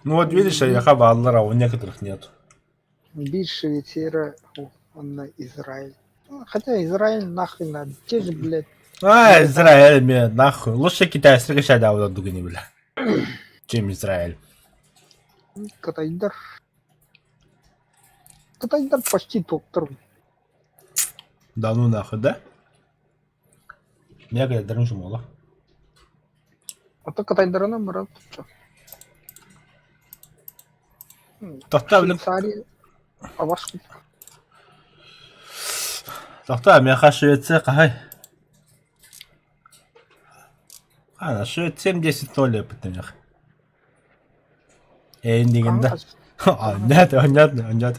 Ну вот видишь, эйиэхэ бааллар, а у некоторых нет. Биир Швейцария уонна Израиль. Хотя Израиль нахуй надо, те же, блядь. А, Израиль мне нахуй. Лучше китайцы качать дугини, бля. Чем Израиль. Кытайдар. Кытайдар почти доктор. Да ну нахуй, да? Меня кытайдарын шумола. А то кытайдарынан баран Тохтоо, блин. Швейцария абас Тохтоо, миэхэ Швеция хаһай? А, Швеция 10-0 эппитинэх. Эйиндигин да. Онньоот, онньоот, онньоот.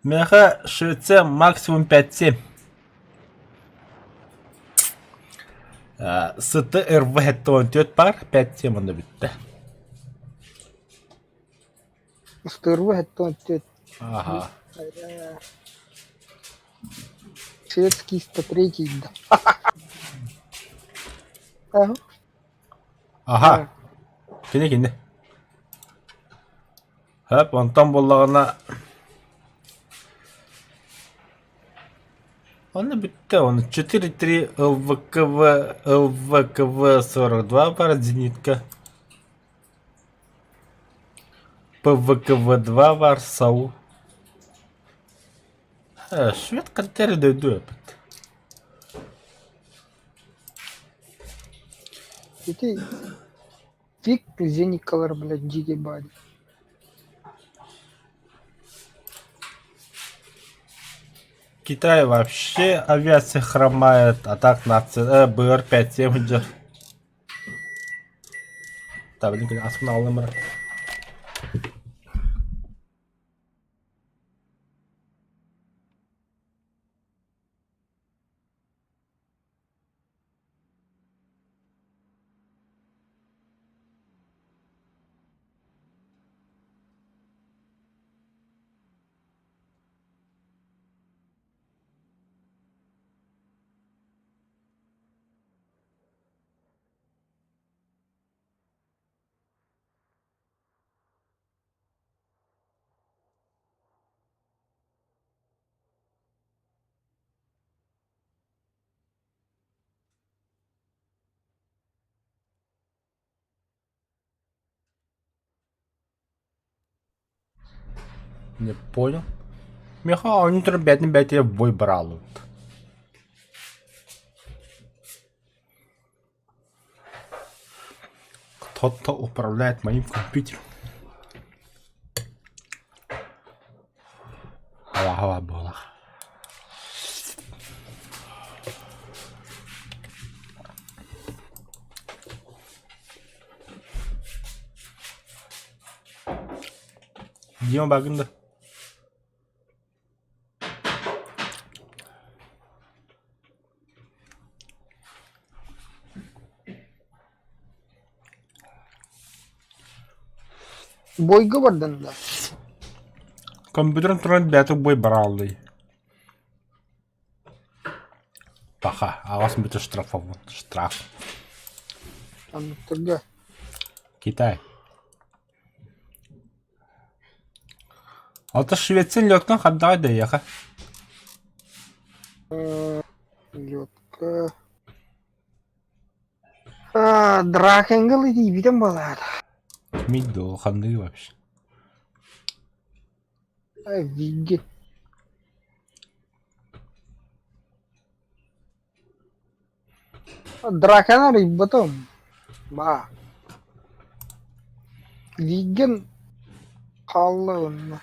Миэхэ Швеция максимум 5-7. СТРВ 74 паар 5-7 онно бүттэ. СТРВ 74. Ага. Шведский 103 да. Ага. Аха. Кини кини. Хөп, онтон буоллаҕына Онно бүттэ, он 4-3 ЛВКВ ЛВКВ-42 бар зенитка. ПВКВ-2 бар САУ. Швед картер дойду эпит. Ити фиг зеникалар, блядь, дикий бади. Китай вообще авиация хромает, а так нация БР-5 идет. Да, блин, асфналымыр. Не понял. Миэхэ оонньуу туран бэйэтин бэйэтигэр бой бырааллыбыт. Кто-то управляет моим компьютером. Хава-хава буолах. Дима багын да. Бойга бардын да. Компьютерын туран бэйэтэ бой барааллый. Паха, аҕас бүтэ штрафован. Штраф. Анныктарга. Китай. Ата Швеция лёткан хандаҕай да эйиэхэ? Лётка. Дракенгл итийбитим буолаат. Кимий доо, ханныгый вообще? Вигги. Дракон арыйбытым. Ба. Виггин хаалла онно.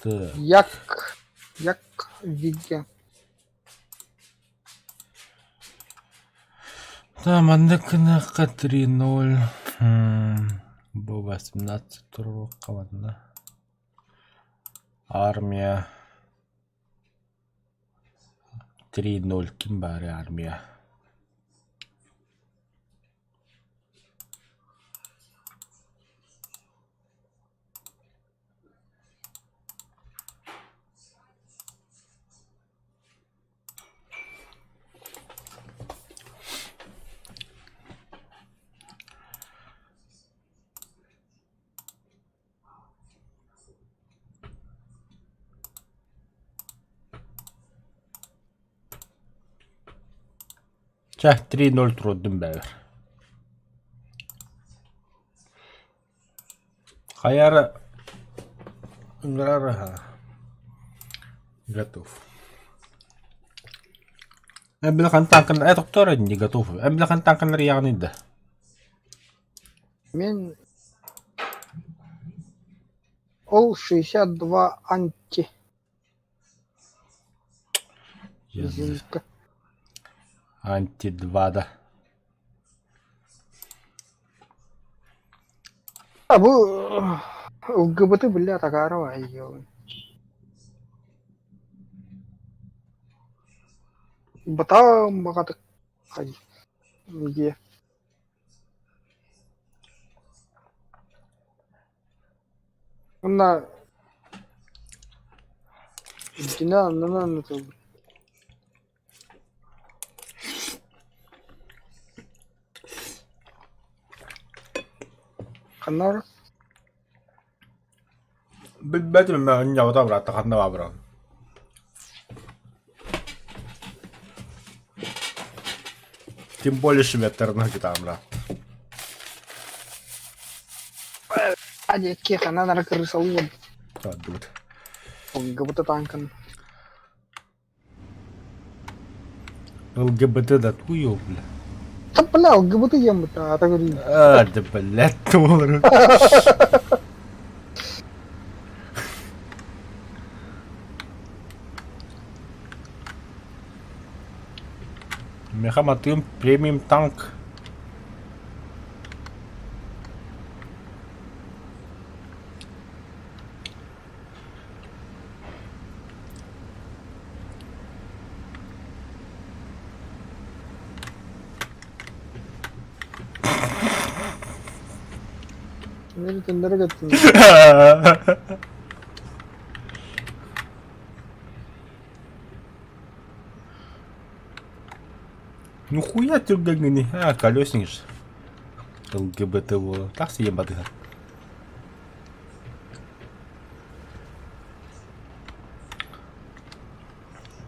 Так. Як. Як Вигген. Да, маннык гыныахха 3-0. Бу 18 туруохха манна. Армия 3-0 ким баарый армия? Чэ, 3-0 туруордум бэйэбэр. Хайа эрэ готов. Эбилхан танкын доктор не готов. Эбилхан танканнар яғны да. Мен ол 62 анти. Резинка. Анти 2 да. А бу ЛГБТ бля Тагарова её. Батам баҕатык хай дии. Уонна итинэ аннынан ытыллар. Ханна барар? Билбэтим ньабата быраатта ханна баабыран. Тем более шведтарына гитамра. А диэки ханан ара кырыысалыыбын. Тааддыбыт. ЛГБТ танкын. ЛГБТ да туйо, бля. Да бля, ЛГБТ диэн аата көрүү. А, да блядь, туолары. Меха матыым премиум танк. Түннэри көттүм. Ну хуя түргэҥҥиний? А, колесник же. ЛГБТ буола. Тахса ийэм батыһар.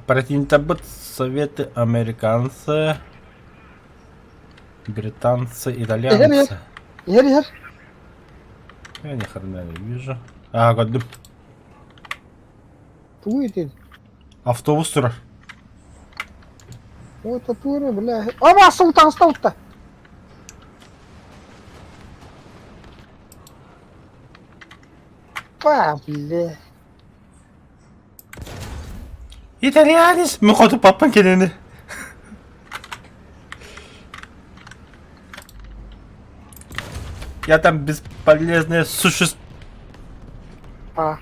Противниктарбыт Советы американцы, британцы, итальянцы. Иһэр иһэр. Я ни хрена не вижу. А, көрдүм. Тугу итин? Автобус турар. Ой, татура, бля. Оба, сул таҥаста утта. Па, бля. Итальянец! Мин хоту паппан кинини. Я там бесполезное существо. А.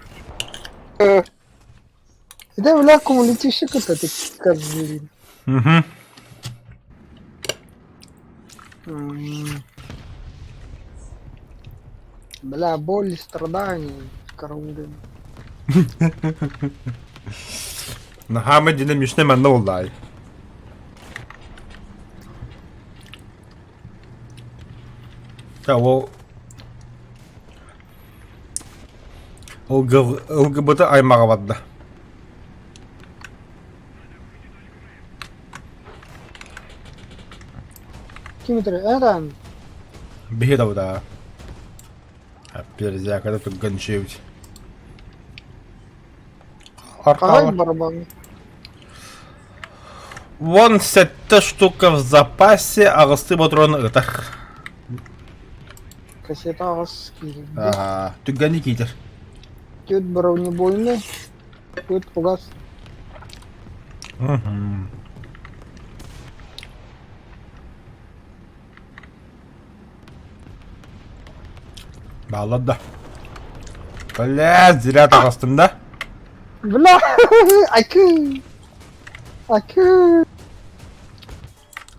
Это, бля, кумулятивщик это ты козлин. Угу. Бля, боль и страдания, караулин. Наһаа динамичный манна буоллаай. Ол ЛГБТ аймаҕа барда. Ким этэр? Эран. Биһи да Перезякада түргэнчиэбит. Хаһан барабан? Вон сэттэ штука в запасе, аҕыстыы ботуруон ытар. Кассета аҕыс киирдэ. Аа, түргэнник киитэр. Түөрт бронебойный, түөрт кугас. Мгм. Бааллар да. Бля, зря таҕыстым да. Бля, акы! Акы!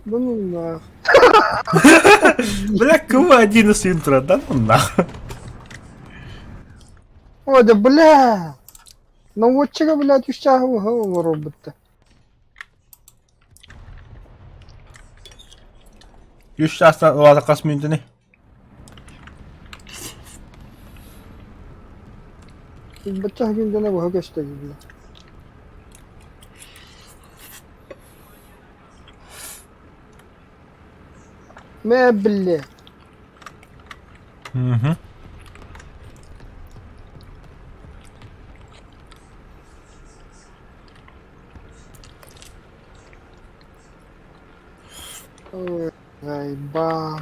Да ну нах. Бля, кого один из интро, да ну нах. Ой, да бля! Ну вот чего, блядь, үс роботта. Үс чаастан улаата хас мүнүүтэний? Бачча күндэнэ быһа көстө бля. Мэ биллэ. Угу. Ой, заебал.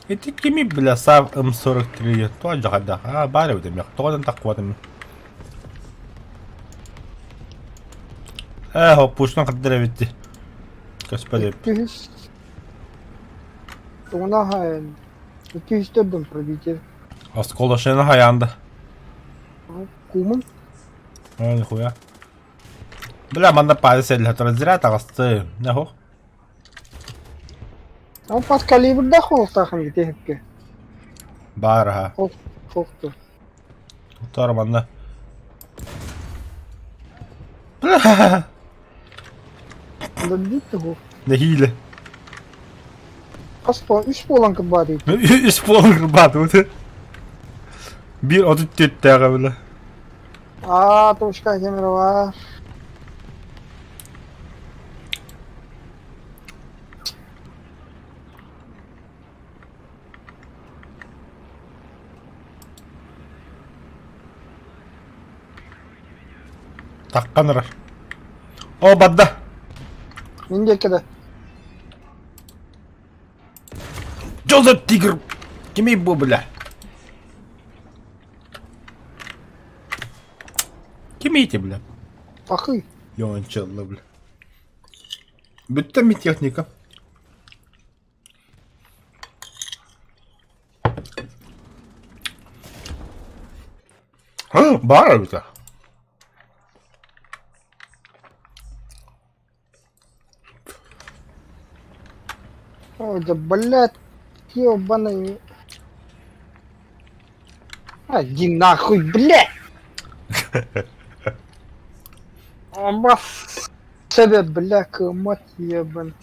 Ити кими бля Saab М43 тоҕо дьаҕайдах аа баар эбит эмиэ тоҕо таххыбатым ээ хоппуустан хардыр эбит дии көспөт эбит Иккис. Тугуна хаайан. Иккис төрдүм пробитие. Осколошена хайаан да Кумун. Оо нихуя Бля манна паада сэллэһэ турар зря таҕыстым нахуй Ол пас калибрдаах буолуохтаахын ити Баар аһа. Хохту. Тор манна. Доддит тугу. Нэһиилэ. Хас по үс буолан кырбаатый. Үс буолан кырбаатыбыт. Биир отут түөртээҕэ бile. Аа, точка кемерова. Таххан ырар. О, барда. Мин диэки да. Жозеп тигр. Кимий бу, бля? Кимий эти, бля? Пахый. Йончелла, бля. Бүттэ ми техника. Баар эбитэ. Ой, да блядь, ёбаный. А, иди нахуй, блядь! Бас себе, бля, мать ебан.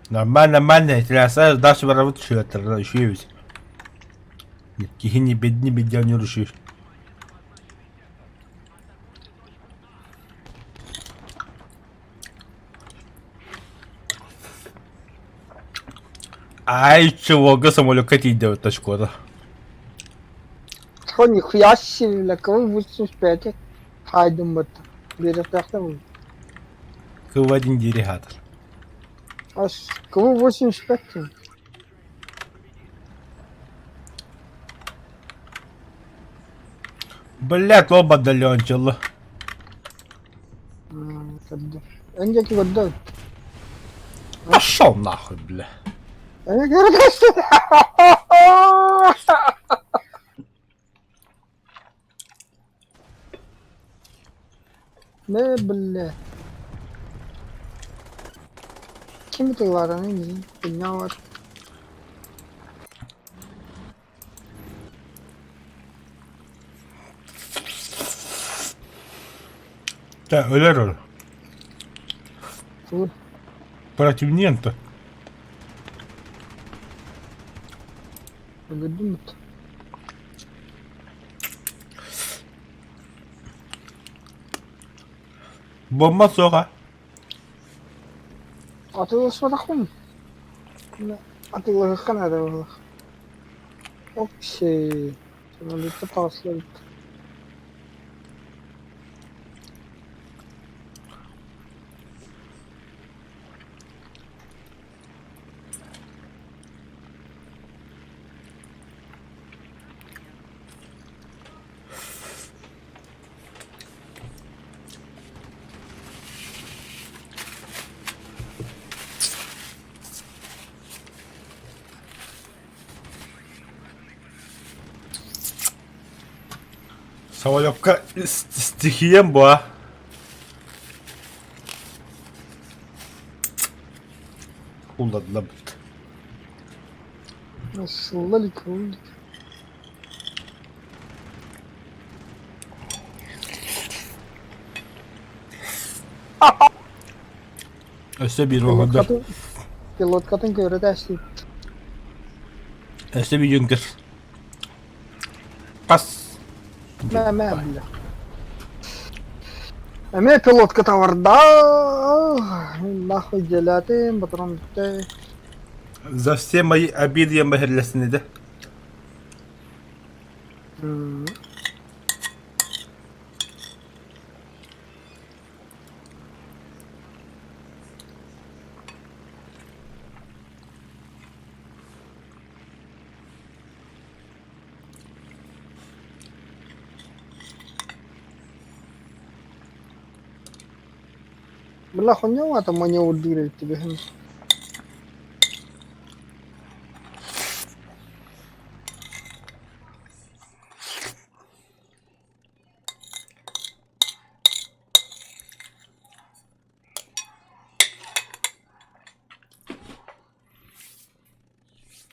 Нормально, нормально, трясаешь, дальше работать еще ведь. Кихини бедни бедя не рушишь. Ай, чего, самолётка тиийдэ точкота. Что нихуя себе, бля, кого 85 хайдым быт. Беректэхтэ Кывадин дирихатор. Ас, кого 85 Блядь, оба далёнчылы. Эндеки көрдө. Пошел нахуй, бля. Эне көрдөстү. Не, бля. Ким тылларын хуйня var. Чэ, өлөр өр. Тур. Противнента. Өлөрдүм. Бомба суоҕа. Атыыласпатахпын. Атыылаһыахха наада буоллах. Окей. Самолетта таҕыслабыт. Самолёкка стихиям буа. Улладлабыт. Сылла илик. Өссө биир оһордор. Пилоткатын көрө тэстибит. Өссө биир юнкер. Пас. Мэ мэ бля. Эмиэ пилотка табарда. Нахуй дьиэлээтим, патрон бүттэ. За все мои обиды я бэһирлэсин этэ. Бля, хуйня там маневрдыыр эбит түбэһин.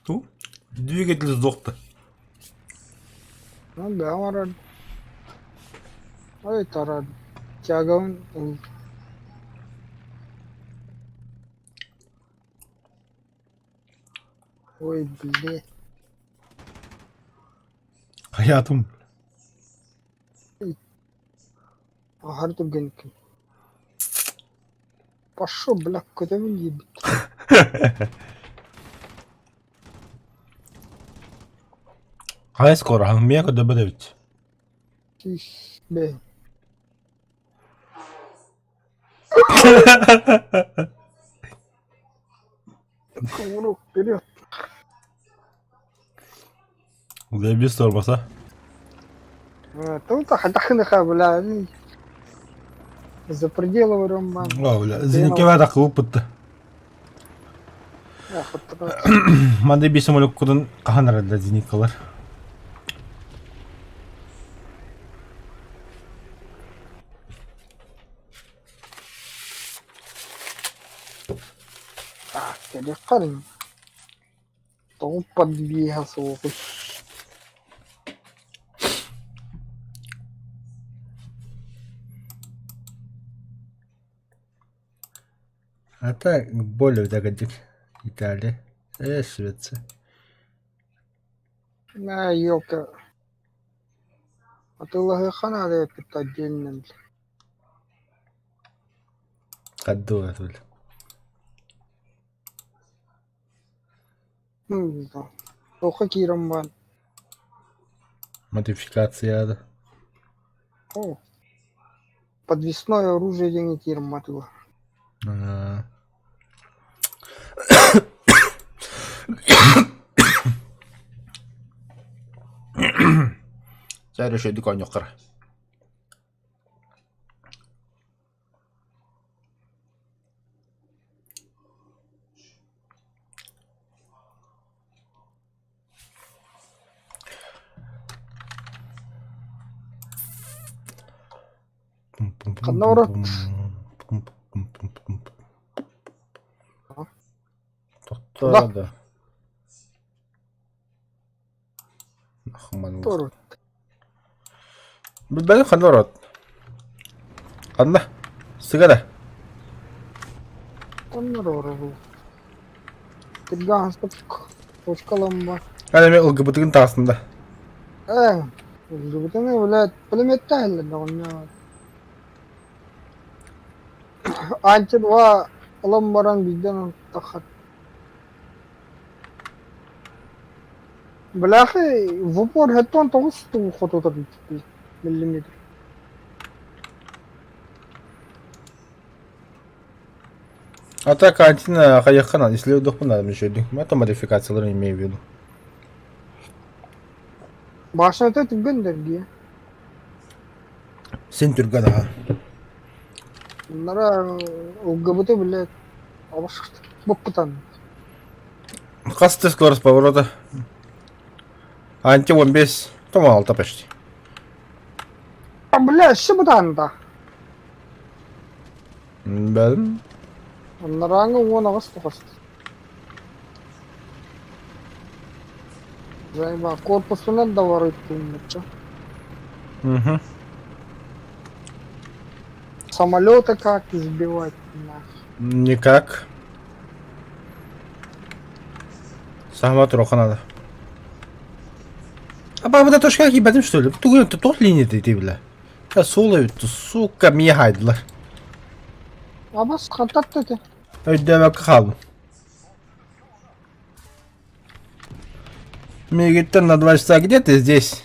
Ту? Двигатель сдох-то. Ну да, барар. Ой, тарар. Тягавын ыл. Ой, блядь. Hayatım. Аһар түргэнниккин. Пошел, бля, көтөбүн диэбит. Хайа скоро, миэ көдөбөт эбит. Тиис, бэй. Кувырок вперед. Заебись тормоза. Тут хатахыныха, бля, за пределы Роман. О, бля, зеникеве такылыппытты. Манды би самолёккутун хаһан эрэллэр зениткалар? Так, кэлиэххэ Тоҕо подвига суоҕуй? А так более дагадик Италия, Швеция. На, ёлка. Атыылаһыахха наада эппит отдельно. Хаддуга тул. Туохха киирэн баан? Модификацияда. О, подвесное оружие диэҥҥэ киирэн баатылар. Сэр үчүгэйдик оонньуоххара. Ханна олорор? Тохтоо да. Тур. Билбэтим ханна олорот. Ханна? Сыгара. Онно олорор. Тиргэ точкаламма. Аны мен ылгыбытыгын таҕыстым да. Ээ, ылгыбытыны, блядь, пулеметтаһыллар доҕонньоор. Анча два ылан баран биирдэн таххат. Бляхи, в упор 79 хоту миллиметр. А так антина хайахха надо, если удохпун надо еще Это модификацияларын имею в виду. Башната түргэн дэргиэ. Син түргэн аха. Нара ЛГБТ, блядь, боппутан. Хас ты скорость поворота? Анти 15, тома алта почти. А, бля, өссө бытаанда. Бәлім. Анарааҥҥы 18 тоҕус. Заеба, корпусунан да барыттыыммычча. Угу. Самолеты как сбивать нахуй. Никак. Сама туруохха надо. А бабы да точка ебатым что ли? Тугун тот линия ты, бля. Суол эбит, сука, миэ хаайдылар. Абас хантатта этэ. Өйдөөбөккө хааллым. Миигиттэн на 2 часа где ты здесь?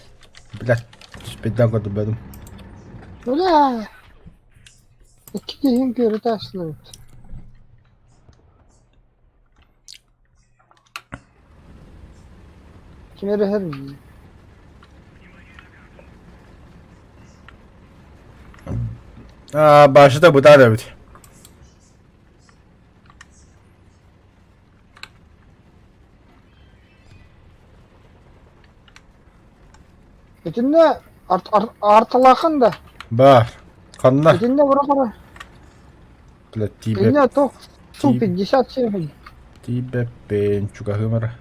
Блядь, түспэйдээн көрдөрбөтүм. Бля! Икки киһим көрүтэ астылыбыт. Ким эрэ иһэр Аа, башта бытаар эбит. Итиннэ арталаахын да? Баар. Ханна? Итиннэ бара Бля, тиибэ... Итиннэ туох Су-57 Тиибэппин чугаһыым эрэ.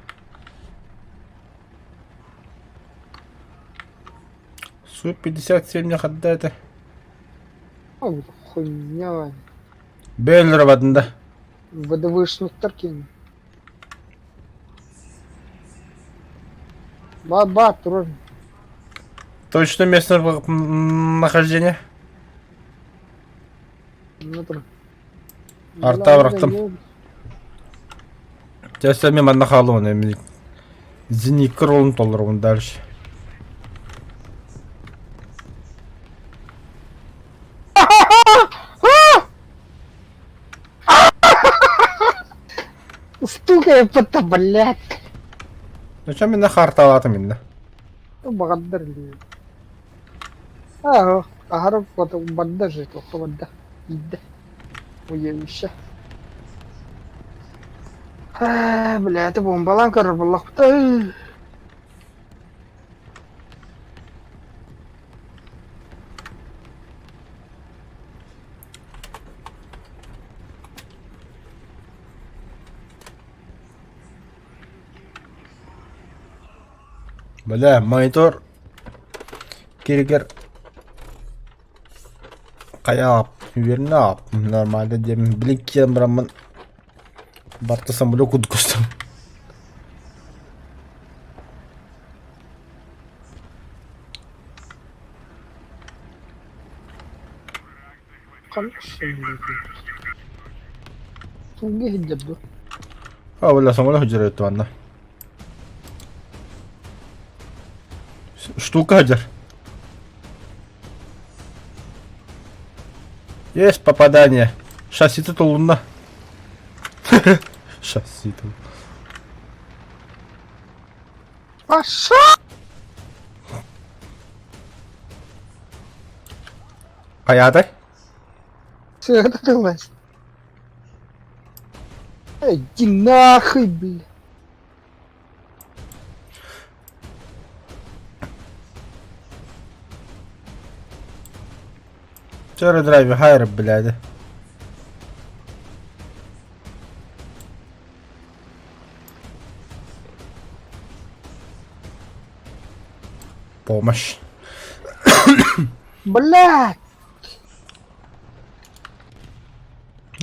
Су-57 хадда этэ? Ол хуйня. Бэллэр бадында. ВДВшниктар киин. Ба-ба, турар. Точно место нахождения? Арта бырахтым. Чэ, мен манна хаалым мен зенитка ролун толоробун дальше. Стукай это, блядь. Зачем мен харталатым инде? Баҕардар Аа, аһара барда же, туохха барда, иирдэ, уебище. Ээ, бля, это бомбалаан көрөр буоллахпыт. Бля, монитор киригэр хайа үөрэнэ нормально диэн билин киирэн бараммын барта самолет курдук көстөн. Туга иһиллэр дуо? А, бля, самолет сылдьар манна. Штука сылдьар. Есть попадание. Шасси тутулунна. Шасси тул. Пошел! Хайаатай? Сыата тыллас. Иди нахуй, бля. Чөрө драйв хайр, блядь. Помощь. Блядь!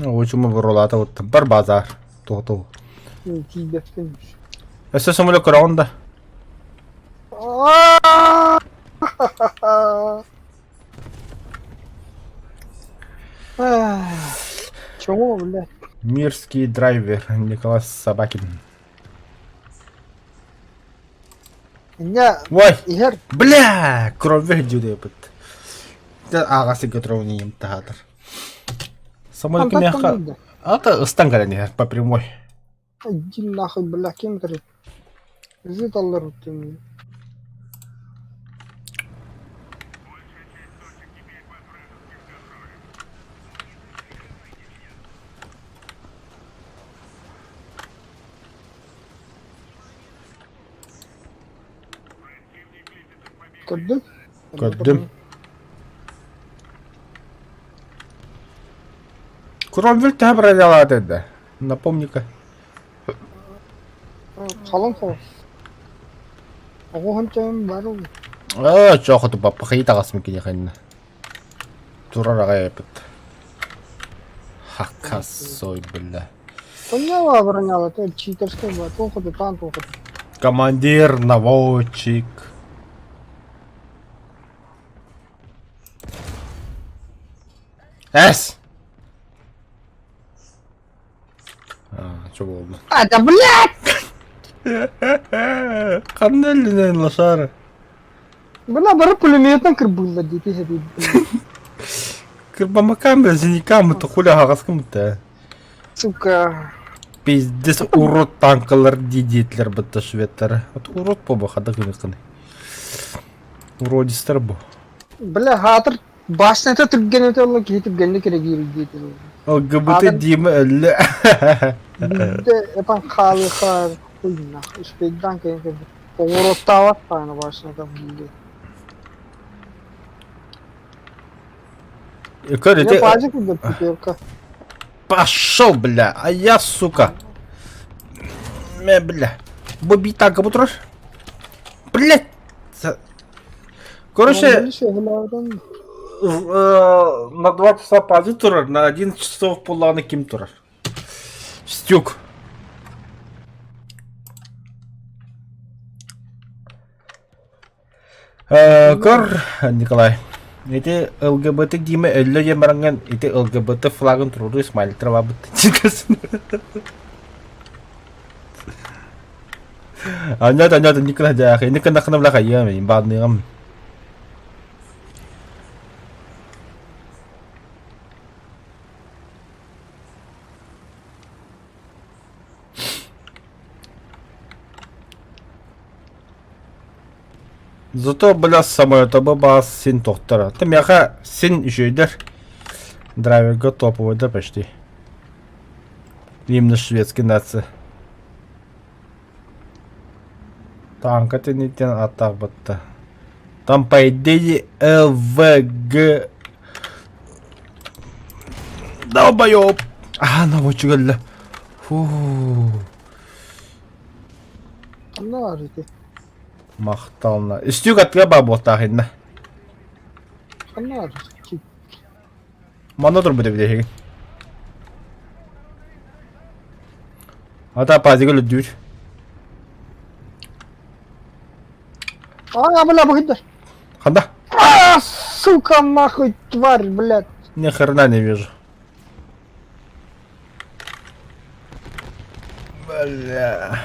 Очума бурулаата бар базар. Тугу Тиийбэппин. Өссө самолет көрөҕүн да? Чего, блядь? Мирский драйвер Николай Собакин. Инньэ Ой! иһэр Бля! Кровь дьүдэпит. Аҕасы көтөрөүнийим таһаатар. Самолет Хантан миэхэ да? ата ыстан кэлэн иһэр по прямой. Иди нахуй, бля, ким кырыт? Зыталлар ты. Көрдүм? Көрдүм. Кромвель төһө бронялаат эрдэ? Напомни-ка. Халыҥ соҕус. Оҕуһун чөйүн бар Оо, чоохоту паппахайы таҕасым киниэхэннэ. Турар аҕай эпит. Хакасой, бля. Поняла броняла, это читерская была. Туоху таан туоху. Командир, наводчик. Эс! А, что было? А, да блядь! Ханна өллүнэн лошара? Бына бары пулеметынан кырбыыллар диэки сэтийдим. Кырбамакам бензиникам это хуля хаҕаскым да. Сука. Пиздец урод танкалар диэтилэр бытта шведтары. Вот урод по хада гыныкын. Уродистар бу. Бля, хаатыр башнята түргэн өтө олла киһи түргэнник эрэгиир диэтилэр. ЛГБТ Дима өллө. Биирдэ этан хаалыха хуйна. Успейдан кэлин кэлбит. Оҕуруоттаабат даҕаны башнята блин. Көр Я ити пазик курдук пятерка. Пошел, бля, а я, сука. Мэ, бля. Бу бии танка бу турар. Блядь. Короче, на 2 часа пази турар, на 11 часов пуланы ким турар? Стюк. Көр, Николай, ити ЛГБТ диме өллө диэн бараҥҥын ити ЛГБТ флагын туруору смайликтар баабыт Анньат, анньат, Николай дьаах, ини кыннахына бла хайыам, баадныгам. Зато, бля, самолетобы баас син тохтор. Ты миэхэ син үчүгэйдэр. Драйверга топовойдар почти. Именно шведский нация. Танка тенитен аттаах Там по идее ЛВГ. Долбоёб! А, наводчик Фу. Ханна баар ити? Махтална. Үстүүк атыга баа буолтаах инна. Ханна баар? Манна турбут эбит эһиги. Ата пазига өлөрдүүр. А, бля, быһыйдар. Ханда? А, сука, нахуй, тварь, блядь. Ни хрена не вижу. Бля.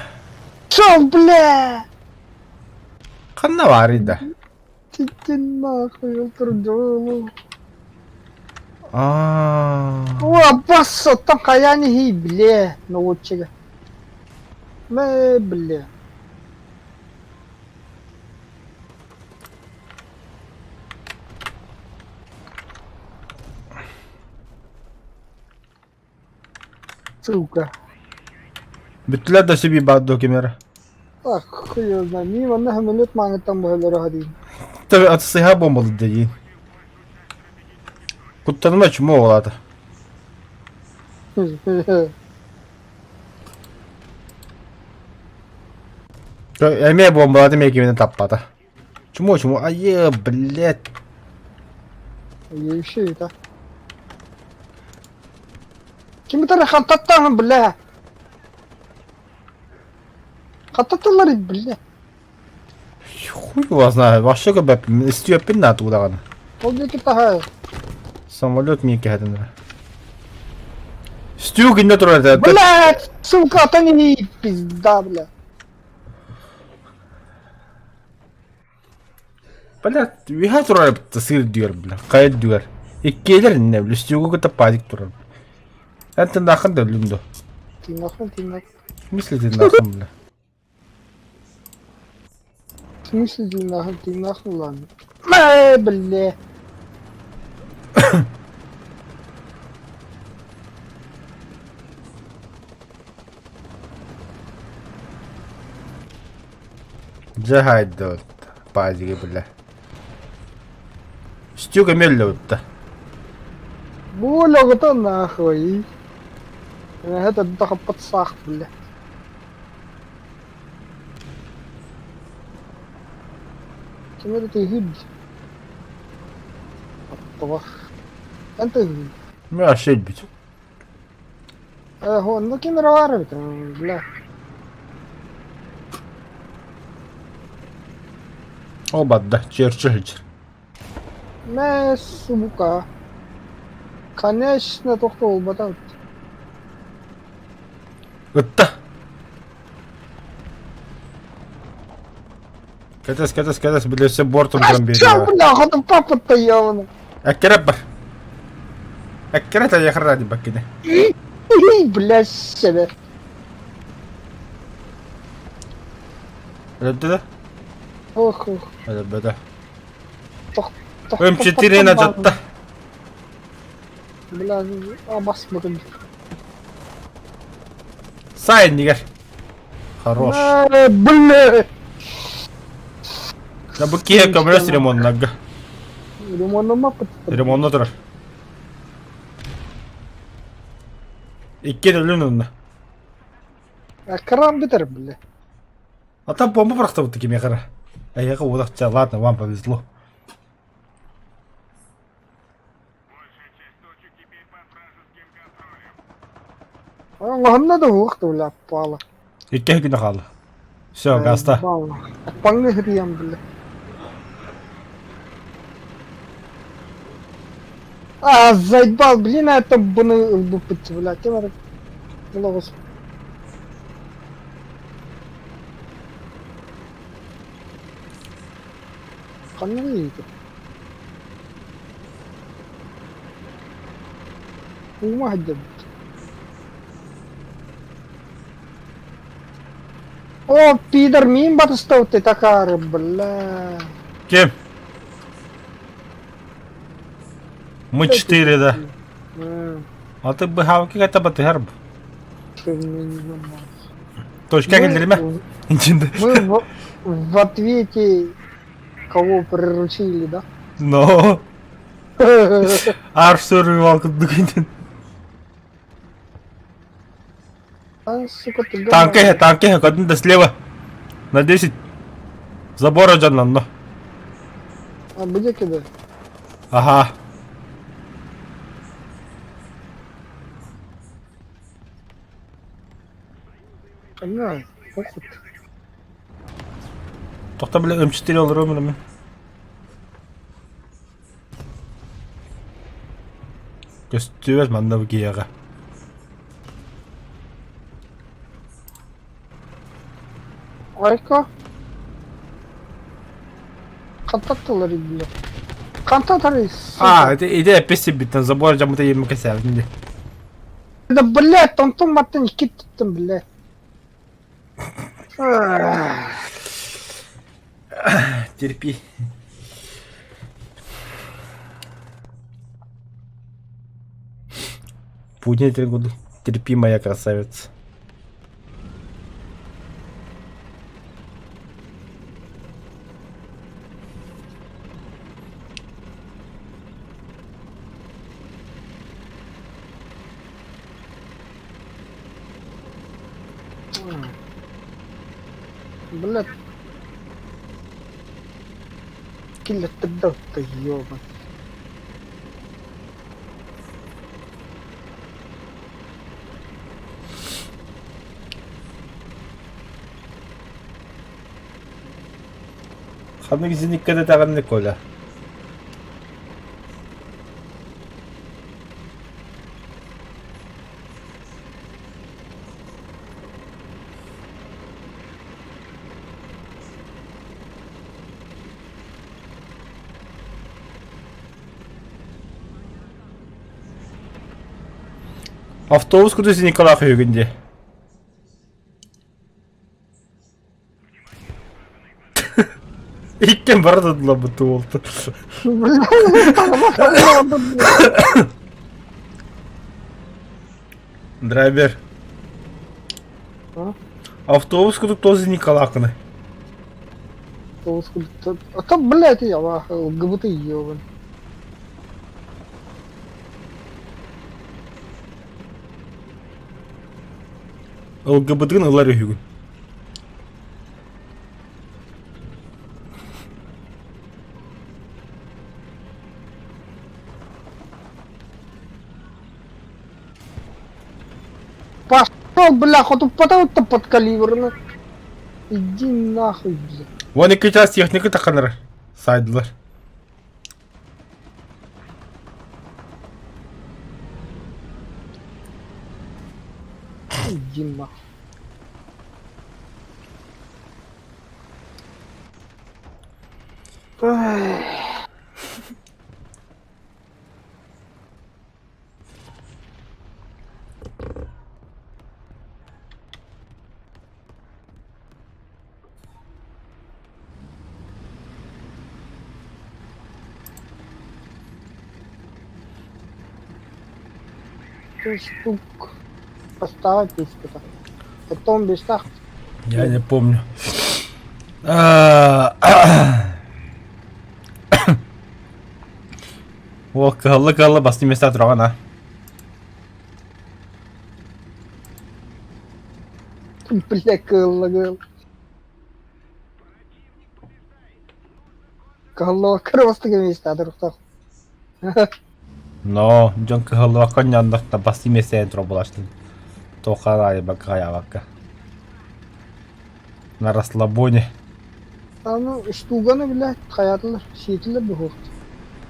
Шел, бля! Ханна баарый да? Ты нахуй, турдул. Аа. О, бас, оттон хайаан иһий, бля, ноутчига. Мэ, бля. Сука. Бүттүлэр да себе баар докумера. Ах, хуй его знает. Мин манна самолет маҥыттан быһалара хадиин. Tabii атысыһа буолбут дии. Куттаныма чмо буолаата. Эмиэ буомбалаата эмиэ киминэн таппата. Чмо чмо айы, блядь. Еще это. Ким битэр хантаттаан, бля. Хантатталлар, бля. Хуй его знает. Вообще көбөп истиэппин наату даҕаны. Ол диэки таһа. Самолет миэхэ кэһэтин Стюк иннэ турар этэ. Блядь, сука, это не пизда, бля. Блядь, үһэ турар эбит сыр дүөр, бля. Хайа дүөр. Иккиэлэр иннэ, бля, Стюгу кытта пазик турар. Эн тыннааххын да өллүм дуо? Тыынахпын, тыынах. В смысле тыыннааххын, бля? В смысле тыынахпын, тыынахпын ладно. Мэ, бля. Дьэ хайдыбыт пазиги, бля. Стюк эмиэ өллөбүт Бу оҕото нахуй. Это дахаппат саах, бля. Ким эрэ тыаһыыр Аттыбах. Эн тыаһыыр. Мин вообще өлбүт. Онно ким эрэ баар эбит, бля. Ол барда, Черчилль. Мэ, сука. Конечно, тохтолбатах. Ытта. Кэтэс, кэтэс, кэтэс, били өссө бортум дьон Чё, биэриэҕэ. бля, хоту папа-то ёбаный. Эккирэп бар. Эккирэт айахыр ради баккини. Бля, себе. Өлөрдө да? Ох, ох. Өлөрбөтө. Тох, тох, М4 адьатта. Бля, абас мыкын. Сай иннигэр. Хорош. Э, бля. Да бу киһи көмөлөс ремоннарга. Ремоннама Ремонна турар. Икки өлүн онно. Экран битер, бля. А там бомба бырахтабыт кимиэхэ эрэ. Эйиэхэ уодахча, ладно, вам повезло. Оҥоһунна да уох да бля пала. Икки күнэ хаалла. Все, гаста. Паңны хриям бля. А, заебал, блин, а это бұны ылбыппыт, бля, кем это? Логос. Ханна ийdi? Ума сылдьабыт. О, пидор, миин батыстабыт такаары, бля. Кем? Мы четыре, да. А ты быһаабыкка кытта батыһар Точка кэллэримэ. Мы в, в ответе кого приручили, да? Но. Ар survival курдук А, сука, ты Танка иһэ, танка иһэ, көрдүн да слева. На 10. Забора дьоннонно. А где кидай? Ага. На, похуй. Тохто бile М4 олорор мин. Көстүбэт манна бу киһиэхэ. Айка. Хантан бile? Хантан тарый, А, сука. это иде эппес сирбиттэн забор дьаммыта иэммэ кэсээбитин дии. Да, блядь, онтон маттан икки туттум, блядь. Терпи. Путин этэрин курдук терпи, моя красавица. Блядь. Киллэттэрдэ ёбан. Ханнык зениккэ да даҕаны Коля. Автобус курдук Николаев үһүгүн дии. Иккиэн бары тутулларбыт буолта. Драйвер. А? Автобус курдук тоже Николаканы. А то, блядь, я ЛГБТ ебан. ЛГБТ-ны ылар үһүгүн. Пошел, бля, хоть упадал-то под калибр, Иди нахуй, бля. Вон икки час техника таханар. Сайдылар. Один нахуй. Ай. Штук поставить испыта. Потом бестах. Я не помню. Ол кыһалла-кыһалла бастыҥ миэстэ тураҕын а? Бля, кыылла-кыыл. Кыһаллыбакка бастыҥ миэстэ туруктах. Но, дьон кыһаллыбакка ньаннахта бастыҥ миэстээн турар буолааччылар. Туохха аайбакка хайаабакка. На расслабоне. А ну, штуганы, блядь, хайаатылар, сиэтилэр быһыах.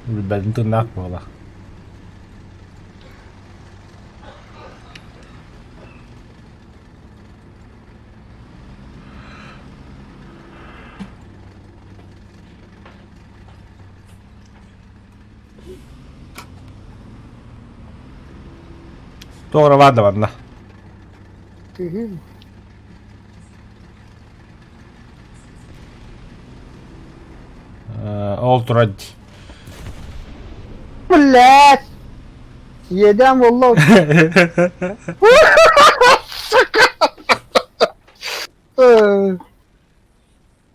Билбэтин тыыннаах буолар. Туох баар да барна. Күһүн. Ол турар дии. Блядь! Иэдээн буолла.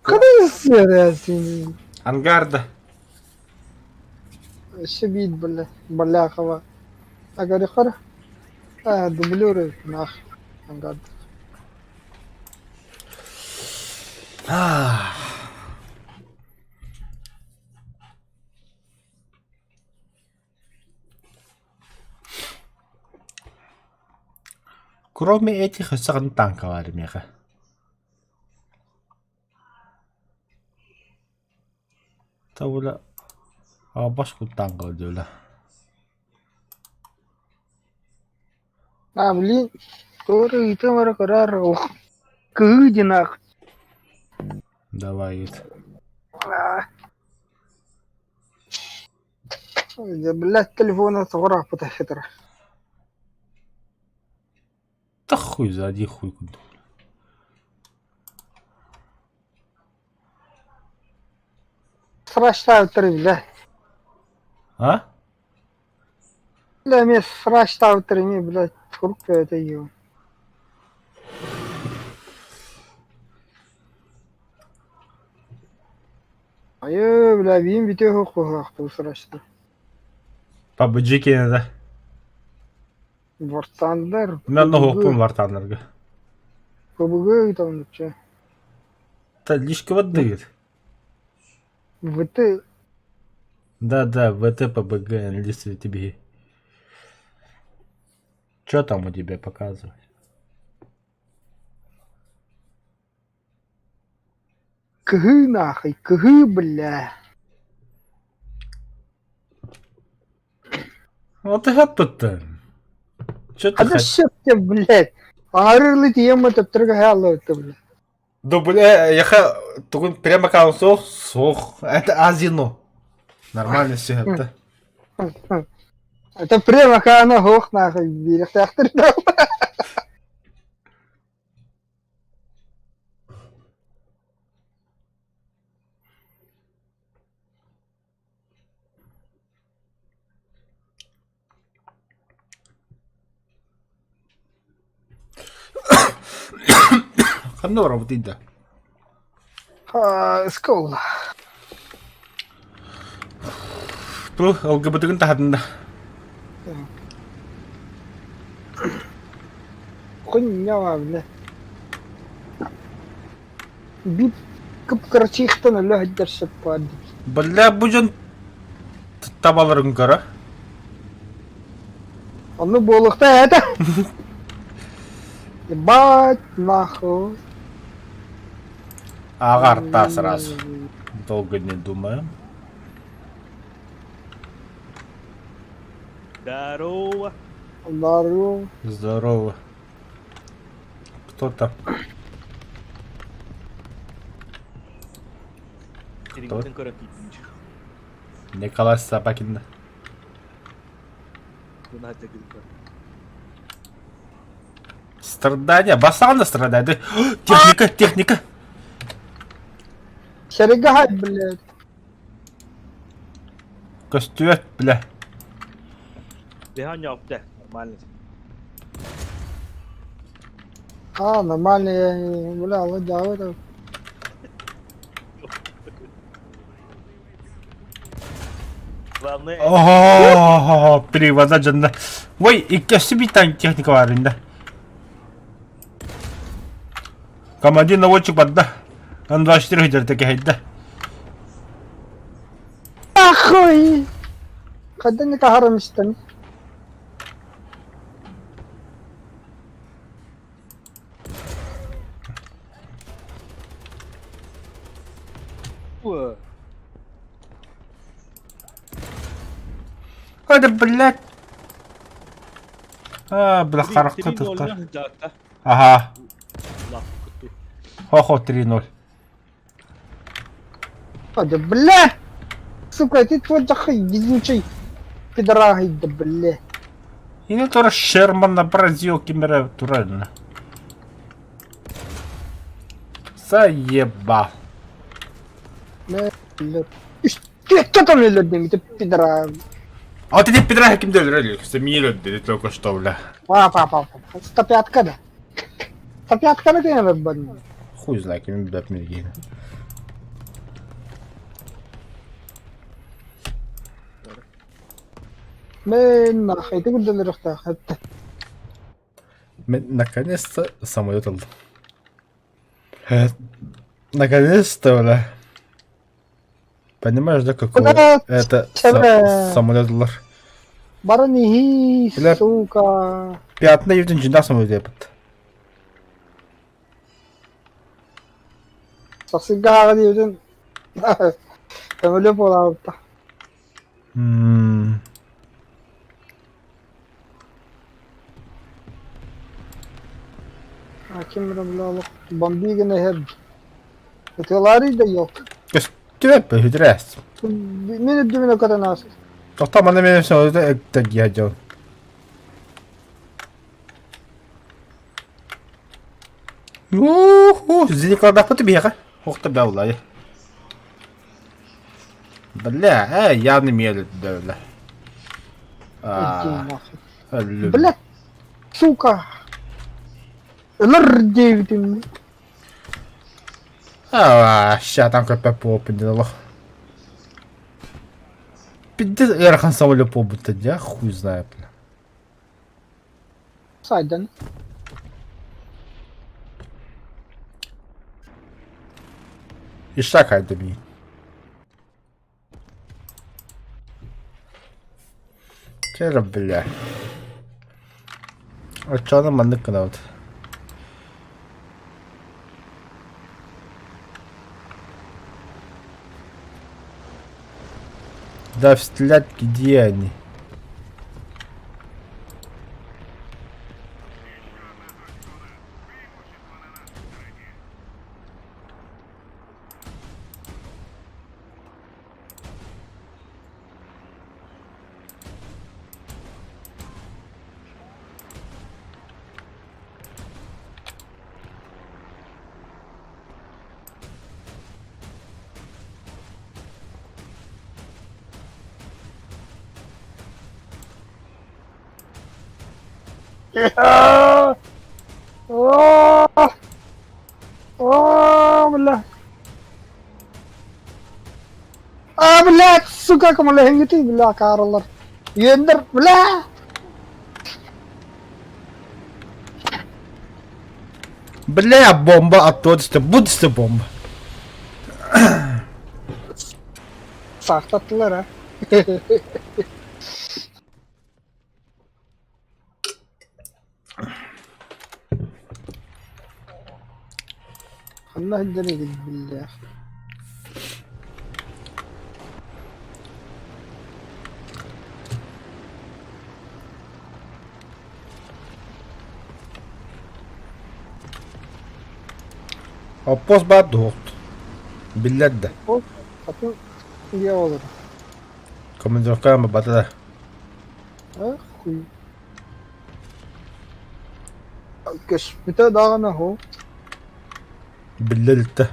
Ханыс Ангарда. Өссө биир бля, Баляхова. Агарихара. А, дублеры нах. Ангарда. Кроме этих өссө ханнык тааҥка баар миэхэ? Табыла аҕабас куттаан дьыла. А, блин, тоже ыйтым эрэ көрөр кыһыы диэн аах. Давай ыйыт. Блядь, телефона соҕурааппыта хитра. Да хуй сзади хуй куда. Срачтаабыттар бля. А? Бля, эмиэ срачтаабыттар эмиэ, блядь, курк бэйэтэ иһиэҕин. Айыы, бля, биин бүтүө суох быһыылаах дуу срачта. PUBG киэнэ да. Вартандар, Мен онно суохпун вартаннарга. ПБГ ыытабын чэ. Та лишка воды. ВТ Да, да, ВТ, ПБГ, лисы тебе. Чё там у тебя показывать? Кыһыы нахуй, кыһыы, бля. Вот ты хаппыттын. Чё ты А да хот- щеп тебе, блядь. Аарыылы тиийэн төптөргө хааллыбыт бля. Да бля, я ха... Тугун прямо аккаунт суох, суох. Это Азино. Нормально все это. Это прямо хаана суох нахуй биэриэхтээхтэр Ханна барабытый да? Скол. Ту ЛГБТ-гын таһатында. Хуйня, бля. Бип кып-кырачыйхтан өлө сылдьар сөп баар дии. Бля, бу дьон табаларын көрө. Оннук буолуохтаах этэ. Ебать нахуй. Ааҕа сразу. Долго не думаем. Здорово. Здорово. Здорово. Что там? Тириҥҥитин көрөн тиийдим. Николай Собакин. Страдания, Басана страдает. Техника, техника. Серега, блядь. Көстүөт, бля. Бэһэн ньоопте, нормально. А, нормально, я, бля, ладья, это. Главное... О, привода дьонно. Ой, икки биттан техника бар инде. Командир наводчик барда. Ан-24 хидерте кэһэйдэ. Нахуй! Когда не таһарым истэн. Это, блядь. А, бля, харахха тыткар. Ага. Хо-хо, 3-0. Да, бля! Сука, ты твой дахай везучий пидорагай, да бля. Или тура Шерман на Бразил кимере турально. Заеба. Бля, бля. Ты кто там өлөрдүң, ты пидора. А ты пидорага кимде өлөрөлүк? Сен мени өлөрдү только что, бля. Па, па, па, па. 105 да. 105 да кем бан. Хуй знает, ким блядь мергейн. Мен нахай, ты куда лерахта? Мен наконец-то самолет алдым. Наконец-то, бля. Понимаешь, да, какой Бля, это бля. самолет алар. Баран ихи, Бля. сука. Пятна евден жинда самолет yapıt. Сасыга диэн. Көмөлө буолаабыта. М. Ким бля бомбигин эһэр. Ытыалаары да yok. Көстүбэп хүдрээс. Мин үрдүмүнэ көтөн ааспыт. Тоқта мана менен самолету эктегия дьон. Уху, зеникладахпыт биэхэ. Охта бэулай. Бля, я не мелю бля. Иди А, нахуй. өллүм. Бля, сука. Ылыр диэбитим. А, ща там көппөп буолпун диэн олох. Пиздец ыарахан самолет буолбута дии, хуй знает. Бля. Сайдан. Ишак айдами. Чэ бля. Оччоҕуна маннык гынабыт. Да взгляд, где они? Оо! Оо, бля. А, блядь, сука, көмөлөһүҥҥүтүй, бля, кааралар. Үөндэр, бля! Бля, бомба оттуда, будет бомба. Саахтаттылар, а. Ханна сылдьар эбит, бля. Оппуос баар дуоһут. Биллэр да. Ол атын үйэ олорор. Командировкаҕа барбата да. Ах хуй. Көспүтэ даҕаны оһо. Биллэ илтэ.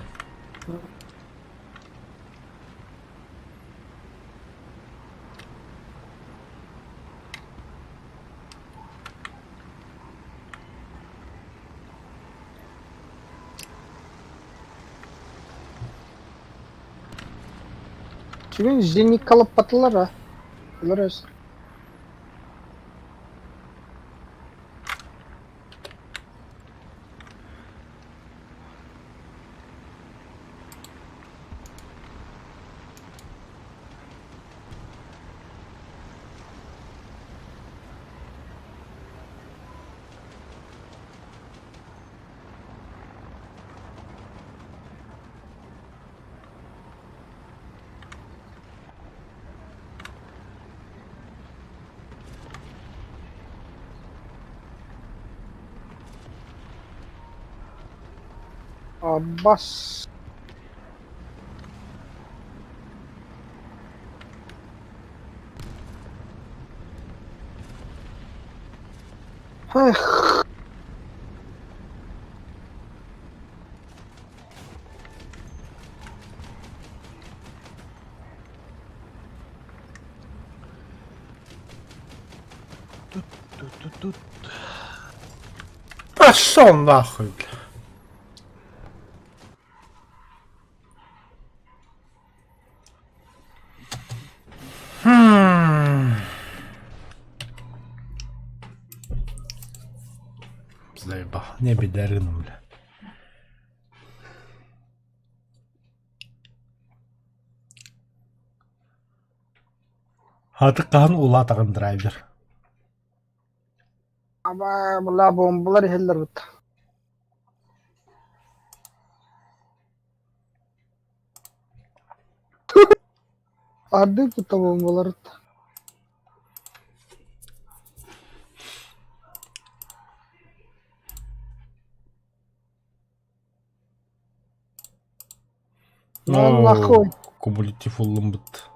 Сүгүн зеникалаппатылар а. Олор өс. Аббас. Эх. Тут-тут-тут. Пошел нахуй, бля. Хм. Заебал. Не бедарыну, бля. Аты хаһан улаатаҕын драйвер? Аба, бла бомбалар иһэллэр бут. Ардыы кытта бомбалар. Ну, Нахуй. Кумулятив ыллыммыт.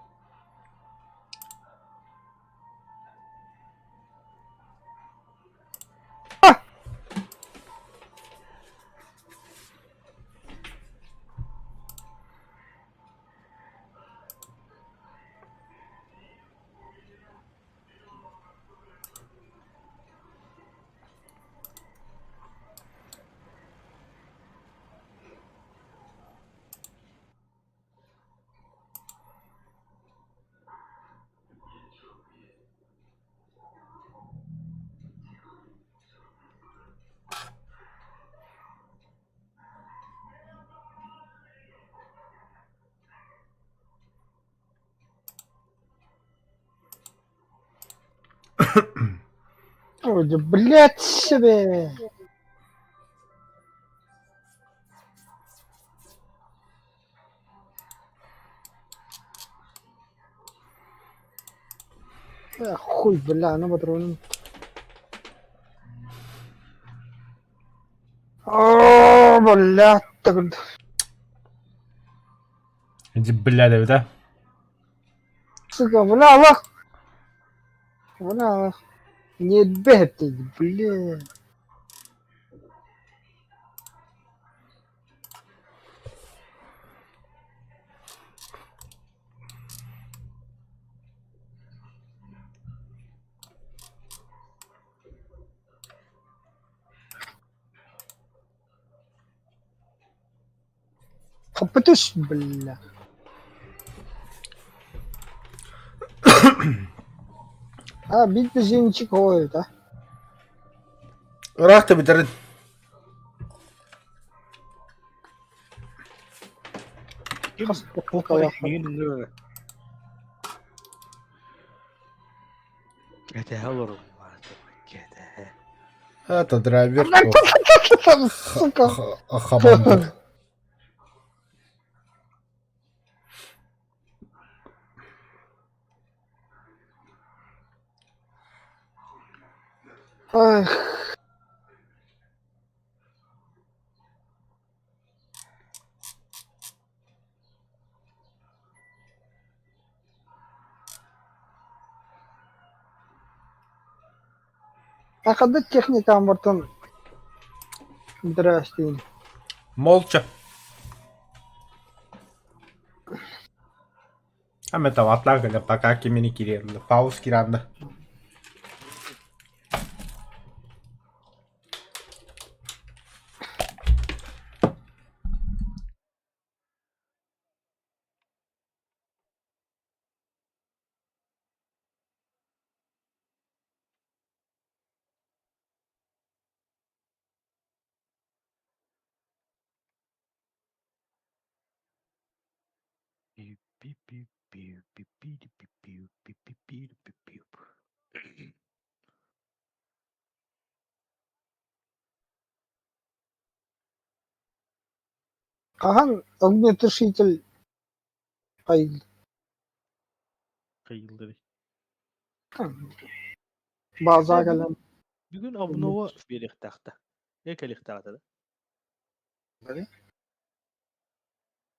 Ой, да блядь себе. Эх, хуй, бля, ну патронум. Оо, блядь, так Иди, блядь, эбит Сука, бля, Аллах. Бля, Аллах. Не бей ты, бля. Хаппытыш, бля. А, бит зенчик ой, да? Ыраах да бүтэрин. Хас Кэтэһэ олорум кэтэһэ. Это драйвер. Сука. Хамандыр. Эх. А ханна техникаҕын бартан здрасте. Молча. А там атлаах пока кимини кириэн пауз киранна. Хаһан огнетушитель хайыыр Хайыылларый? бааза кэлэн Бүгүн обнова биэриэхтээхтэ. Э кэлиэхтээх этэ да?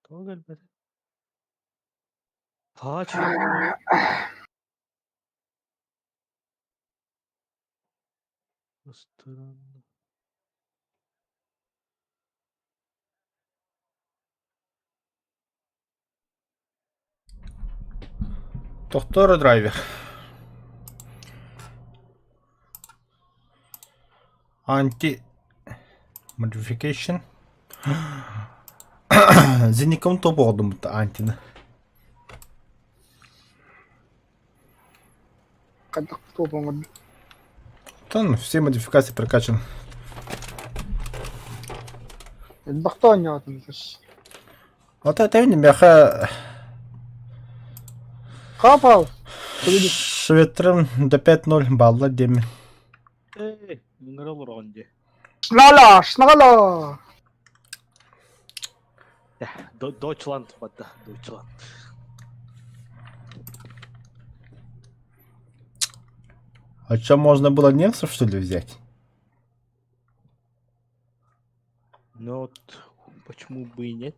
Тоҕо кэлбэтэ? Хаачы. Ыстыран. Тохтоор драйвер. Anti modification. Зеником топ оҕодуммут антины. Хайдах туох оҥордум? Там все модификации прокачаны. Элбэхтэ оонньоотум дьэ. Вот это миэхэ Хапал! Шветрым до 5-0 балла диэммин. Ээ, ыҥыра олороҕун дии. Шнала! Шнала! Deutschland бадда, Deutschland. А что, можно было немцев, что ли, взять? Ну вот, почему бы и нет?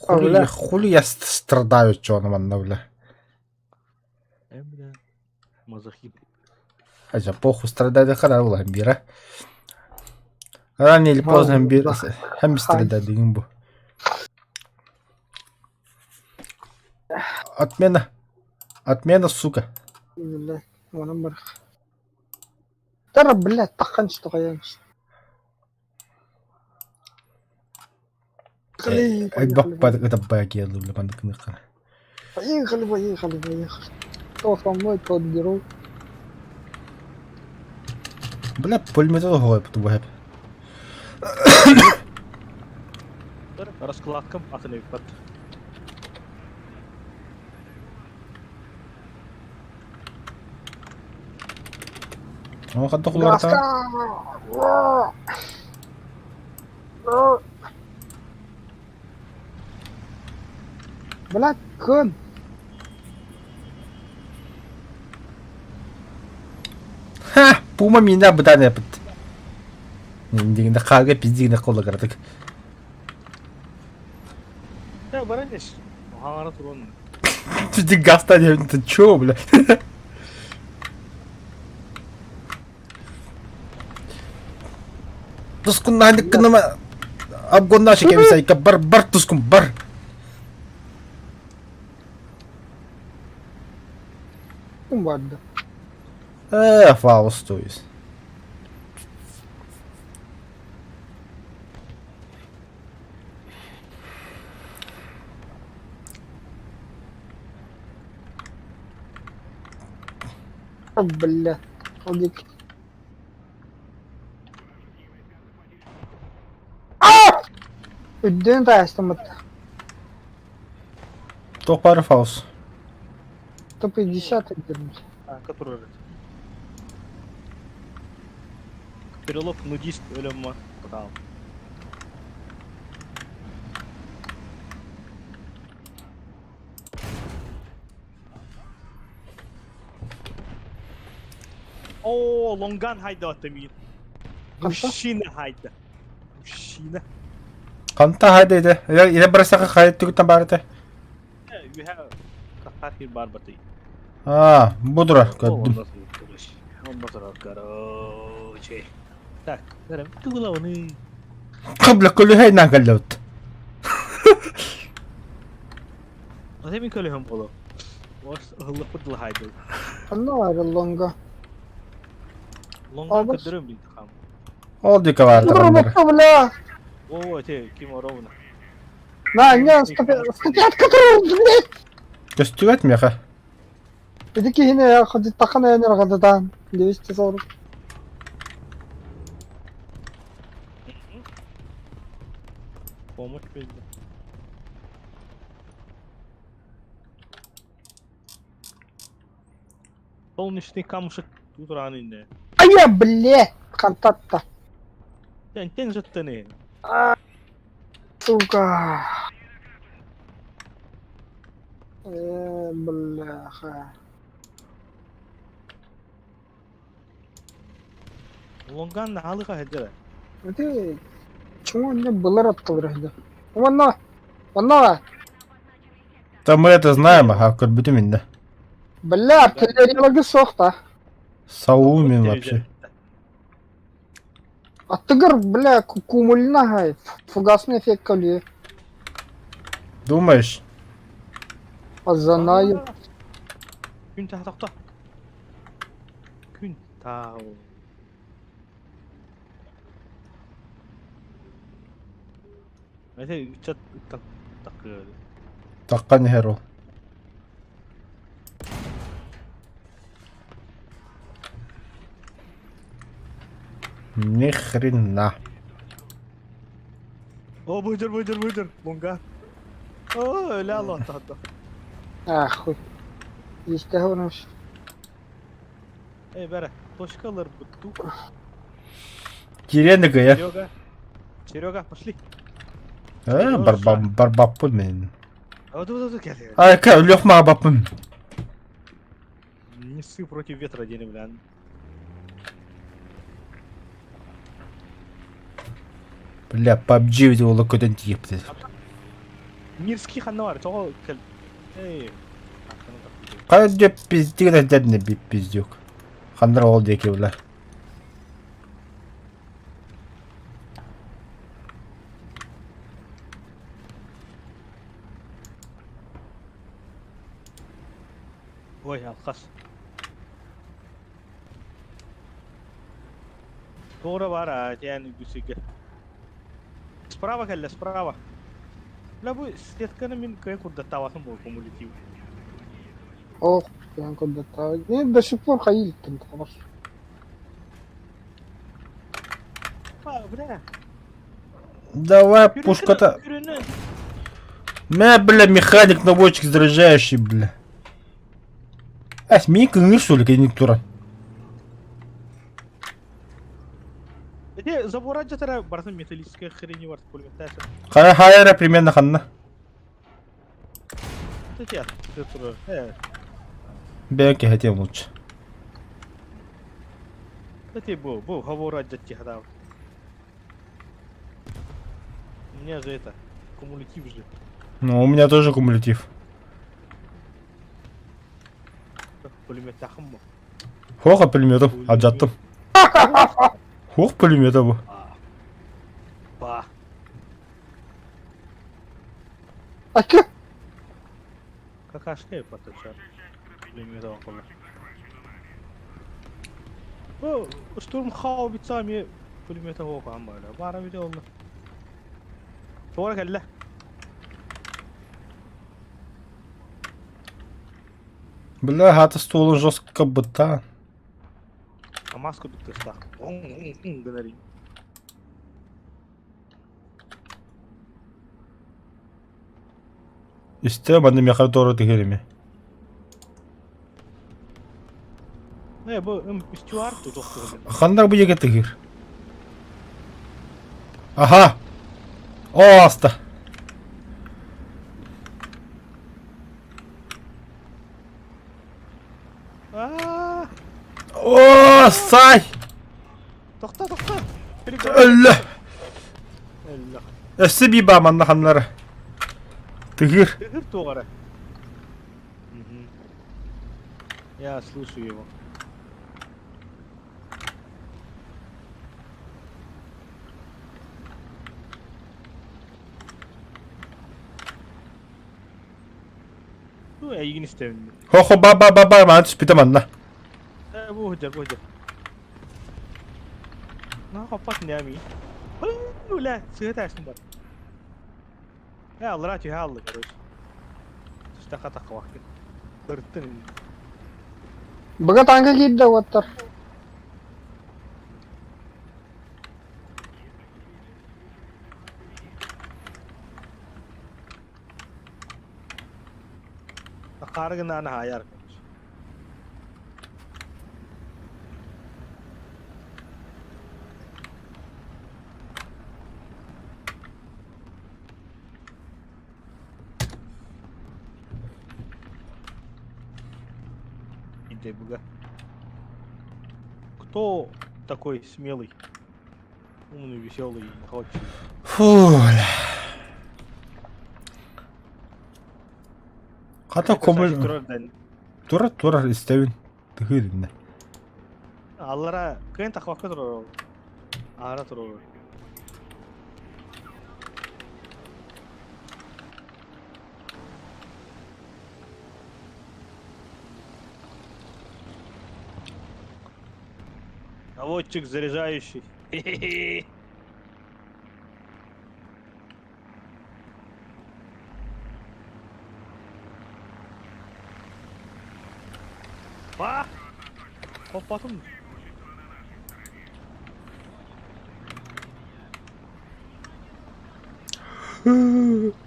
Хули, бля. хули я страдаю, чё манна, бля. Э, бля, мазохист. Хотя похуй, страдать да хара була бира. Рано или поздно бир hem страдать деген бу. Отмена. Отмена, сука. Бля, онон бар. Тара, блядь, таххан что Это багелы, бля, бандыкны. Поехали, поехали, поехали. Кто со мной, тот герой. Бля, пулемет оҕой бу Раскладкам атын эбиппат. Ол хатта хуларта. Блядь, кын. Ха, пума меня быдан эпит. Дигинде хаарга пиздигинде коллагардык. Э, баран еш. Хаҥара туран. Ты гаста ты чё, бля? Тускун нахдыккыныма обгоннашы кебисайка бар бар тускун бар. Кум барды. Э, Фауст, то есть. О, бля. Одик. А! Үрдүн таастаммыт. Туох баар Фауст? 150 дернуть. А, который Перелог нудист өлөм Там. О, Лонган хайда мин. Мужчина хайда. Мужчина. Ханта хайда иде. Иде барсаха хайд түгүттэн баар этэ. You have хахир бар баты. Аа, будура көрдүм. Онно турар, короче. Так, бэрем, тугулабыны. Бля, көлүһэй наан кэллэбит. Ата мин көлөһөм боло. Ос ыһыллыппыт дылахайды. Онно бар лонга. Лонган Обас. көрдөрөм бил хам. Ол диэки баар Робот, бля! О, эти ким ровно. На, не, 105 который, блядь! Көстүбэт миэхэ. Ити киһини ходиттаххына эн ырҕатытаан 240. Помощь пизда. Солнечный камушек тут рано инде. Айа, блядь! Хантатта. Тен тен жыттыны. Сука. Э, бляха. Лонган наалыга хеджера. Ити чуҥу инньэ былыр аттылар иһдэ. Уонна онно Да мы это знаем, ага, көрбүтүм инде. бля, артиллерияларга суох да. Саумин вообще. Аттыгар, бля, кумулина хай, фугасный эффект көлүө. Думаешь? Азанаю. Күн таа тохто. Күн таа. Эти чат так так. Таккан иһэр ол. Ни хрена. О, быдыр, быдыр, быдыр. Лунга. О, ля лота. Ахуй. Истэһэ Эй, бәрэ, точкалар бутту. Кириэн кыйа. Серега. Серега, пошли. Э, барбаппын мен. А, да, да, да, кел. Ай, ка, өлөх баппын. Не ссы против ветра, дени, бля. Бля, PUBG видеолар көтөн тиийиптэр. Мирский ханна бар, тоҕо кел. Эй. Хайа деп пиздик дэрдэрне бип пиздюк. Хандар ол диэки бля. Ой, алкас. Туора бар, а, тян үгүсүгэ. Справа кэллэ, справа. Бля, бу сетканы мин кыйа курдаттаабатын буол кумулятив. Ох, я курдаттаа. Не, до сих пор хайылтын тоҕор. А, бля. Давай, пушка-то. Мэ, бля, механик, наводчик заряжающий, бля. А, мин кыҥыр что ли, кэнник туран. Эти забора жатара барытын металлическая хрень бар пулеметташа. Хайа хайа примерно ханна. Эти турар. Э, Бэйэн кэһэтиэм лучше. эти бу, бу хабора жатти хадав. У меня же это кумулятив же. Ну, у меня тоже кумулятив. Пулеметтахым бу. Хоха пулеметов, алдьаттым. Хох пулемета бу. Ба. Ака. Какашка поточар. Пулемет оҕолор. Бу штурм хаубица ми пулемета оҕам бара. Бара бит олла. Туора кэллэ. Бля, хата столун жестко быта. А маску дуктастах. Гынари. Истэ манна миэхэ туора түһэр Э, бу стюард тут охтугун. Ханнар бу диэки тыгыр. Аха! О, аста! Аа, О, сай! тохто, тохто. Өллө! Өллө. Өссө биба манна ханнара. Тыгыр. Тыгыр тугара. Я слышу его. Ту эйигин истэбин. Хо-хо ба-ба-ба-ба маан түспүтэ манна. Э бу сылдьар, бу сылдьар. На хоппат не Бля, сыһа тээстим бар. Э аллара түһэ аллы, короче. Түстэ хатахха вакыт. Ырыттын. Быга танка киирдэ уоттар. Акаары гынаан аһаайар. Иде Кто такой смелый? Умный, веселый, находчивый. Фу, бля. Хата комул... Тура турар истэбин. Тыһыырынна. Аллара кыайан тахвакка турар ол. Аара турар. Наводчик заряжающий. Ба! Хоппатым.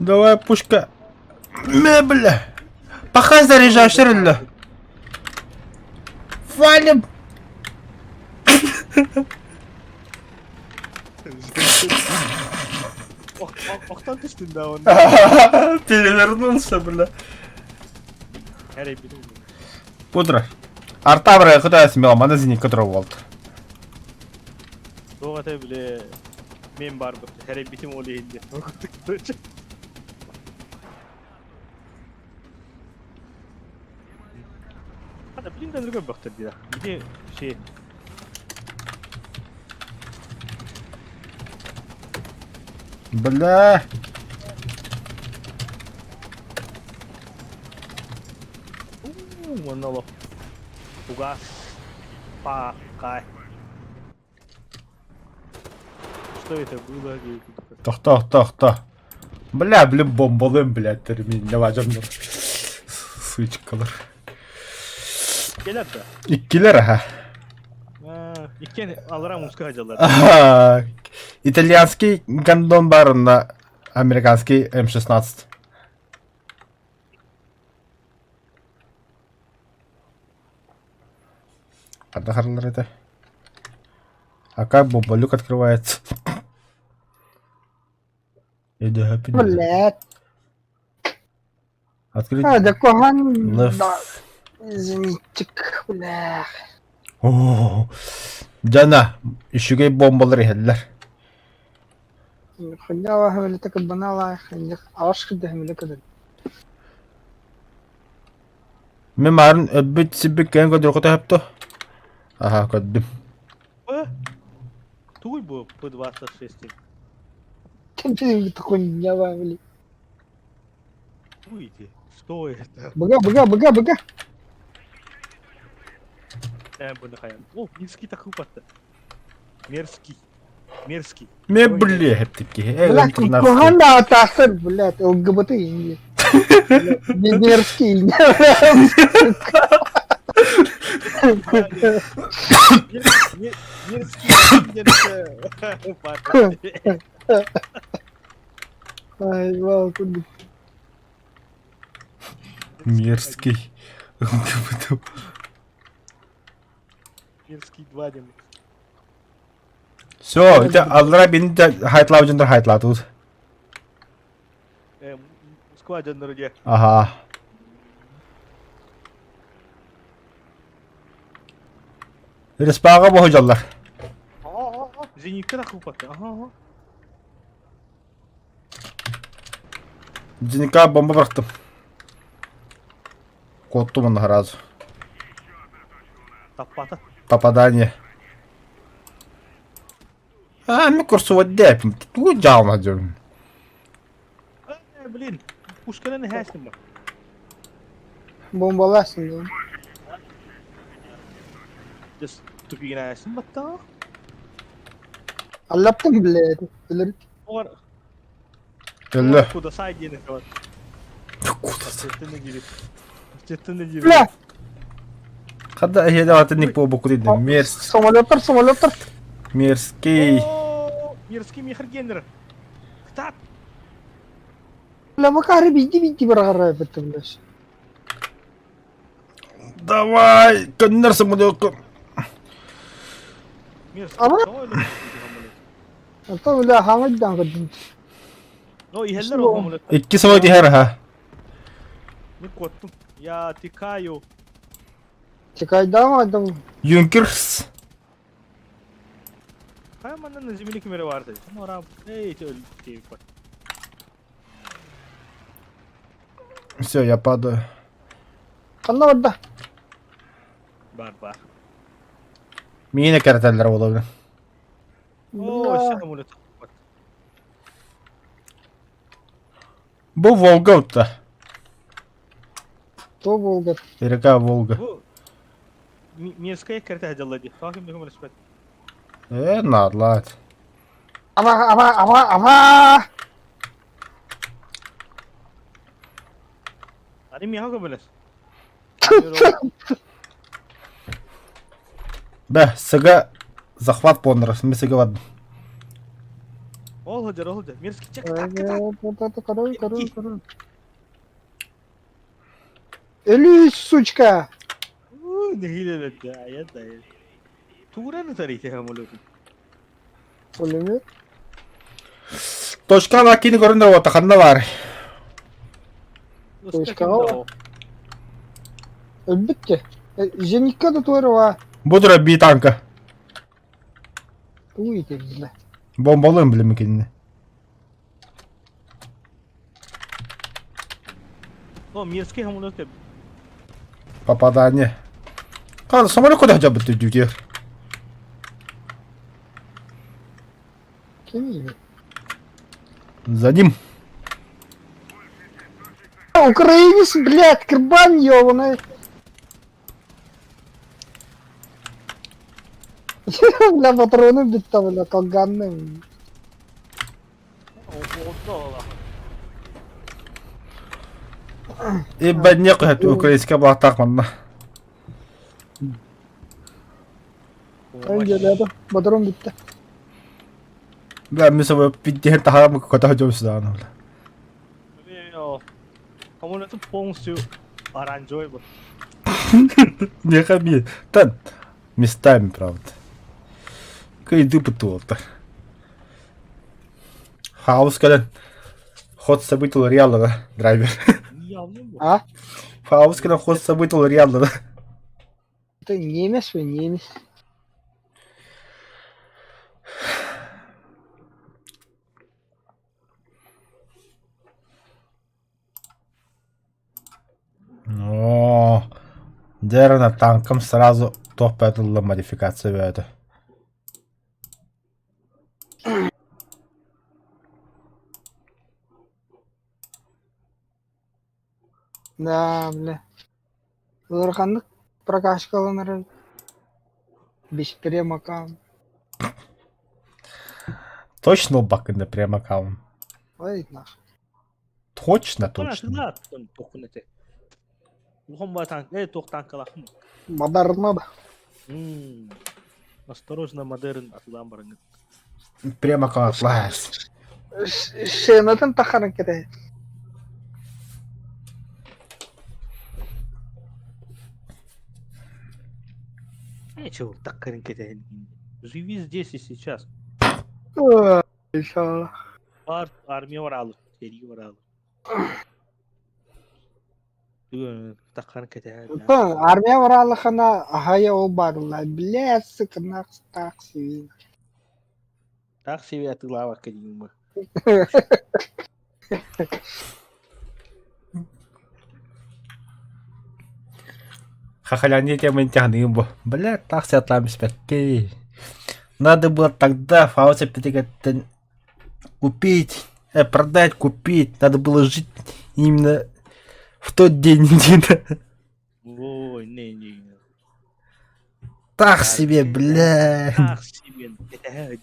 Давай, пушка. Мэ, бля. Пока заряжаешь, релля. Валим. Охтан түстүн да он. Перевернулся, бля. Пудра. Артабра куда смело, мана зенитка болду. Тоҕо этэ бile мен барбыт, хэрэй битим ол иһин диэн. Хата блин да көрбөхтөр диир. Ити şey Бля. Уу, манна Угас. Па, кай. Что это было? Тохто, тохто. Бля, блин, бомбалым, блядь, термин. Давай, дьоннор. Сычкалар. Келер да. Иккилер, аха. Иккен алара муска хадьалар. Итальянский гондон барына американский М16. Хардахарлар это. А как бомболюк открывается? Блядь. Открыть. А, да кухан... Да. Зенитчик, бля. О, Дьана, үчүгэй бомбалар иһэллэр. Хуйня хэмилитэ кырбаналаах, аҕыс кырда хэмилэ кыдын. Мин маарын өлбүт сирбит кэлэн көрдөрөххө төһөптө? Аха, көрдүм. Тугуй бу П-26? Хуйня блин. Туйте. Что это? Быга, быга, быга, быга. О, мерзкий такой Мерзкий. Мерзкий. Ме бля, таки. Блядь, кухан да тахсыр, блядь, ЛГБТ инди. Мерзкий. Мерзкий. Ай, вау, куда. Мерзкий. Мерзкий два дем. Все, это аллара бин хайтлау дьоннор хайтлаатыбыт. Москва дьоннор дьэ. Аха. Респаға боһу дьаллар. Зенитка да хупатты. Ага, ага. Зенитка бомба бырахтым. Куоттум онно сразу. Таппата. Попадание. А, мен курсу депим. Тугу жаалма дьон. Э, блин, пушканы хәстим бар. Бомбаласын дуу? Just тупигинээсин баттаа. Аллаптым блядь. Өлөр. Оҕар Өллө. Кудасай диэн этэ бар. Кудасай. Четтин дири. Четтин дири. Бля! Хадда эһиэдэ атын ник буолбукку дии. Мерс. Самолеттар, самолеттар. Мерзкий. Мерзкий мехергенер. Кытаат. Бля, Макары биди-биди быраҕара эбит блядь. Давай, көннөр самолекку. Ама? Ата бля хаҥайдаан көрдүм. Но иһэллэр ол самолет. Икки самолет иһэр аха. Мин куоттум. Я тикаю. Тикайдаан айдам. Юнкерс. Хайа манна на земле кимере бар деді. Ора, эй, өлтейіп Все, я падаю. Ханна барда? Бар бар. Миинэ кэрэтэллэр буолабын. О, Бля. самолет. Бу Волга утта. То Волга. Река Волга. Бу Минская кэрэтэ дьалла дии. Тоҕо ким көмөлөспөт. Э, надлаат. Ама, ама, ама, ама! Ани миэхэ көмөлөс. Бә, сыга захват поннорос, мы сыга бардым. Ол сылдьар, ол сылдьар. Мирский чек, так, так. Король, король, король. Өлүү, сучка! Нэһиилэ бэрдэ, айан да айан. Тугуран ытар ити самолетун. Пулемет. Точка кини көрүнөр уота ханна баар? Точкаҕа Өлбүт те. Зенитка да туорува. Бу тура би танка. Тугу итирдилэ. Бомбалыам билим кинини. О, Мирский самолет деп. Попадание. Хал, самолет куда хотя бы ты дютер? Ким иби? За ним. Украинец, блядь, кырбан ёбаный. Бля, патроны бүтті, бля, колганны. Ибо некуда украинская была манна. Ангелята, патрон бүтті. Бля, мы с собой пиздец тахарам какой-то идем сюда, ну, бля. Самолету полностью оранжевый был. Не хами. Та местами, правда. Кайды бытуолта. Хаос кэлэн ход событий реаллара драйвер. А? Хаос кэлэн ход событий реаллара. Это немец, вы немец. О, Дерна танком сразу топ ылла модификация бөөтө. Да, бля. Ыараханнык прокачкаланар без прем-аккаунт. Точно бакында прем аккаунт? Ой, нах. Точно, точно. Модерна да. Осторожно, модерн атылаан бараҥҥыт. Прем аккаунт лаас. Сценатын тахаран кете. Нечего так кете. Живи здесь и сейчас. Иншалла. Бар армия баралы, сэрии баралы. Таххан кэтэһэр. Армия баралахана аһайа ол барыла. Бля, сука, нах, так себе. Так себе атыылаабакка диигин бу. Хахаляне темы тяхныым бу. Бля, так сятлам испэккэй. Надо было тогда Фауса Пятигаттан купить, продать, купить. Надо было жить именно в тот день. Ой, не-не. Так себе, бля. Так себе, это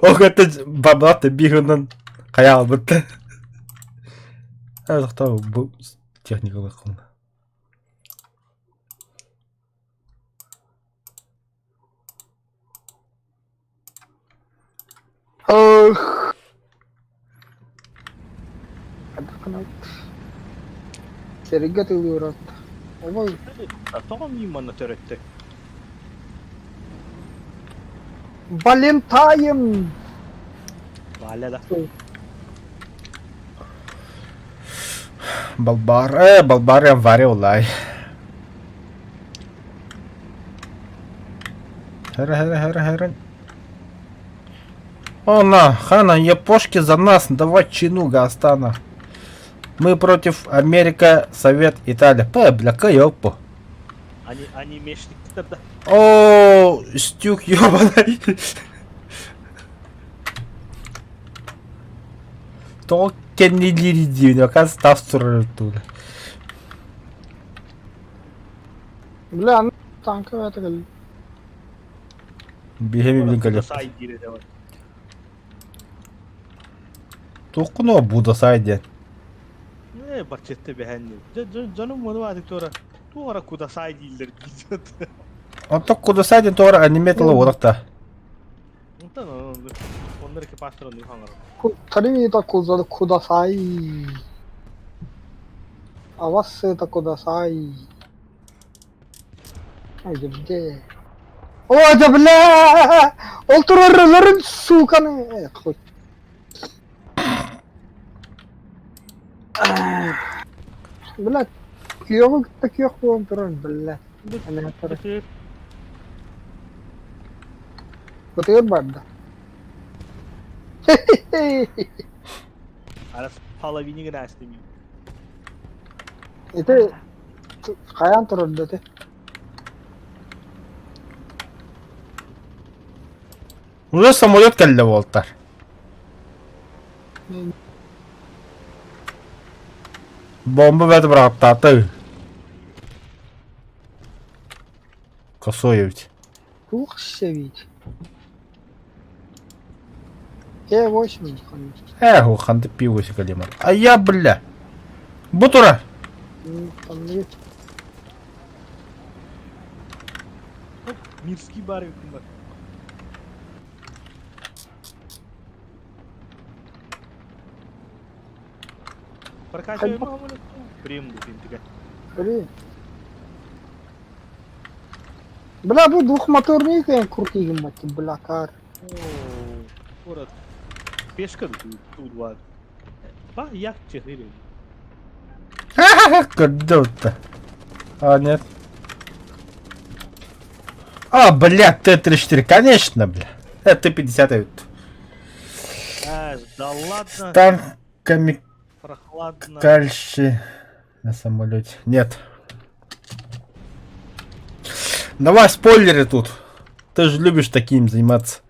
Ол это баблат бигынан хайаалбыт. Тохтоо бу техникалык кылна. Ох. Серигэ тылыырат. Ой, Тоҕо миимманна төрөттө? Валентайн! Валя да. Балбар, Балбар январь улай. Хара, хара, хара, хара. О, на, хана, япошки за нас, давай чину, Гастана. Мы против Америка, Совет, Италия. П, бля, кайопо. Они, анимешниктер да. О, стюк, ёбаный. Тоҕо кэннилиир диибин, оказывается, тас турар тула. Бля, ну танка это кэл. Биһэми билин кэлиэхпит. Сай диир этэ. Туоххун Будда сай диэн. Барчетте бэһэн. Дьонум муну ааты туора. Туора куда сай дииллэр диир. Онтон Кудасай диэн туора аниме тыла уолахта. Онтон оннор экипажтар оннук хаҥар. Таримита куза кудасай. Авассета кудасай. Ай, где? О, да бля! Ол турар сука! Эх, хоть. Бля, күйөҕү кытта күөх буолан турар, бля. Ана турар. Бытыгыр барда. Арас половине гына астымын. Ити хайаан турар да ти? Уже самолет кэллэ буолтар. Бомба бэт быраҕаттаата. Косой ведь. Туох сэбиит. Е8 Эх, ханды пиво сикалима. А я, бля. Бу тура. Там Мирский бар бар. Прокачиваем Прим, Блин. Бля, бу двухмоторный екен крутыйгын мать, бля, кар. Город. Пешка тут два. Ба, як четыре. Көрдө А, нет. А, бля, Т-34, конечно, бля. Это Т-50. А, да ладно. С танками Прохладно. кальши на самолете. Нет. Давай спойлеры тут. Ты же любишь таким заниматься.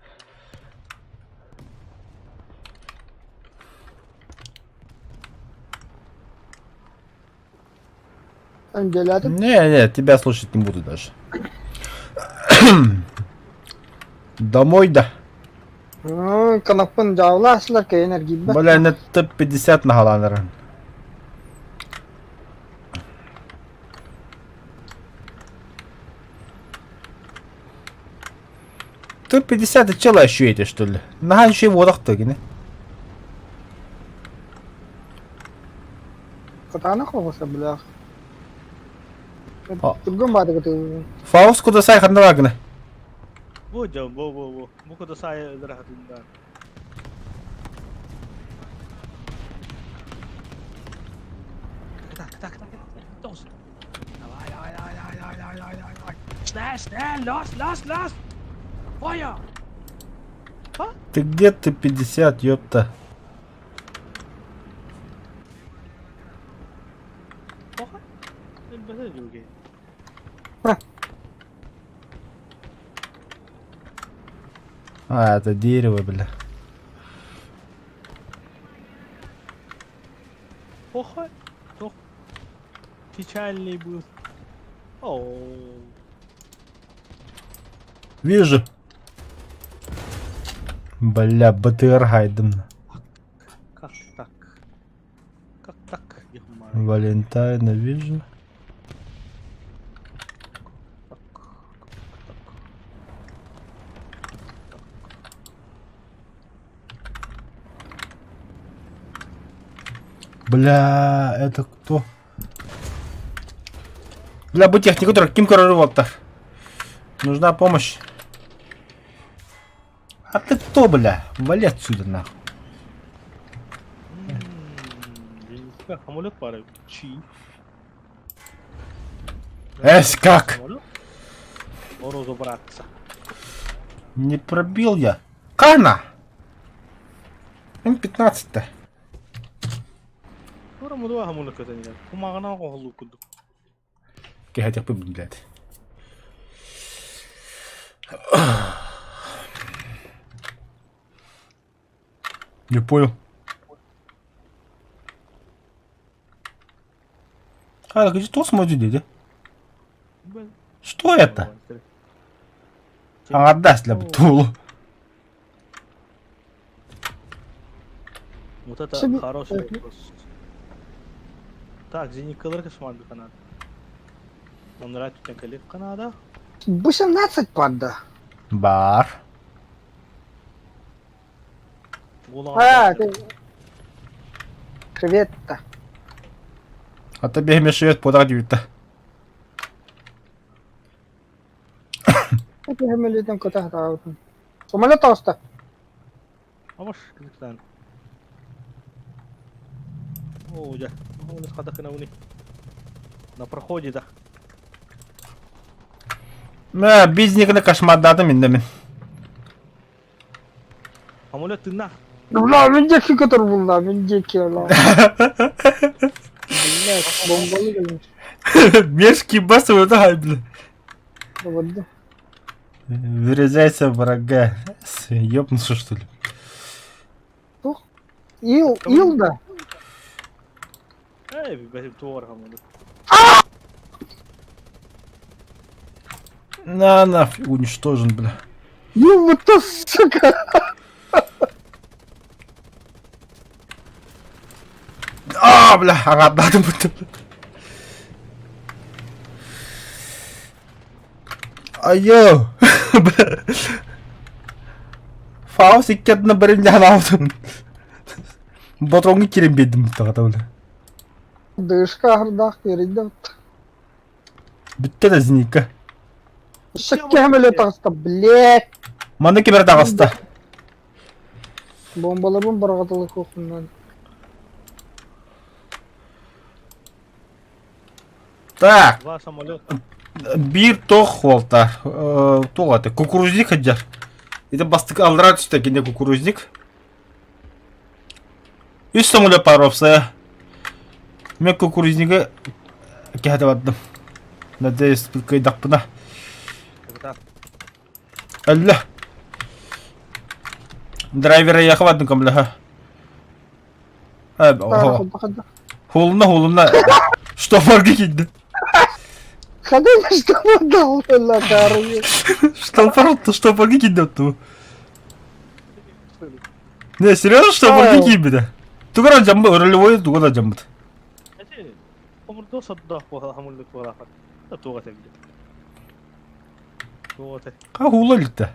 Не, не, тебя слушать не буду даже. Домой, да. Канаппын жауласлар кeener гиббе. Бля, на Т-50 на галанера. Т-50 чела еще эти, что ли? На еще его гине. Катана хоғыса, бля. Түргөн бады кыты. Фаус куда сай хандавагна. Бу жа, бу бу бу. Бу куда сай рахатында. Так, так, так, так. Давай, давай, давай, давай, давай, давай, давай, давай, давай. Schnell, schnell, los, los, los! Feuer! Ты где Т-50, ёпта? А, это дерево, бля. Похуй. Печальный был. О. Вижу. Бля, БТР хайдым. Как так? Как так? Валентайна вижу. Так, как так? Бля, это кто? Бля, бу техника турар, ким көрөр уолаттар? Нужна помощь. А ты кто, бля? Вали отсюда, нахуй. Самолет баар Чи. Эсь как? Разобраться. Не пробил я. Кана! М15-то. Тура мудуа хамуна көтөнүлэр. Кумаҕынан оһоллуу курдук. Кэһэтиэхпит блядь. Не понял. А, где что смотрит, дядя? Что это? Аҥардас для бутулу. Вот это хороший вопрос. Так, зеникалар кошмар Канада. Он рад Канада. 18 панда. Бар. А, ты... Привет-то. А тебе мешает подать это. Көмөлөтөн көтө Самолет таҕыста. Абаш Казахстан. О, дьэ. Хатахына На проходе, да. Мэ, бизнекini кошмардаатым инде мин. Самолет тыыннаах. Бля, мин диэки көтөр булла, мин диэки ола. Блядь, бомбалы кэлин. Мерзкий бас это бля. Вот да. Вырезайся врага. Ёбнулся что ли? Ил, ил да. Эй, бэйм туор хамолет. На нафиг уничтожен, бля. Ил, вот то, сука. А, бля, аҕардаатым бутта. Айо! Бля. Фаус иккетна бирин жаһанаабытым. Ботроҥҥа киирэн биэрдим буттаҕата бля. Дышка ахырдаах киэрийдэ. Бүттэ да зенитка. Шакке самолет таҕыста, блядь. Манна ким эрэ таҕыста. Бомбаларбын быраҕаталык Так, Два самолета. биир туох уолта, туох это, кукурузник сылдьар. Ити бастакы аллараа түстэ кини кукурузник. Үс самолет паровса. Мен кукурузнигы кэһэтэ бардым. Надеюсь, кыайдахпына. Капитан. Өллө. Драйвера яха бардым көмөлөһө. Хулуна хулуна. Что фарга киирдэ? Ханна что дал ла таарыйы. Штопор, штопорга киирдэ отту. Не, серьезно, штопорга киирбитэ? Тугара жамбыт, рулевой тугара жамбыт. Омурдо соддоох буола хамуллук буолаахат. Туга тэбилэ. Туга тэ. Ха хула илтэ.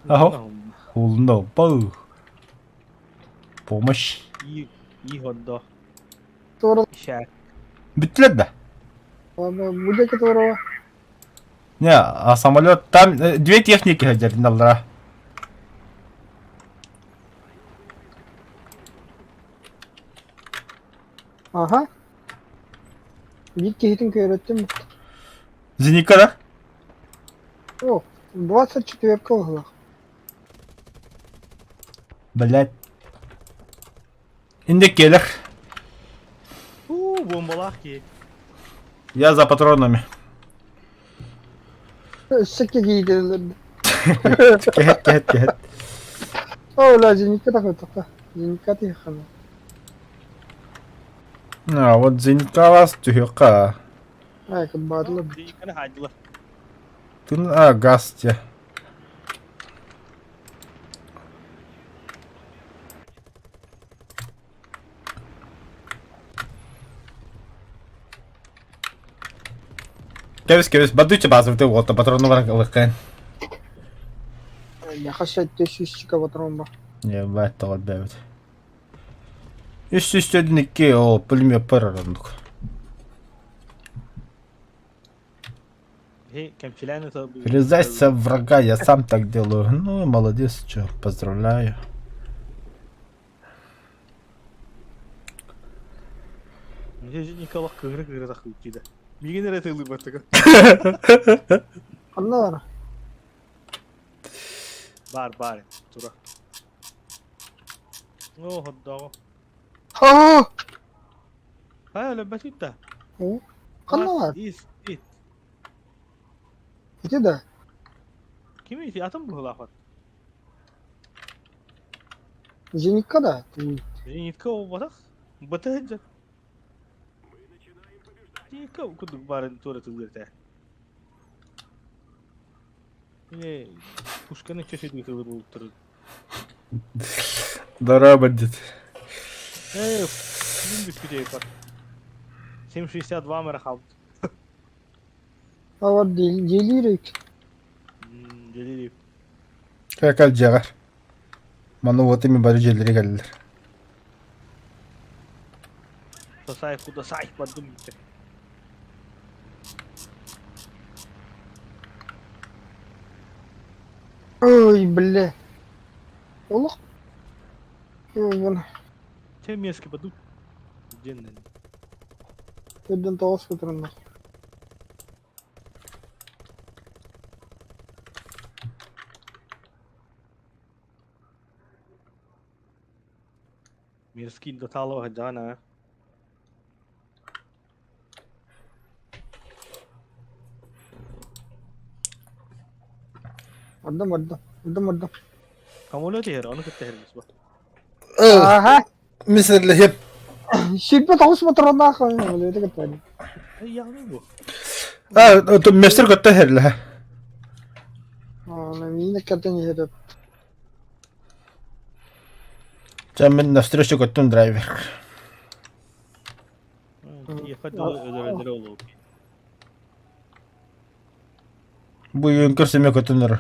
Ахо. Хулуна бау. Помощь. И и hoddo. Туора Ишак. Бүттүлэр да? Будет туора. Не, а самолет там две техники сылдьар Аха. Биир киһитин көөрөттүм. Зенитка да? О, 24 ыһылах. Блять. Индекелер. У, бомбалаах киһи. Я за патронами. Өссө киһи Кэһэт, кэһэт, кэһэт. О, ла зенитка тахытта. Зенитка тихана. А, вот зениткалаас түһүөххэ. Ай, кыбаатылар. Зенитканы хаайдылар. Тын а, газ те. Кэбис кэбис, бадучча базовый уолта патрону баран ылыккын. Яха сэттэ сүүсчүкэ патрон бар. Ебать, тоҕо бэбит. 342 ол пулемет ороннук. Врезайся в врага, я сам так делаю. Ну, молодец, чё, поздравляю. Николах кыыры кыыры тахыытчыда. Мигин эрэ тыллыбаттыга. Ханна бар? Бар бар тура. О, hodдоҕу. Аа! Ха, өлөбөтүт да. Ханна бар? Is it. Ити да. Ким ити атын быһылаахат? Зенитка да. Зенитка буолбатах. Быта сылдьар. Зенитка курдук баарын туора тыллыыр этэ. Э, пушканы чөсөйдүү тылыр буолуттар. Здорово, бандит. Э, күн бүппүтэ бар. 7.62 мэрэ хаалбыт. Алар делирик. Делирик. Кэл дьиэҕэр. Маны вот ими бары дьиэлэри кэллилэр. Сасай куда сай бардым бүттэ. Ой, бля. Олох. Ой, Чем мерзкий баду? Ден. Төрдөн тоҕус көтөрөннөр. Мерзкий доталова жана. Ордом ордом. Ордом ордом. Самолет иһэр, ону кытта иһэр бу. Ааха. Мисерлиһип. Сүүрбэ тоҕус мотороннаах самолеты кытта. Яғни бу. А, местер көттө иһэрлэһэ. Миин эккэрдэн иһэр. Чэ, мин навстречу көттүм драйвер. Өлөрөлөр олу. Бу юнкер семья көтөнөр.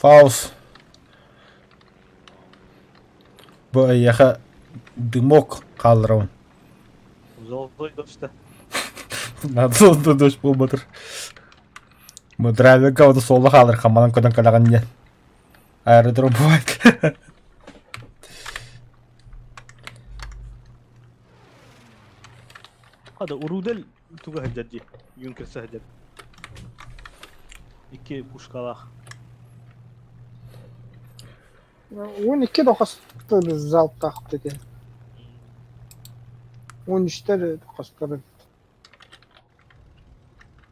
Фаус. Бу эйиэхэ дымок хаалларабын. Золотой дождь. Надо золотой дождь буолбатыр. Бу драйверга ону суола хаалар хамманан көтөн кэлэҕин диэн. Аэродром бывает. Хада урудел туга сылдьар дии. Юнкерса сылдьар. Икки пушкалаах. 12 да хостор залптаах экен. 13-тер хостор.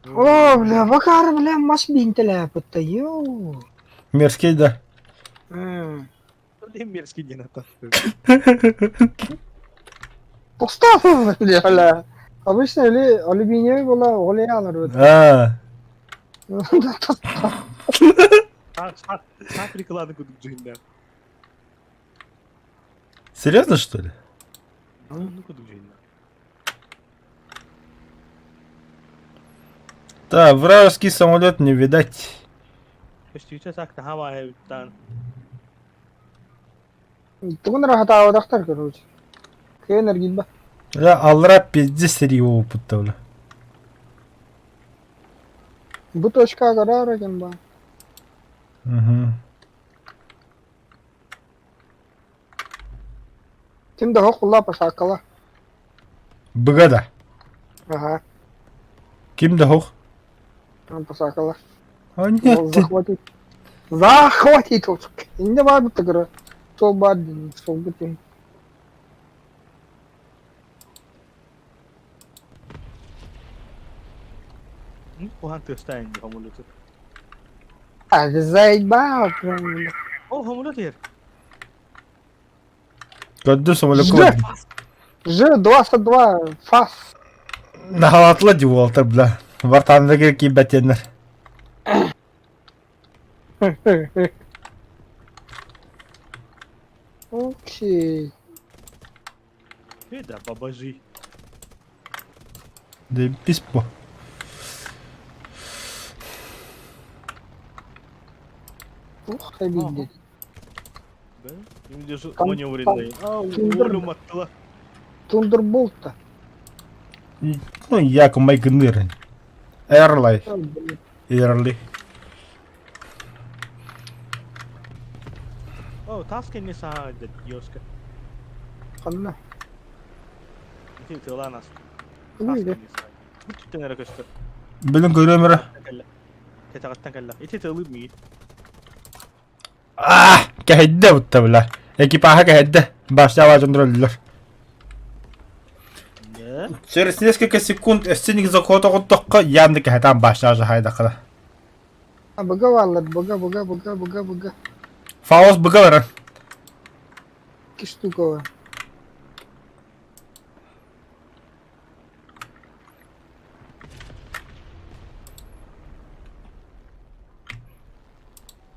О, бля, Вакар, бля, мас бинтелээппит ё. Мерзкий да. Блин, мерзкий диэн ата. Тостаах, бля, бля. Обычно или алюминиевый была, олеялар өт. А, Саа прикладын курдук дьүһүннээх. серьезно что ли? Ну курдук дьүһүннээх. Да, вражеский самолет не видать. Көстүүтэ так таһаа баайыттан. Тугун рахатаабатахтар, короче. Кыайан эргийбэ. Бля, аллара пиздец серии опытта, бля. Бу точка көрөр экен ба. Угу. Ким да хох пасакала. Быга Ага, Ким да хох? там пасакала. А нет, ты. Захватить. Захватить тут. Инде бар бит көрө. Сол бар, сол бит. Уһан тыастаан дии самолету. А, заебал прям, бля. О, самолет иһэр. Көрдүм самолекка Ж! бардым. Ж-22, фас. Наһалаатыла дии уолаттар, бля. Вартаныгар киирбэтиэннэр. Окей. Да, бабажи. Да писпо. Ух, обидеть. Маневренный. А, волю маттыла. Тундерболт-то. Ну, як майгыныр. Эрлай. Эрли. О, тас кэнни саха диоска. Ханна. Ити тылаан ас. Тас кэнни саха. Бу түттэн эрэ көстөр. Билин көрөм эрэ. Кэтэҕиттэн кэллэ. Ити тылы миит. А, кэһэйдэ бутта бля. Экипаха кэһэйдэ. Башня дьоннор өллүлэр. Через несколько секунд өссө заход оҕоттоххо явно кэһэтаан башня жахайдаххына. Быга бааллар, быга, быга, быга, быга, быга. Фаус быга барар. Икки штука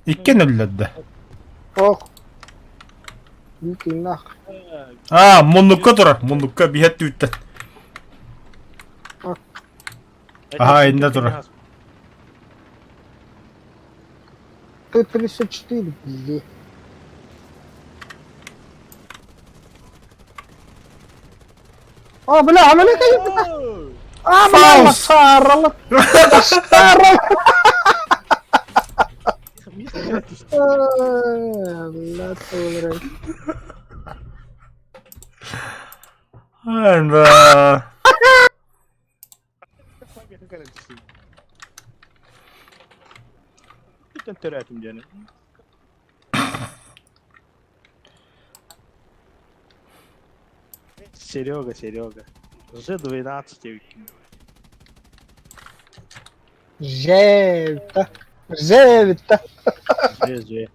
Иккиэн өллөрдө. Ох. Бүтүннах. Аа, муннукка турар. Муннукка биһэт түүттэн. Аха, иннэ турар. Т-34, блин. О, бля, а бля, А, бля, масарала. Масарала. Бля, толрай. Анда. Төрөөтүм диэн. Серега, Серега. Ж12 эбиккин. Жэвитэ. Жэвитэ. Ж, Ж.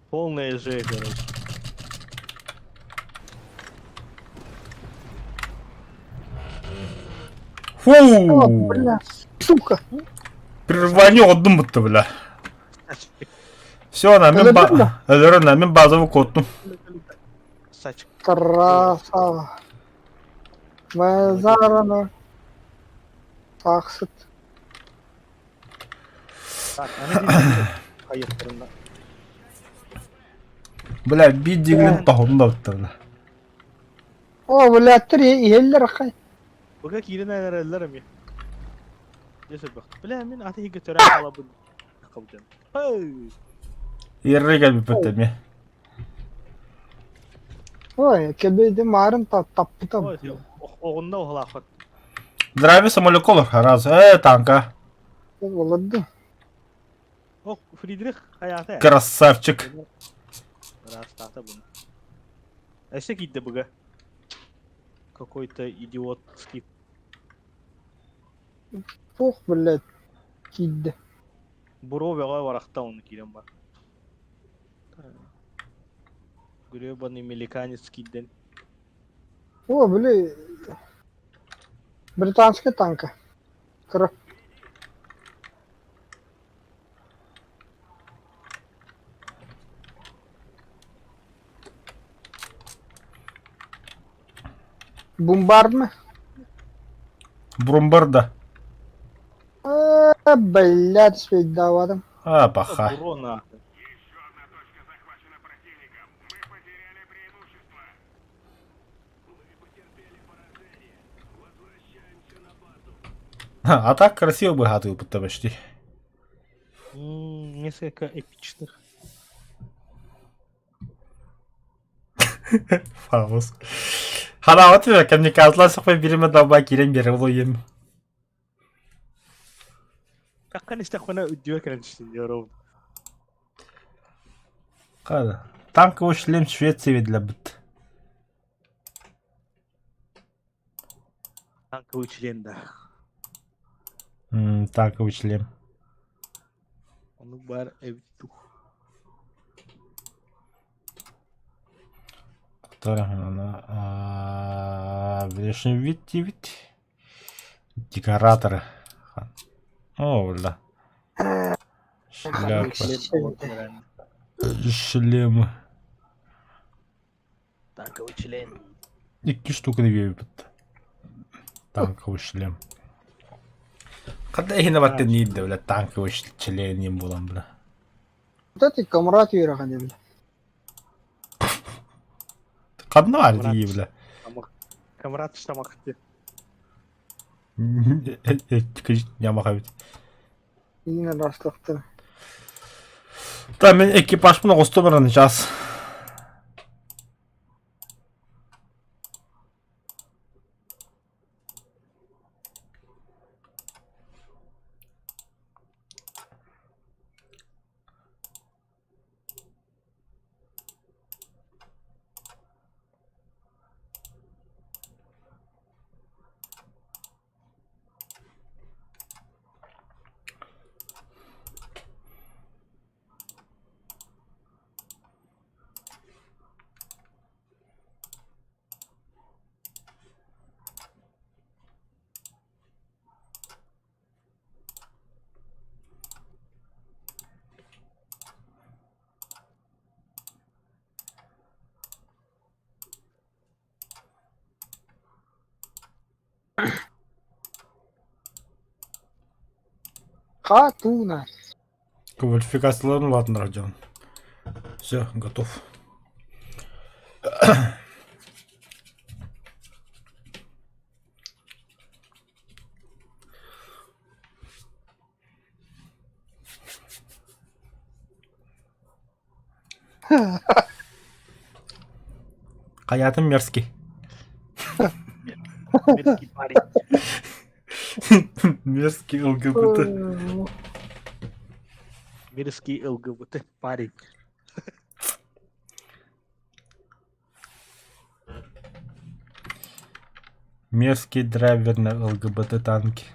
Полная Ж, короче. Фу! О, бля, сука. Прервание однум бутта, бля. Все, на мен ба... Өлөрөн, на мен базовый кодтум. Сачка. Красава. Мазарана. Тахсыт. Так, аны хайыттарында. Бля, бидигин тоһунда бутта, бля. О, бля, три иһэллэр ахай. Быга киирэн эрэллэр эмиэ. Дьэ сөрбөх. Бля, мин аты иһигэ төрөөн хаалабын. Кабытын. Ерре кэлбиппит эмиэ. Ой, кэбиди маарын таппыта. Оҕунна уһалаахпат. Драйвер самолеколов раз. Э, танка. Олорду. Ох, Фридрих хайаата. Красавчик. Растата буну. Өссө киирдэ быга. Какой-то идиотский. Туох, блядь, киирдэ. Буруо бөҕө барахта оны киирэн бар. Гребаный меликанец киирдэн. О, били, британская танка. Кыра. Бомбардма. Брумбарда. А, блядь, свет давадым. А, паха. Буро нахуй. А так красиво бы гатыл будто почти. Несколько эпичных. Фаус. Хараот коммуникациялар сохпай бириме далба кирен бере олойым. Каккан истэххүнэ үрдүгэр кэлэн түстүн ровно. Қада. Танковый шлем Швеции для быт. Танковый член да. Танковый шлем. Оннук баар эбит дуу. Внешний вид диэбит. Декораторы. О, бля. Шляпа. Шлемы. Танковый член. Икки штуканы биэрбит. Танковый шлем. Хата иһинэ баттын диир да бля танковый член диэн буолан бля. Вот это комрад үөрэҕин бля. Ханна баар дии бля. Комрад штамак диэн. Ньамах эбит. Иин араастахтар. Та мин экипажпын оҕусту баран сейчас. Хатуна. Квалификацияларын улаатыннарар дьон. Все, готов. Хайаатын мерзкий. Мерзкий парень. Мерзкий ЛГБТ. Мерзкий ЛГБТ парень. Мерзкий драйвер на ЛГБТ танке.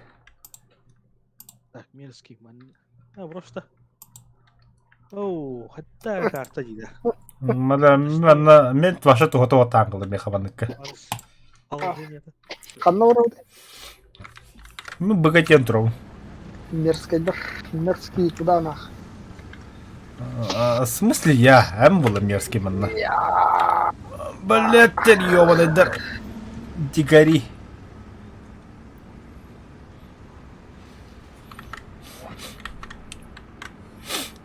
Так, мерзкий ман. А, просто. Оу, хатта карта дида. Манна мен ваша туһата таанкылы мехабаныкка. Положение. Ханна барабыт? Ну, богатен турабын. Мерзкий бар. Мерзкий куда нах? В смысле я? Эм было мерзкий манна. Блядь, ёбаный дар. Дикари.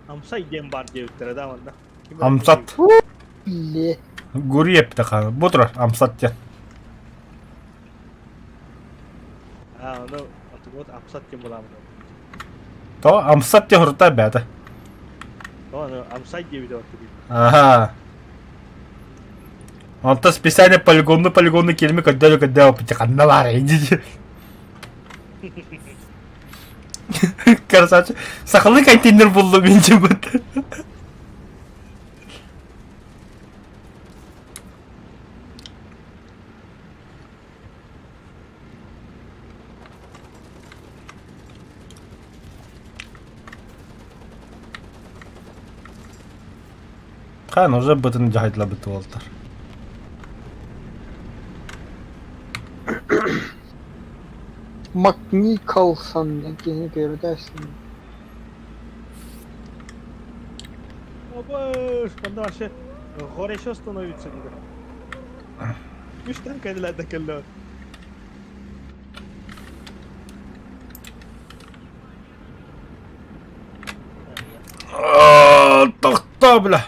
Амсай диэн баар диэбиттэрэ да манна. Амсат. Ле. Гурьев тахан. Бу турар Амсат диэн. А, ну, вот Амсат диэн буолаабыт. То Амсат диэн хурута бээтэ. То, Амсай диэбитэ оттугун. Ага. Онтон специально полигонну полигонну килими көрдөөлө көрдөө опыти ханна баар иди. Красавчик. Сахалыы контейнер буллум инчи бут. Хаан уже бытын дьаһайдылабыт уолтар. Макниколсон киһини көрүтээсин. Обаш, манна вообще горячо становится диде. Үс танк кэллэ кэллэ. Тохтоо бля.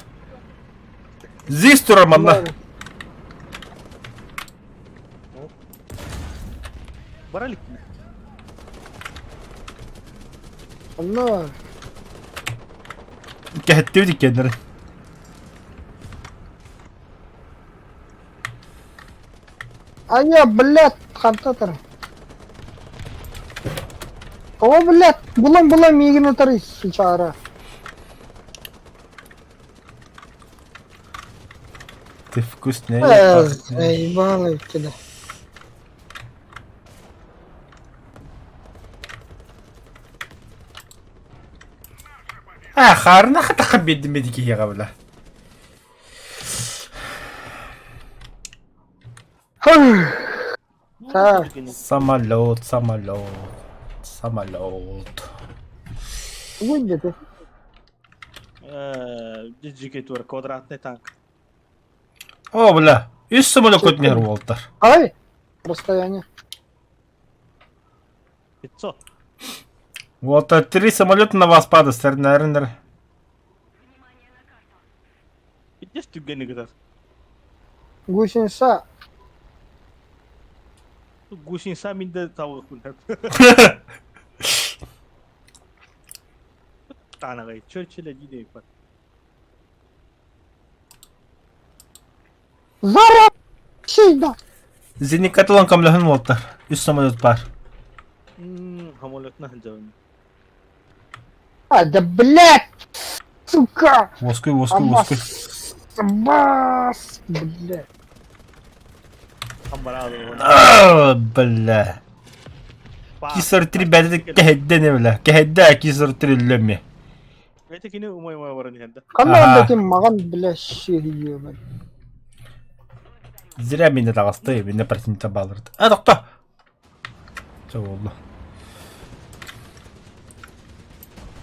Здесь турар манна. Бара иликпинэ. Онно Кэһэттибит иккиэннэрин. Айа, блядь, хантатар. О, блядь, булан-булан миигин ытар сычаара. Ты вкуснее Э, пахнешь. заебало тебя. А, хаарына хатаха биэрдим эти киһиэхэ била. Так. Самолет, самолет, самолет. Выйдет. Дьикий квадратный танк. О, бля, үс самолет көтүнэр уолтар. Ай! Расстояние. 500. Вот три самолета на вас падают, сэр, Идешь түгени кытар. Гусеница. Гусеница минде тавык күнәп. Танагай, Черчилля диде бар. Зара! Сильно! Зеникатылан көмөлөһүн уолтар. Үс самолет бар. Самолетна ханжабын. А, да блядь! Сука! Воскуй, воскуй, воскуй. Абас! Блядь. А, бля. Ки-43 бәдэ кэһэддэ не бля. Кэһэддэ Ки-43 үллэмми. Это кини умай-умай баран иһэрдэ. Ханна онда маган бля щириемэн. Зря мине таҕысты, мине противникта баалырды. А, тохто! Чэ буолла.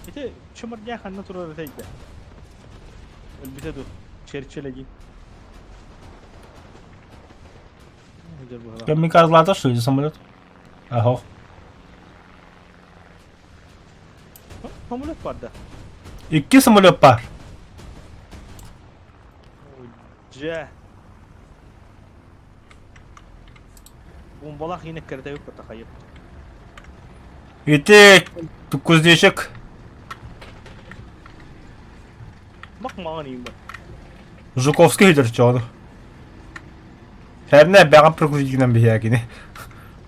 Ити чымырдьаа ханна турар этэйдэ? Өлбүтэ ду? Черчилэ дии. Камикадзе что ли самолет? Ага. Самолет бар да. Икки самолет бар. Дьэ. Бомбалаах иинэ кэрэтэбит батахайып. Ити кузнечик. Мах маҥан иин бар. Жуковский өтөрчөҕүн. Хэрнэ бэҕэн прокрутигынан биһиэкини.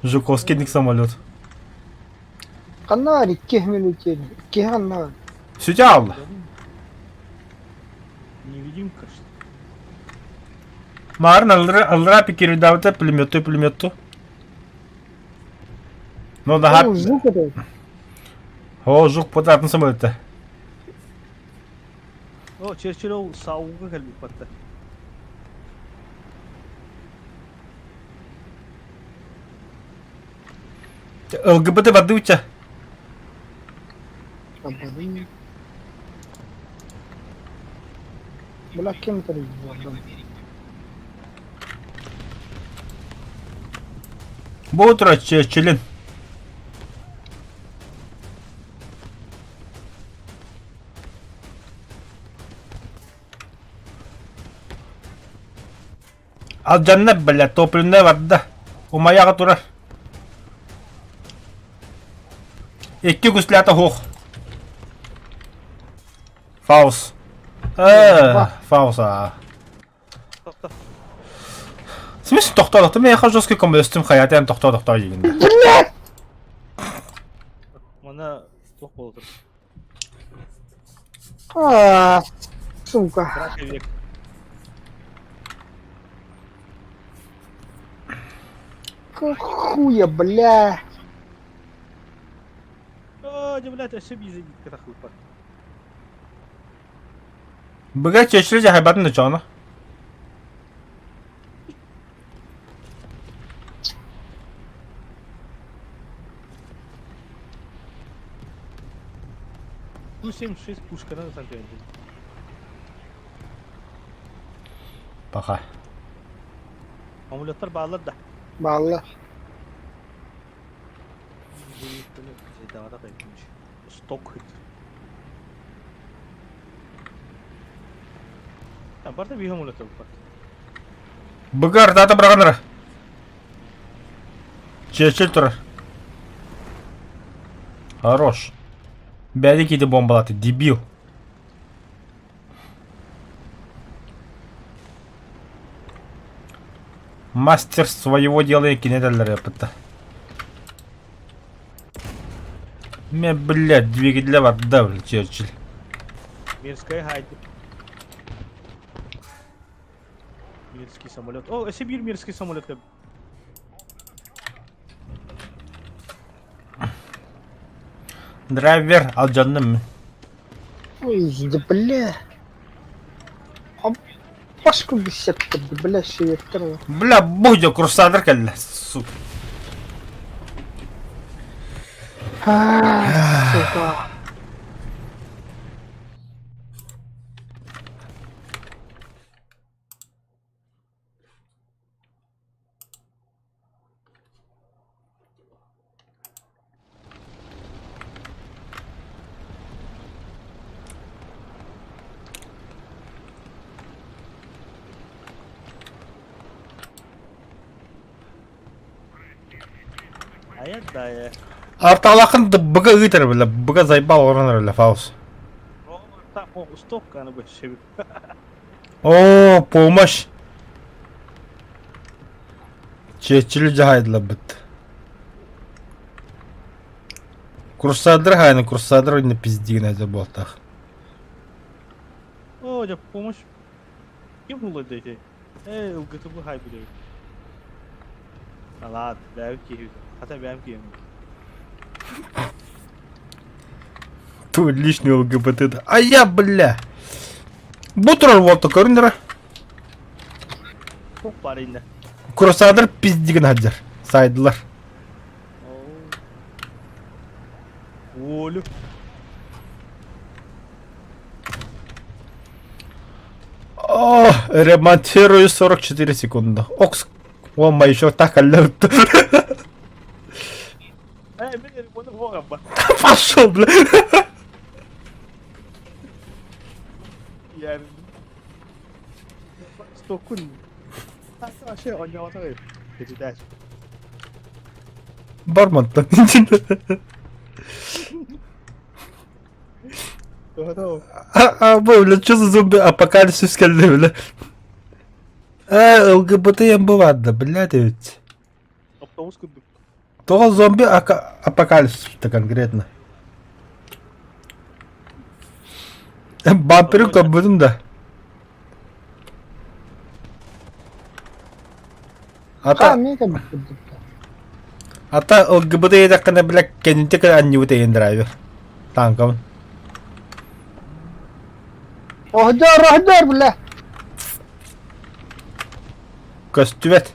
Жуковский ник самолет. Ханна икки хмелетели. Икки ханна. Сүтэ алла. Невидимка что. Марын аллара аллара пикирдаабыта пулеметту пулеметту. Ну да. Жук это. О, жук потатын самолетта. О, Черчилль ол сауга кэлбит батта. ЛГБТ бардыбыча. Бля, кем это Бу утро Черчиллин. Алдьанна, бля, топливная барда. Умайаҕа турар. Икки гуслята хуох. Фаус. Э, Фаус, а. В смысле тохтоо Миэхэ жесткий көмөлөстүм хайатыам тохтоо тохтоо диигин. Манна туох буола турар? А, сука. Раковик. Хуя, бля. Оо, дьэ, блядь, өссө биир кытахыыппар. Быга чөчүлү дьаһайбатын да чооно. Ту-76 пушканан ытан түһэрдим. Пока. Амулеттар бааллар да. Бааллар. Сток Барда биир амулет ылбат. Быгар дата быраҕанара. Чечил турар. Хорош. Бэйди киди бомбалаты, дебил. Мастер своего дела кинетеллер yapыта. Ме, блядь, двигателя барда, блядь, Черчилль. Мирская хайди. Мирский самолет. О, өссө биир мирский самолет кэлбит. Драйвер алдьанным. Ой, да бля. Башку бисеттер, бля, шиеттер. Бля, будь курсадыр кэллэ, сука. Сука. Айа да э. Арталахын быга ыытар бля, быга зайбал оронор бля, Фаус. Стоп, аны бу шебит. О, помощь. Чечили жахайдылар бит. Курсадыр хайны, курсадыр не пиздигин это буолтах. О, дьэ, помощь. Ким булла эти? Э, ЛГТБ хай билэр. Ладно, бэйэм киһи. Хата бэйэм киһим. Твой личный ЛГБТ. А я, бля. Бу турар буолта көрүннэрэ. Туох баар иннэ? Курсадыр пиздигин хадьар. Сайдылар. Уолу. О, ремонтирую 44 секунды. Окс. О, ма еще так алерт. Э, мен ремонт буолан Пошел, бля. Я Стокун. Вообще, он не вот Бармантан. А, бля, что за зомби апокалипсис кэллэ, бля? Э, ЛГБТ бывает, да, блядь, ведь. Автобус курдук. Тоҕо зомби апокалипсис-то конкретно. Бамперы көрбүтүм да. Ата, ата ЛГБТ диэтэххинэ, бля, кэнники анньыбыт эйэн драйвер. Танкабын. Оһдор, оһдор, бля. Көстүбэт.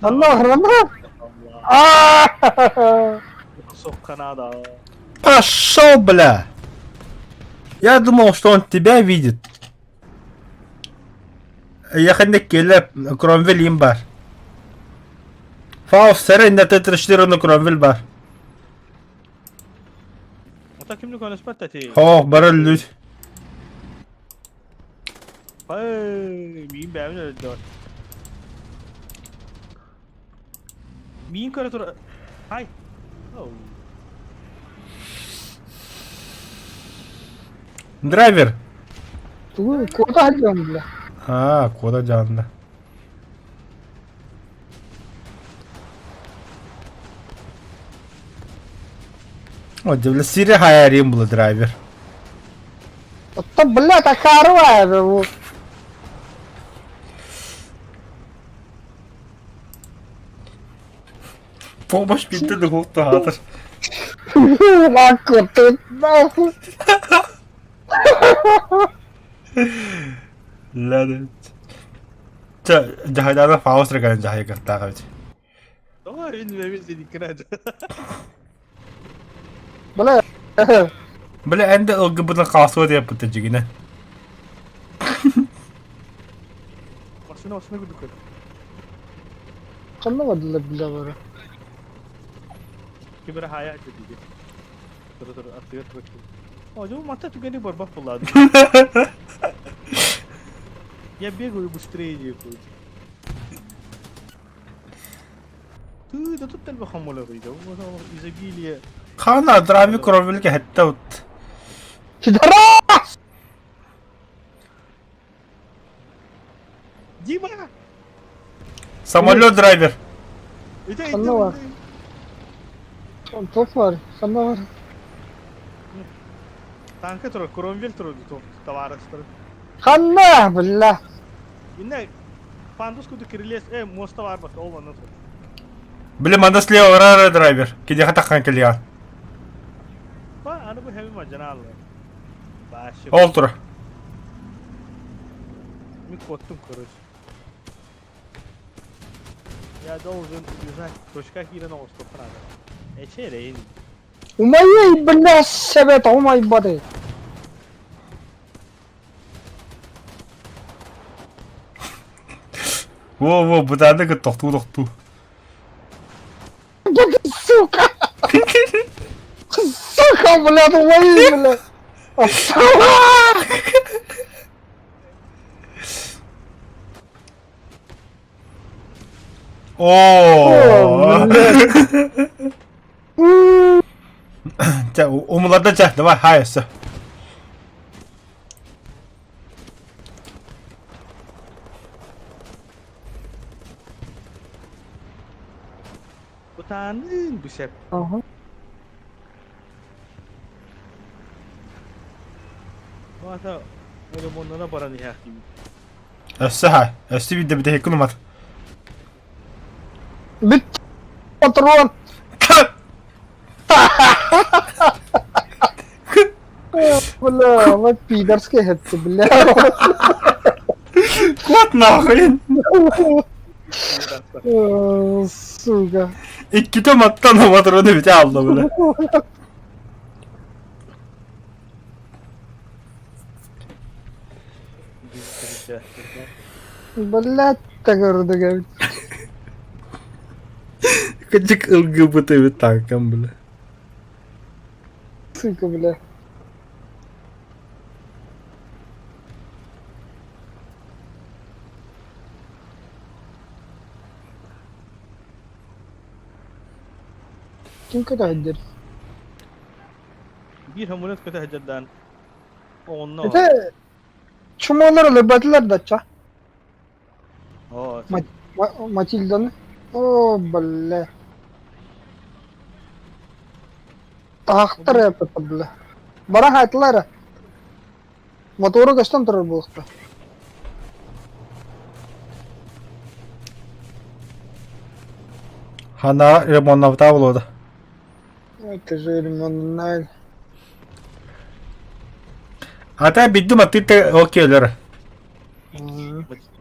Онно, онно. А! Пошел, бля! Я думал, что он тебя видит. Я келе Кромвель им бар. Фауст сэрэ Т-34 Кромвель бар. Кимник өнөспөт эти. Хоох, бары өллүт. Эй, миин бэйэбин өлдө. Миин көрө тура. Ай. Оу. Драйвер. Куда идем, бля? А, куда дьаанна. О, бля, сири хайарим был драйвер. Это, бля, такая рвая, Помощь битте духовта хатыр. Нахуй ты, нахуй. Ладно. Ча, жахайдана фаус реган жахай картага бит. Давай, мен сени кирәд. Бля. Бля, энде ЛГБТ калсуа деп бутта жигине. Машина машина күдүк. Ханна бадылар, бля, бары. Кибер хая диди. Тур тур атыгар тур. О, жо мата түгени барбак булады. Я бегаю быстрее дип. Ты да тут тэлбэ хаммола кыйда. Изобилие. Хана драйвер Кромвельге хетте ут. Пидорас! Дима! Самолет драйвер. Ханна бар. Топ бар, ханна бар. Танка тур, Кромвель тур, товарищ тур. Ханна, бля. Инне пандус куду кирилес, э, моста бар бат, ол манна тур. Бля, манда слева рара драйвер. Киде хатахан келия. Ба, аны бу Эһэби мадьанааллар. Башы. Ол тура. Мин куоттум, короче. Я должен убежать. Точка киирэн оҕустуохха наада. Эчи эрэйин. Умайый, бля, себе умайбады. Во-во, бытааны тохтуу-тохтуу. Да ты, сука! Сука, бля, лови, бля! О! Чэ, умуларда чэ, давай, хай, все. Бытааныын бу сэп. Ага. Маата ремоннана баран иһээхтиибит. Өссө хай, өссө биирдэ бүтэһиккин умат. Бүт патрон! Бля, вот пидорский это, бля. Кот нахрен! Сука. Иккитэ маттан патроны бүтэ алла бля. Блядь, так көрдүк Кыдьык ылгыбыт эбит танкам бля. Сука, бля. Ким көтөһүддэр? Биир самолет көтө сылдьардаан оҕонно. Это чумолар өлөрбөтүлэр дачча. Оо, Матильданы. О, бля. Таахтар это, бля. Бара хайтылар. Мотору көстөн турар буолуохта. Хана ремоннабыта буолуода. Это же ремоннай. Ата биддим аттыт окейлер.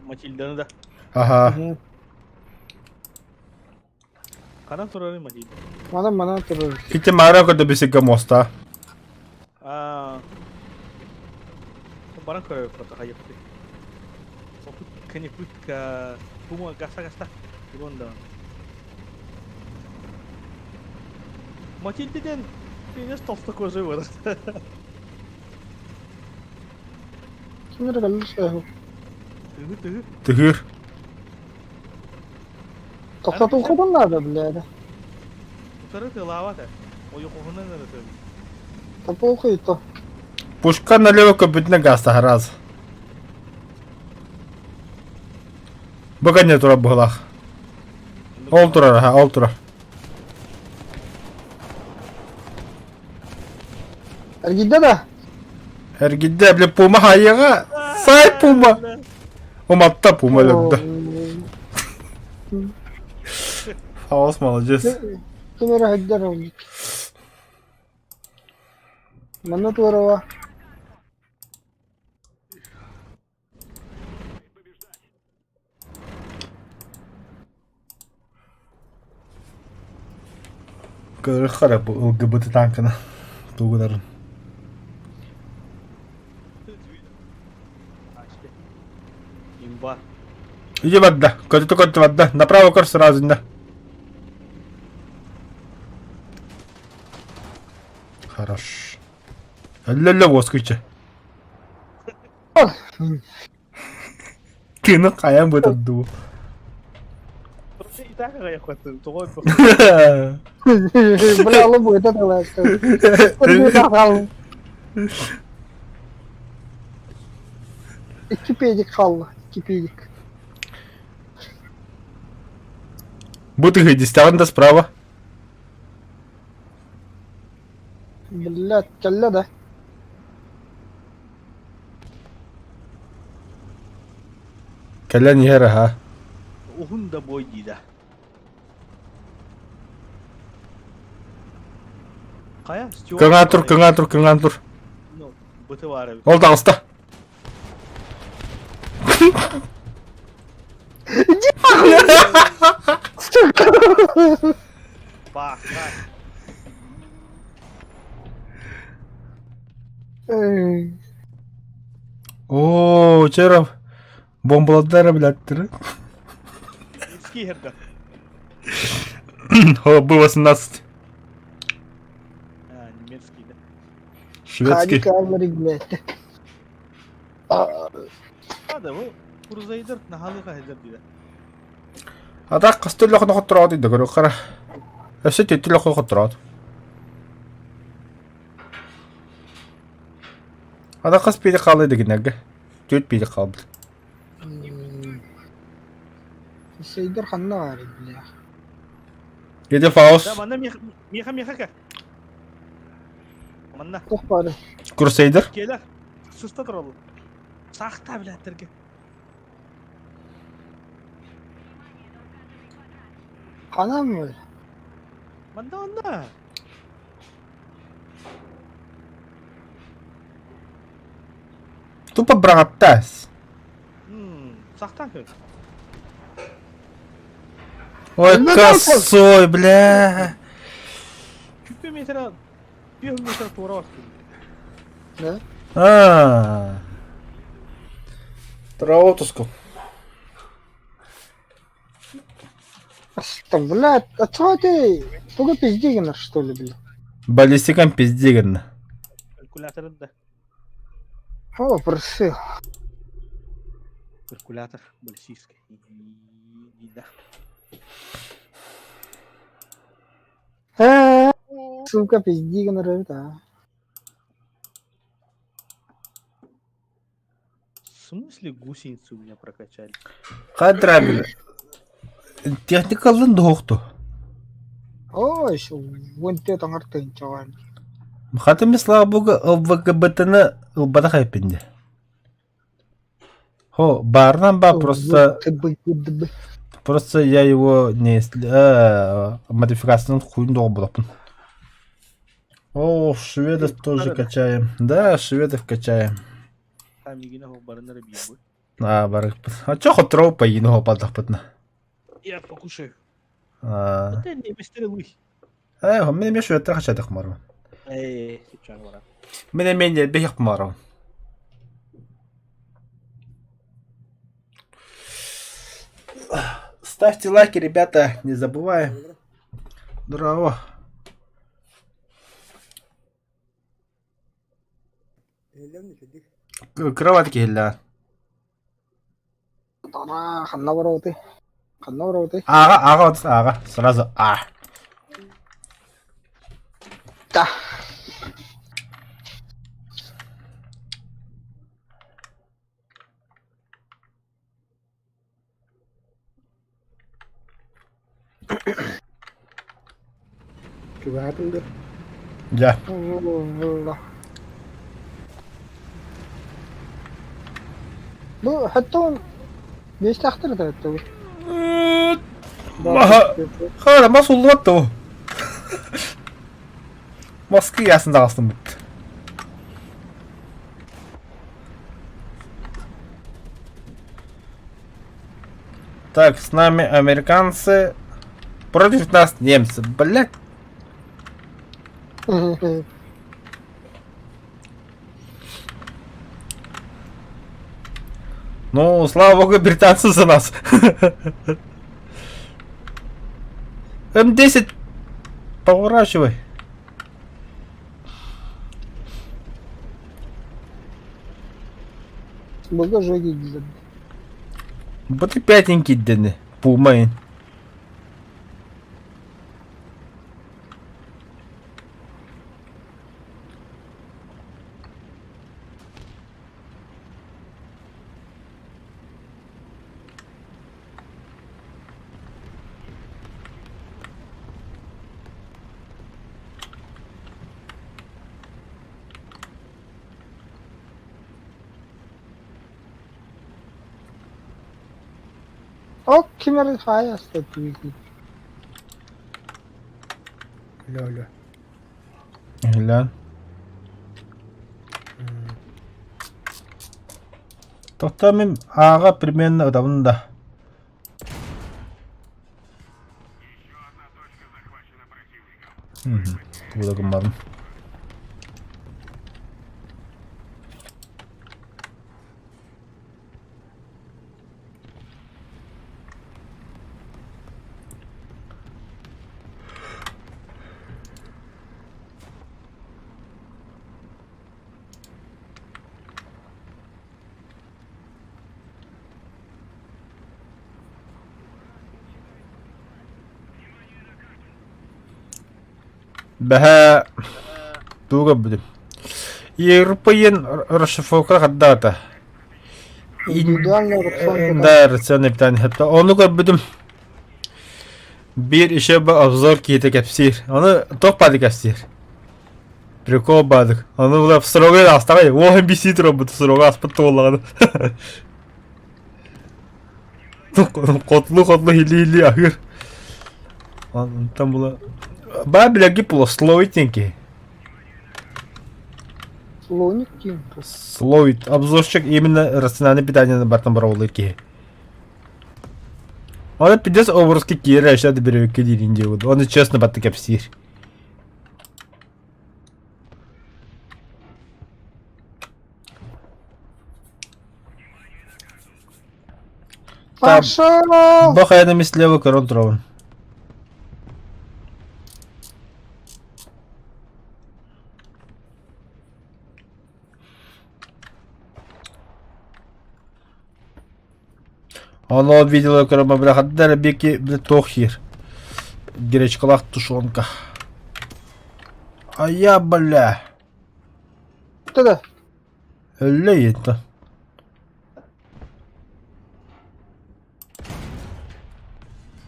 Матильданы да. Аха. Ханан турары Матильда? Манан манан турар. Ити маара көрдө бисигге моста. Аа. Баран көрөр просто хайыпты. Кенепутка Пума гаса гаста. Секунда. Матильда диэн пенес толстокожий буолар. Ким эрэ кэллэ сөһү. Тыһы тыһы. Тыһыыр. Тохтотуоххутун наада бля. Утары тылаабат ээ. Ойоҕоһунан эрэ тыал. Да похуй то. Пушка налево көппүтүнэн гаастаһар Бу кэннэ турар быһылаах. Ол турар, аха, ол турар. Эргийдэ да? Эргийдэ, бile пума хайыга. Сай пума. Уматта пума өлөрдө. Хаос молодец. Ким эрэ сылдьар ол. Манна туорава. Көрүөххэ бу ЛГБТ танканы тугунарын. Имба. Иди барда, көтүтэ көтүтэ барда, направо көр сразу инна. Хорош. Өллө-өллө уоскуйча. Тыны хайан бытын дуу. И так аҕайахпатын, тоҕо Бля, лобу это тылаasta. Икки педик хаалла, икки педик. Бу тыһы дистаҕын да справа. Блядь, кэллэ да. Кэлэн иһэр аһа. Уһун да бой дии да. Хайа, Стюарт Кыҥаан тур, кыҥаан тур, кыҥаан тур. Ну, быты баар эбит. Ол таҕыста. Бах, бах. Эй, Оо, Черов. Бомбаладар блядь. Немецкий херда. О, был 18. А, немецкий, да. Шведский. Хадик Алмарик, блядь. А, да, бу Курзайдер наһалыга хедер диде. А так костыльох нохотроот иде көрө хара. Өссө түттүлөх хотроот. Ада хас пири хаалый дегинерге. Түт пири хаалбыт. Сейдер ханна баар бля. Где Фаус? Да, манна меха меха меха Манна. Туох баар? Крусейдер? Келер. Сыста тураллар. Сахта билэттэргэ. Ханан баар? Манна онно. Тупо браҕаттаас. Сахтан көр. Ой, косой, бля. Чүппэ метр, 5 метр туора барсын. Да? А. Травотуску. Что, блядь, а чего ты? Туга пиздигина, что ли, блядь? Баллистикам пиздигин. Калькулятор да. О, просил. Калькулятор баллистический. Да. Э, сука, пиздигина, да. В смысле гусеницу у меня прокачали? Кадрамил. Техникалын дохту. О, еще вон те там артын чаван. Хатым слава богу, ЛВГБТны ылбата хайпинде. Хо, барнан ба просто просто я его не модификацияны хуйын доҕобулаппын. О, шведов тоже качаем. Да, шведов качаем. А, барыкпыт. А чё хотроу поину хопадахпытна? Я покушаю. А. Это не мистер Луи. Э, мен мен шведтер качадых мару. Э, сейчас вара. Мен мен бехик мару. Ставьте лайки, ребята, не забываем. Здорово. Кроватки киһилээн. Ханна барабытый? Ханна барабытый? Аҕа, аҕа, аҕа, сразу А. Да. Чугаһаатыҥ дуо? Дьэ. Бу хаттон биэстээхтэр да это. Маха, хара мас уллубат да Маскы ясын даҕастым бут. Так, с нами американцы. Против нас немцы. Блять. Ну, слава богу, британцы за нас. М10 поворачивай. Бога жоги дизен. Бу пятенький дени. Пумайн. Ок, кимер хайа статуи. Алло, алло. Иһиллээн. Тохтоо мин ааҕа примерно ытабын да. Тугу да гымматым. Бэһээ тугу көрбүтүм. Европеен расшифровка хардаата. Индивидуальный рацион питания. Да, рационный питание. Ону көрбүтүм. Биир еще бы обзор киһитэ кэпсиир. Ону туох баады кэпсиир? Прикол баадык. Ону була срогы астаҕай. Уоһун бисии турарбыт срогы аспыт туоллаҕына. Котлу-котлу хили-хили аһыыр. Онтон була Баа билэрги полусловит диэн киһи. Слоник диэн туох? Словит. Обзорщик именно рациональное питание бартан бороволуур киһи. Оны пиздец образка киирэ өссө да беребекке диирин диэбит. Оны честно батты кэпсиир. Пошел! Бу хайаны слева көрөн туробун. Ону видео көрөмө бля хаддар бики бля туох хир. Гречкалаах тушенка. А я бля. Да. Өллө это.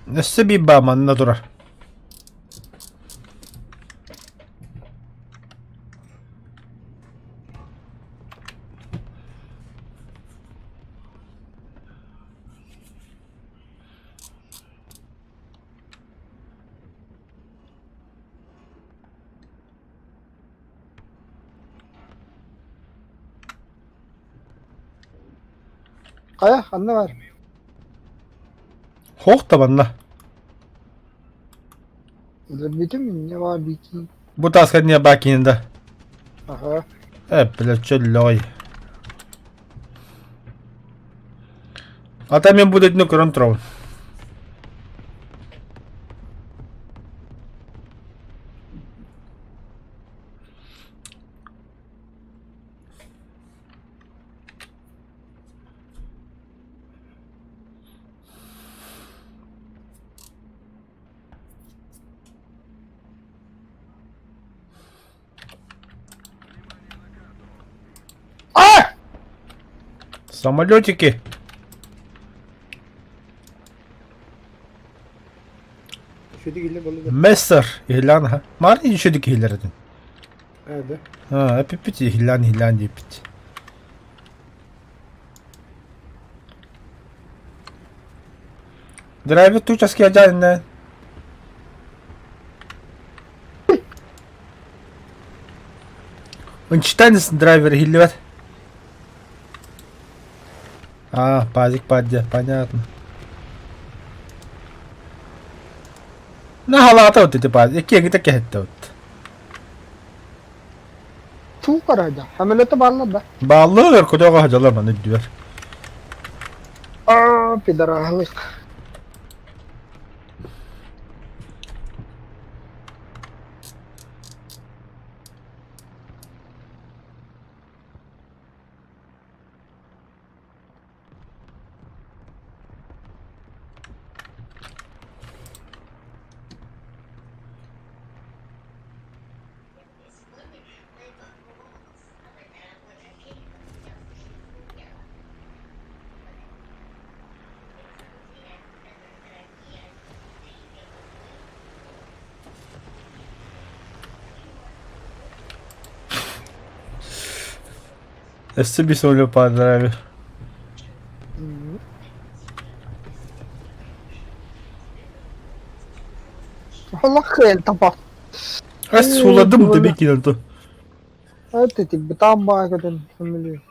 Өссө биир баа манна турар. Хайа, ханна бар? Хоох да манна. Өлөрбүтүм инньэ баар биитин. Бу тааска не баа киһин да. Аха. Э, бля, чөллөй. Ата мен бу дөйдүнү көрөн турабын. А! Самолетики. Мессер иһиллээн Маар еще киһилэр этин. Да. А, эпиппит иһиллээн иһиллээн диэппит. Драйвер тучаски ажаанна. Унчтанис драйвер иһиллибэт. А, пазик паддя, понятно. Наһалаата вот ити пазик, икки кэһэттэ вот. Туу карада. Самолета бааллар да. Бааллар, кудаға жалар маны дүбер. А, пидоралык. Өссө биир суолу паадара Олох кыайан тапа. Сууладым да бикинен ту. Это типа там баакатын фамилию.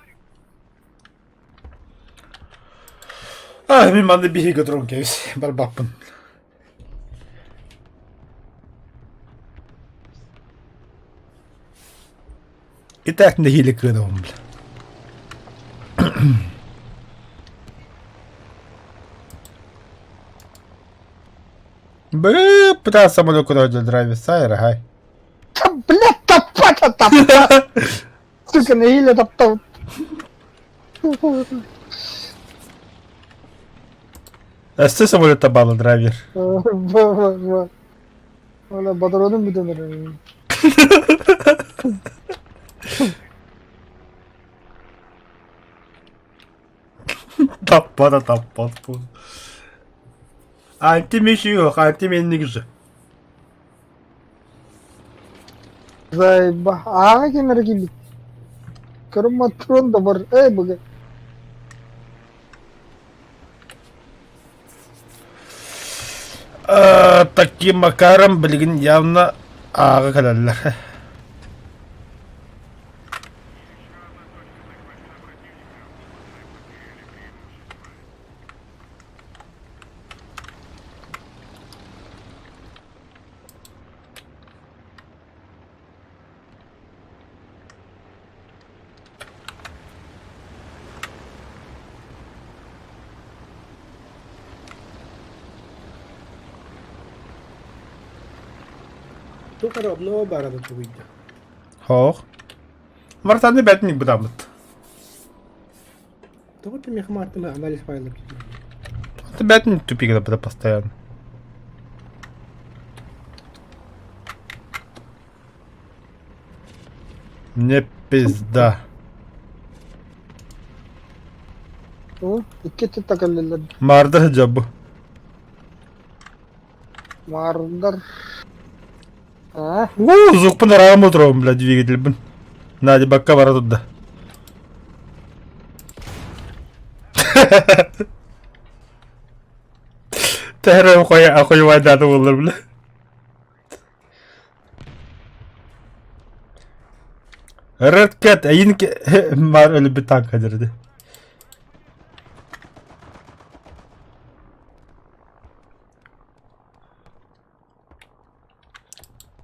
А, мин манна биһиги туран кэбис барбаппын. Итак, нэһиилэ кыанабын бля. Б, пытался самолет куда драйвер сайра, хай. Да, блядь, топата топата! Сука, нэһиилэ таптал. Өссө самолет табаалы драйвер. Ола бодоронун бүтэн эрэр. Таппа да таппат бу. Антимешиох, антименник же. Заеба. Ааҕа ким эрэ киирбит. Көрүм да бар. Эй, быга. Таким макаром билигин явно ааҕа кэлэллэр. Туох эрэ обнова баара да тугуйда. Хоох. Мартаны бэтник бытаммыт. Тоҕо ты миэхэ мааттыма анализ файлар Ты бэтник тупик да постоянно. Мне пизда. Икки такаллылар. Маардар дьобу. Маардар. А? Уу, зукпун араам отыробун, бля, двигательбин. Надя бакка бара турда. Тэһэрэ хойа ахуйвайдааты буоллар, бля. Red Cat эйин маар өлбүт танка дирди.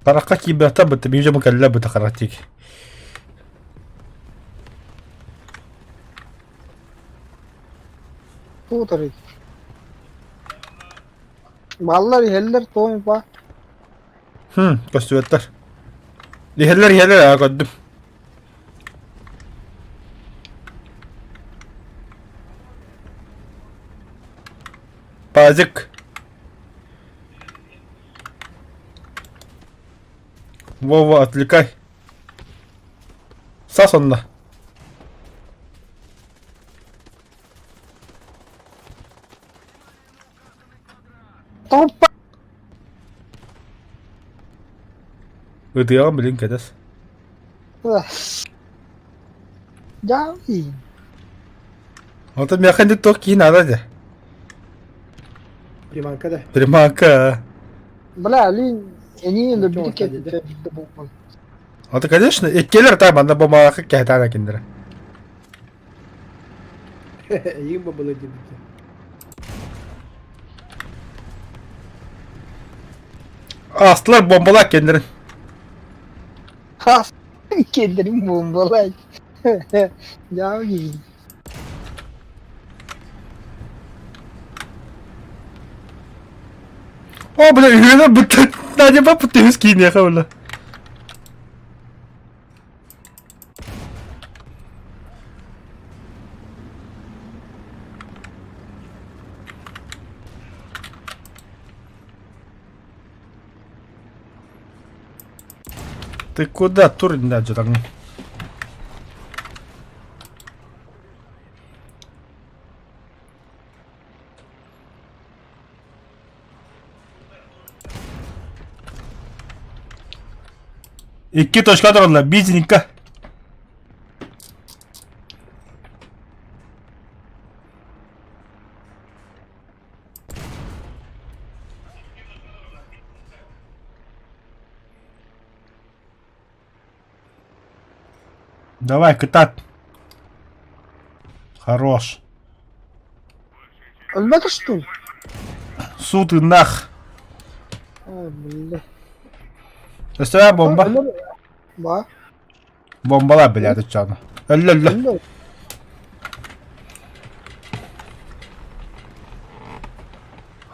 Тарахха киирбэхтэр бытта биир дьомо кэллэ быта характик. Туутарый. Баллар иһэллэр туом ба. Хм, көстүбэттэр. Иһэллэр иһэллэр аа көрдүм. Пазик. Вова, отвлекай. Сас онно. Топпа. Ытыаҕын билин кэтэс. Дьаабый. Онтон миэхэ инник туох киһи наада дии. Приманка да. Приманка. Бля, линь, они любили Чё, Это, конечно, иккилэр та манна бумаахы кэһэтаана киндere. Эйигин бабылы диэбитэ. Астылар бомбалаах кендерин. Хас кендерин бомбалай. Дьаабый. О, бля, үһүөнэ бүттэ. Надя баппыт үһүс кииниэхэ бля. Ты куда, турнь дьатаҥ? Икки точка тураллар, бизника. Давай, кытаат. Хорош. Өлбөт устун. Суу тыыннаах. Ай, бля. Өстөөх бомба. Ба. Бомбалар блядь, оччоҕуна. Өллө өллө. Өллө.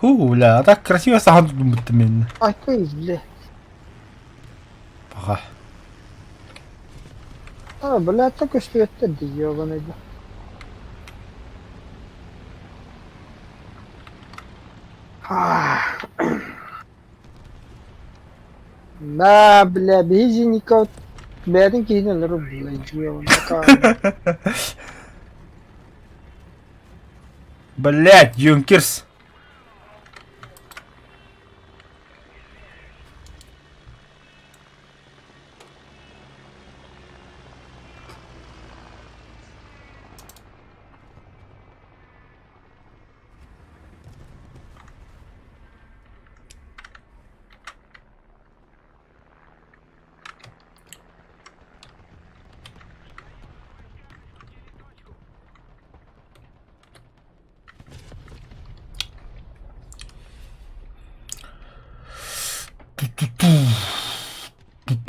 Ху, бля, а так красиво сахан тутуммуттум мин. Ай, ты, бля. Паха. А, бля, так көстүбэттэр дии, ёбаный да. Да, бля, биһи бэйэтин киһини өлөрөр, бля, ёбаный. Блять, Юнкерс.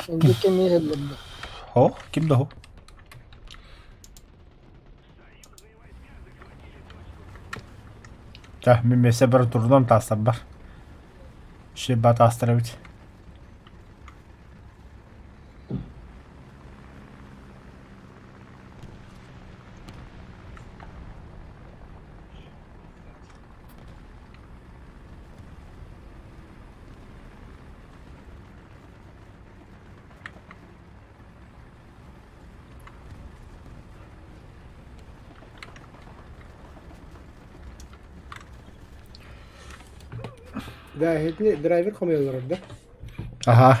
Инди кими иһиллэрдэ? О, ким да хо? Ча, мин миэсэ бар турунам таастарбар. Шиба таастарабыт. Да, итини драйвер хомуйаллар да. Аха.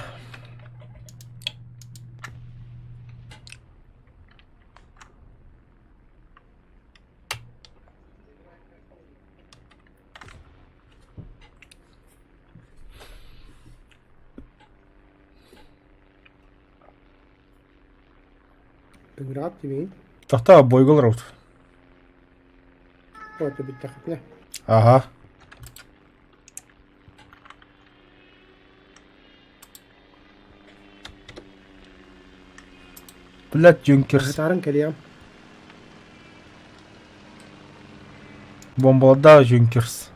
Ыҥыраат тимиҥ. Тохтоо бойга олоробут. Ото бүттэххитинэ. Аха. Блядь, Юнкерс. Хаһытаарыҥ кэлиэм. Бомбалардаах Юнкерс.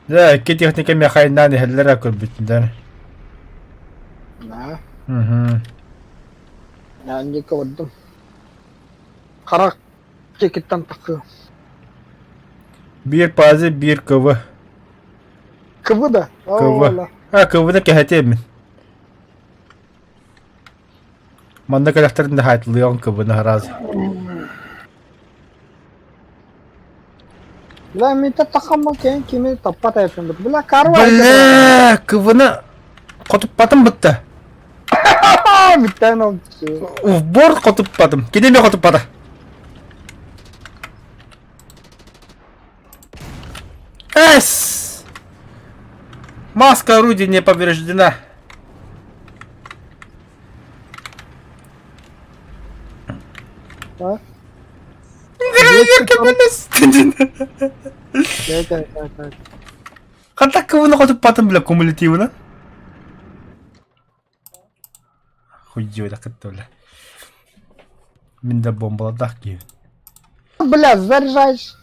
Дьэ, икки техника миэхэ иһэллэрэ көрбүттэр. Да. Мгм. Диэки олордум. Харах диэкиттэн тахсыы. Биир пази, биир КВ. КВ да? КВ. А, КВ-ны кэһэтиэм мин. Манна кэлэхтэрин да хаайтылыаҕын КВ-ны араас. Бля, мин тахаммын кэлин кими таппат эппин Бля, карва Бля, КВ-ны хотуппатым бытта. Бүттэн ол В борт хотуппатым. Кини эмиэ хотуппата. Эс! Маска орудия не повреждена. А? Ханта КВ-ны хотуппатым, бля, кумулятивно. Хуйдёля кытта, бля. Мин да бомбаладах киһи. Бля, заряжаешь.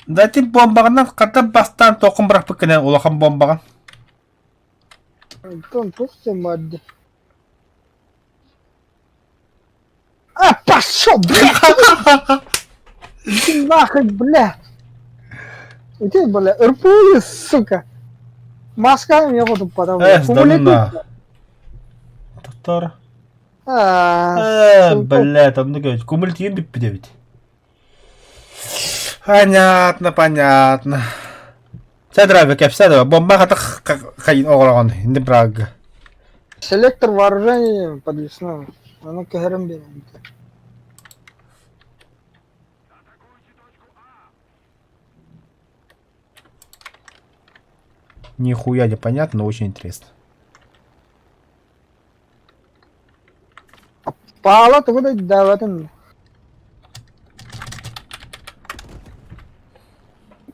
Да ти бомбаҕынан хата бастаан тоқын бырахпыккынан улахан бомбаҕын. Антон, туох мадди. А, пошел, блядь! Иди нахуй, блядь! Иди, бля, РПУ, сука! Маска мне буду потом. Э, сдана. Доктор. Э, блядь, онно говорит, кумулятивин бүппүт эбит. Понятно, понятно. Чэ, кэпсээ да, бомба хата хайын оҕороҕон, инди Прага. Селектор вооружений подвесной. Ону көһөрөн биэрэн. Нихуя не понятно, но очень интересно. Паала тугу да өйдөөбөтүм.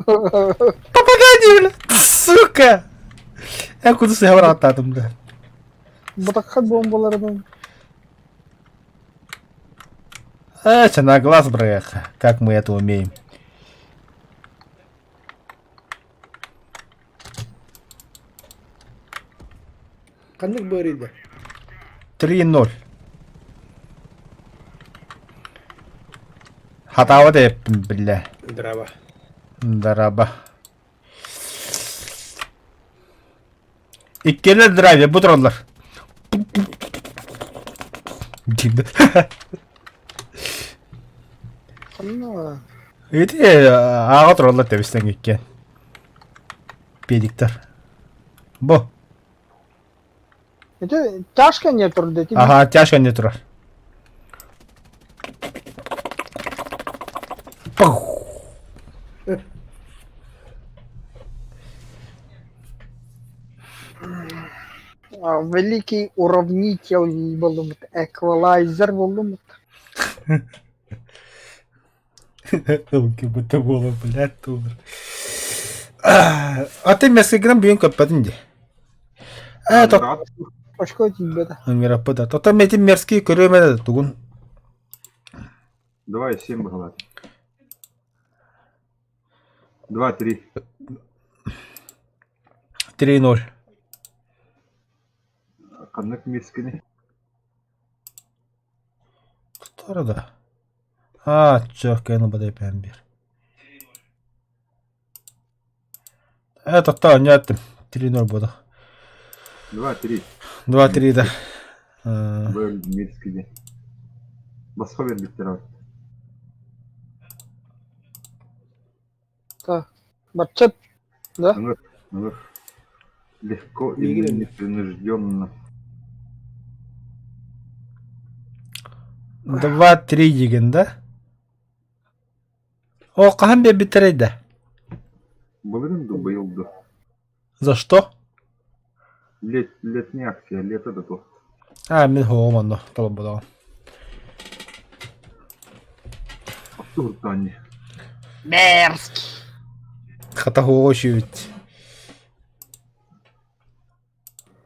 Попадание, бля! Сука! Я куда сыграл бля. Бутахха бомбаларын. Это на глаз, бляха. Как мы это умеем. Ханнык быарыйда? 3-0. Хатаабат эппин, бля. Драба. Дараба. Иккиэннэр драйвер бу тураллар. Диэн. Ханна Ити ааҕа тураллар тэбистэн иккиэн. Педиктар. Бу. Ити тяжко не турда ити. Аха, тяжко не турар. Пух. Великий уравнитель буоллумут, эквалайзер буоллумут. ЛГБТ буола, блядь, тур. А ты мясо бүгүн көппөтүн дии. Э, тот Очко тиийбэтэ. ыҥыраппыта. Тото метин мерзкий көрүөм эрэ тугун. Давай 7 быһалаат. 2-3. 3-0. Ханнык мискини. Тутара да. А, чё, кэну бадай бир. Э, тотто оонньоотум. 3-0 буолуо. 2-3. 2-3 да. Э, Бэл мискини. Босхо биэрбиттэр Баччат да? Ыңыр, ыңыр. Легко и Миигин непринужденно. 2-3 диген да? О, хаһан биэрбиттэрэй да? Былырыын ду, быйыл ду. За что? Лет, летняя акция, лето да то. А, мин хоҕум онно толорботоҕум. Туртани. Мерзкий. Хата хоҕо үчүбүт.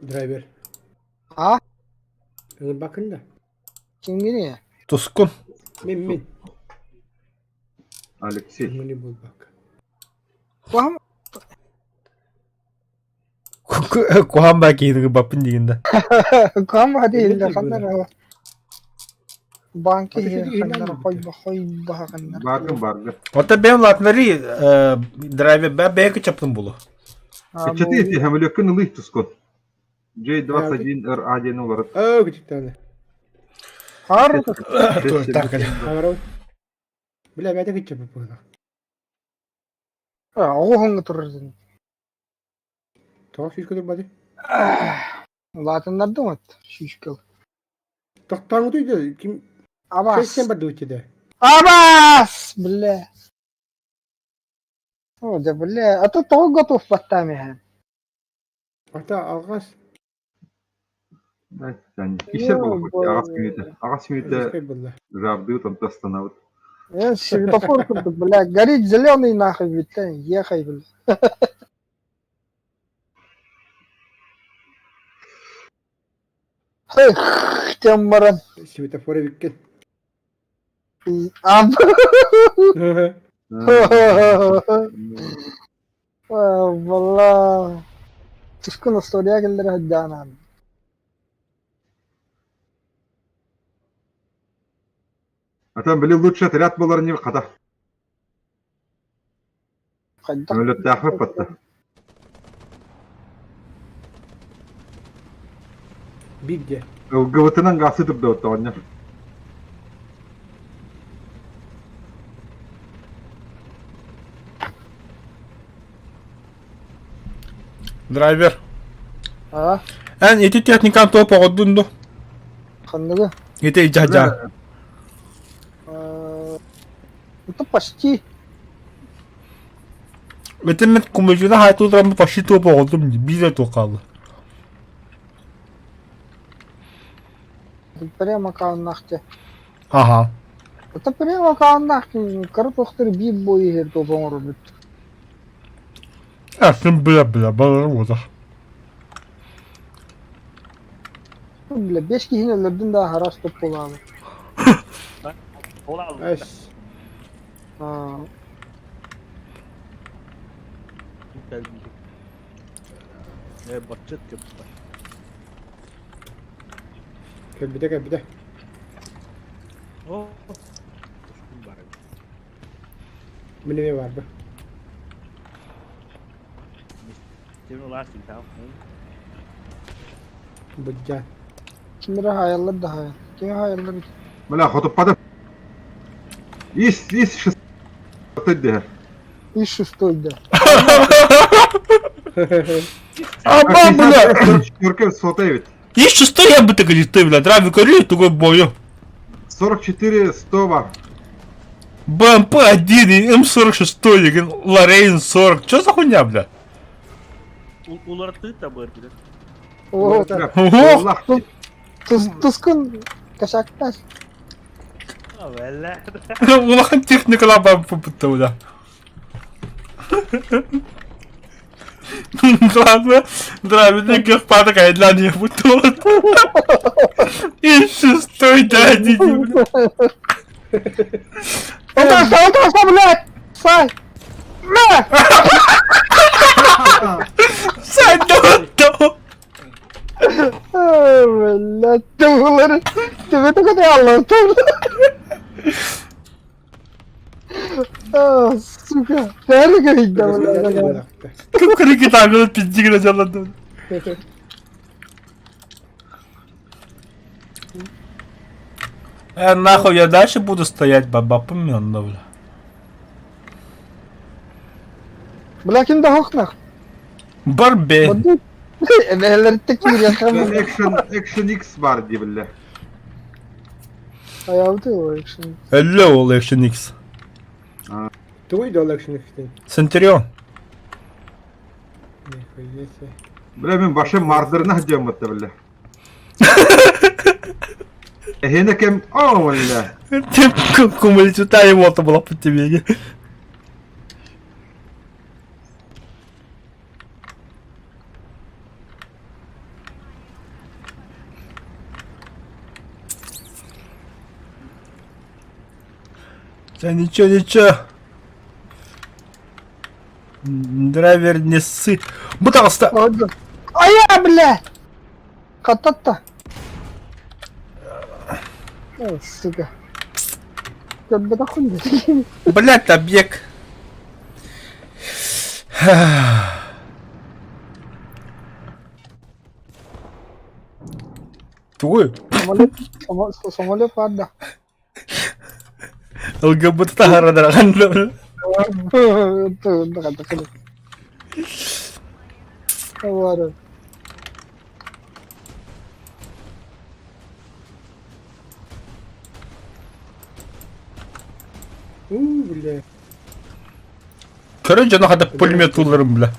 Драйвер. А? Ыҥырбаккын да? Кимҥиний? Тускун. Мин мин. Алексей. Мини буолбакка. Куһам Куһаан баа киһини ыҥырбаппын диигин да. куһам хати Билбэт иллэ ханна буолар. эрэ банки Ата иһигэр сити ханна эрэ иһиллээн хойба хойбаһа ханна эрэ Бааргын баргы. Оттон бэйэм улаатыннарыы драйвер бэйэ бэйэ кычаппын булу. А, Кычаты бу эти хамлекын ылый тускун. J21RA диэн уларыт. Оо, күтүктээнэ. хаар Так, Хаҥарабыт. Бля, бэйэтэ кыччаппыт буолла. оҕуһуҥҥа турар дин. Тоҕо сүүскэ турбатый? Улаатыннардым от сүүскэл. Тохтооҥутуй да ким Абас. Сен бардыбыт да. Абас! Бля. О, да бля. А то тоҕо готов баттаам иһэн. Ата алҕас Исер буолбут. Аҕас мүнүүтэ. Аҕас мүнүүтэ Эскай буолла. жаардыы онто остановит. Э, светофор курдук, бля, горит зеленый нахуй, ведь, ехай, бля. Эх, тем баран. Светофор эбиккин. Ам. Валла. Тускун история кэллэр сылдьаанан. А там были лучший отряд был не хата. Хайдах Самолеттаахпыт батта. Биирдэ. ЛГБТ-нан гасы турда оттоҕонньор. Драйвер. А? Эн ити техникан топ оҕордун ду? Ханныгы? Ити дьаһдьаа. Это почти. Ити мен кумыжына хайтылдырам почти топ оҕордум биир туох хаалла. Прямо кааннахте. Ага. Это прямо кааннахте. Кара тохтар биир бой иһэр топ оҥоробут. Атын бля-бля, балар буолар. Бля, бес киһини өлөрдүн да аһара стоп буолаабыт. Эс. Аа, Баччыт көптө. Кэлбитэ кэлбитэ. О, тускун бар эбит. Мин эмиэ баарбын. Быдьаан. Ким эрэ хаайаллар да хаайан. Кими хаайаллар Бля, хотуппатым. Ис, ис шестой дэһэр. Ис шестой да. Аба, бля! Четверка сота эбит. Ис шестой я бы так ты, бля, драйвер көрүү, тугой бою. 44 100 бар. БМП-1 и М46, Лорейн 40. Чё за хуйня, бля? Уларытыы да баар билэр. О, Ого! Тускун кошакташ. Бэлэ. Улахан техникалар баар бля. Главное, драйвер көх пата кайдлан я буду. И шестой дядя, бля. Отоста, отоста, блядь! Сай! На! Сань, да, Блядь, туулары. Тебе только не аллатыр. Сука. Бәрі көрейді. Кырыки тагы пиздигре жалады. Э, нахуй, я дальше буду стоять, баба помянна, бля. Бля, ким да хохнах? Барбе. Эбээлэр теккириэххэ Экшн, Экшн X бар дии биллэ. Айаабыты ол Экшн. Элле ол Экшн X. Тугуй да ол Экшн X-тен? Центурион. Нихуя себе. Бля, мин башым мардырына диэн бытта биллэ. Эһиэнэ кэм, о, бля. Ты кумульчута его то была по тебе. Да ничего, ничего. Драйвер не ссы. Буталста. А я, бля! Хататта. О, сука. Блять, объект. Твой. Самолет, самолет падда. ЛГБТ таһарадарахан. Ладно. У, бля. Көрөн дьоно хата пулемет уларым бля.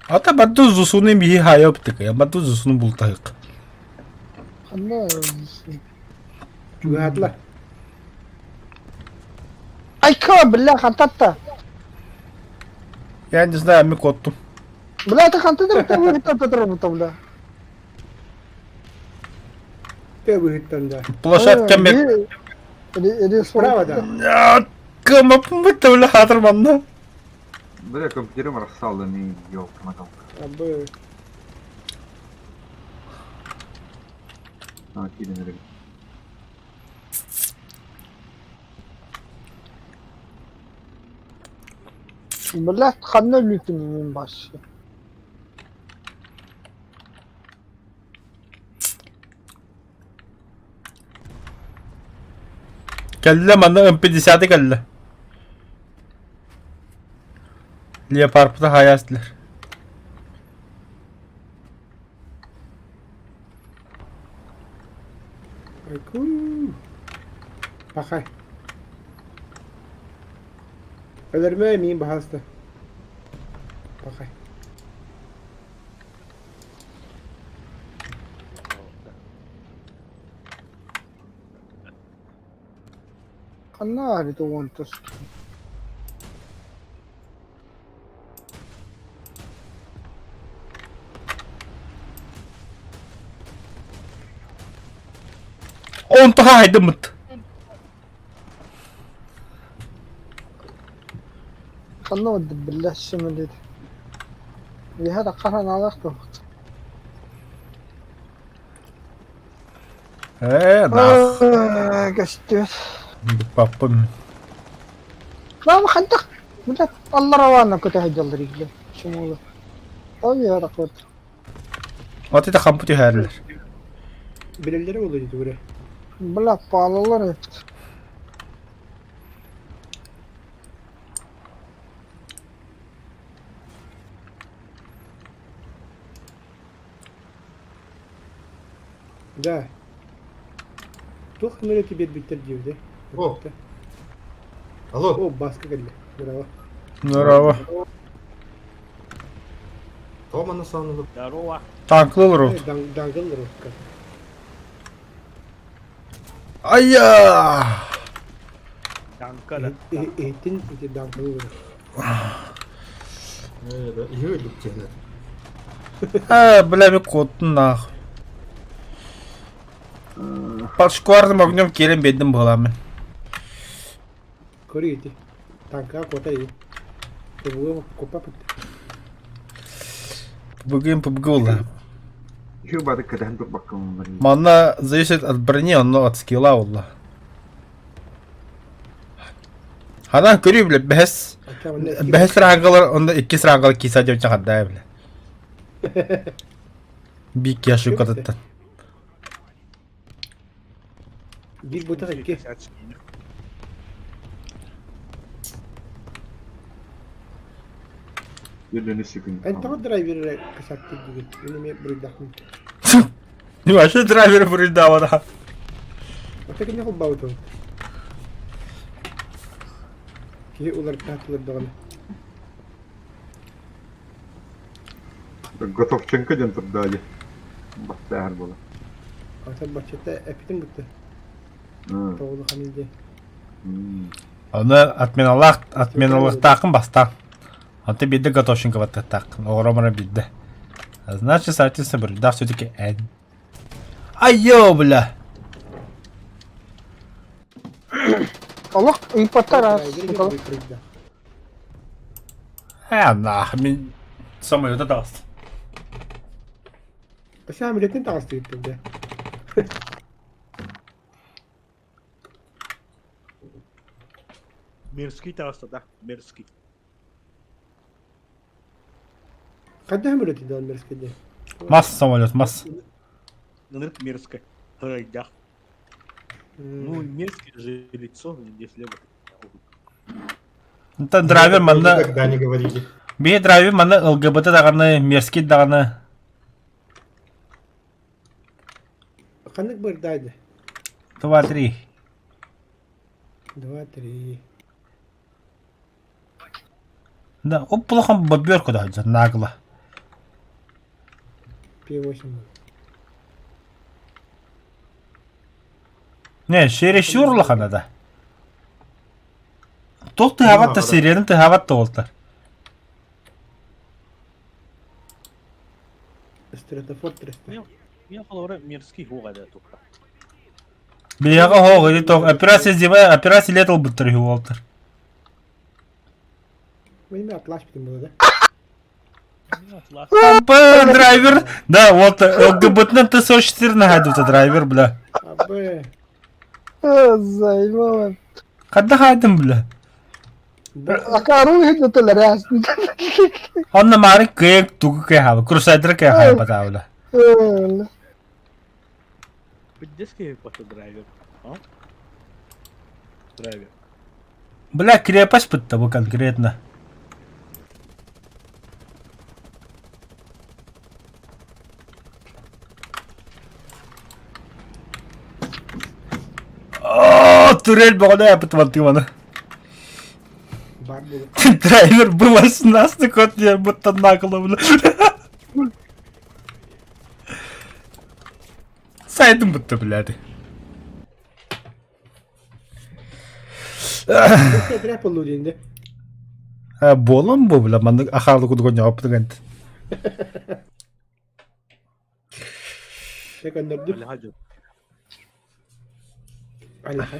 Ата бадду зусуны биһи хайа оптык. Бадду зусуну бултайык. Ханна. Чугаатла. Айка, бля, хантатта. Я не знаю, ми коттум. Бля, это хантата, это бля. Тэ быһыттан да. Площадка мек. Справа да. Кама бля хатыр манна. Бля, компьютерым рассал, да не ёлка-моталка. Абы. А, киден Бля, ханна лүтүн баш. Кэллэ манна М50 кэллэ. Леопарпыта хаайаастылар. Айкуу. Пахай. Өлөрмө миин баһаалыста. Пахай. Ханна арыты уонтус. Онто хаайдыммыт. Ханна барда биллэ сөмөлүөт. Үөһэ таххан аналаах дуо? Ээ, нах. Көстүөт. Паппын. Мама хантах Блядь, аллараваана көтө сылдьаллар игле. Чумула. Ол үөһэ тахпыт. Вот это хампы түһэрилэр. Билэллэрэ буолуо дии тугура. Бля, паалалар эбит. Да. Туох нөрөтү биэрбиттэр диэбитэ. О. Алло. О, Баска кэллэ. Браво. Здорово. Тома на самом Здорово. Танклы рот. Дангл ротка. Айя! Данка да. Эйтин ити дангл рот. Ее люктенер. А, бля, мен куоттун нахуй. Под шкварным огнем киирэн биэрдим быһыламмын. Көрү ити. Танкаҕа куотар ии. Тобуга купа Бүгүн ПБГ буолла. Еще бары кэтэһэн турбаккын. Манна зависит от брони, онно от скилла буолла. Ханан көрүү бile бэһэс бэһэс рангалар онно иккис рангалар киса диэн чахардай бile. Бик яшукатыттан. Биир бутах икки. Yönünü sıkın. Эн тоҕо драйверы кысаттыр дигин? Мин эмиэ буруйдахпын. Не вообще драйвер буруйдаабата. Ата кине холбаабытым. Киһи уларытаат улардаҕына. Готовченко диэн турдаали. Баттааһар буола. Ата баччата эпитин бутта. Тоҕулу хамил диэн. Оны отменалаах отменалыахтааххын бастаан. Онто биирдэ Готовченко баттыахтааххын. Оҕороморо биирдэ. Значит, соответственно, буруйдаах все-таки эн. Айё, бля! Олох ыйпаттар Э, нах, мин самолета таҕыстым. Самолеттан таҕыстыгыт да. Мерзкий таҕыста да, мерзкий. Хайдах самолет дал мерзкий диэн? Мас самолет, мас. Ынырык мерзкий. Хайдах. Ну, мерзкий же лицо, где слева. Онтон драйвер манна... Никогда не говорили. Биһи драйвер манна ЛГБТ даҕаны, мерзкий даҕаны. Ханнык бырдаайды? Два, три. Два, три. Да, оп-улахан бобер куда сылдьар, нагло. P8. Не, чересчур улахана да. Туох тыһаабат да сириэнин тыһаабат да уолтар. Стратофортресс. Мен холобура мерзкий хуга да тупа. Биһиэхэ оһох или туох операция зима операция лет ылбыттар үһү уолтар. Мин атлас бүтүн буолла да. Б, драйвер, да, вот ЛГБТ Т-44 находится драйвер, бля. Абы. Заебало. Хадда хайдым, бля. Акаару иһин Онно маары кыайан тугу кыайхаба, крусайдер кыайхаба бля. Детский драйвер. А? Драйвер. Бля, крепость бытта бу конкретно. турель бөҕөнө ээппит мантыыманы. Бар буолу. Драйвер был 18 год, я будто нагло, бля. Сайдым будто, блядь. Тряп болу диэн Буолан бу, бля, маннык ахаалы кудугун ньооппутуган. Дьэ көннөрдүм. Аллаха.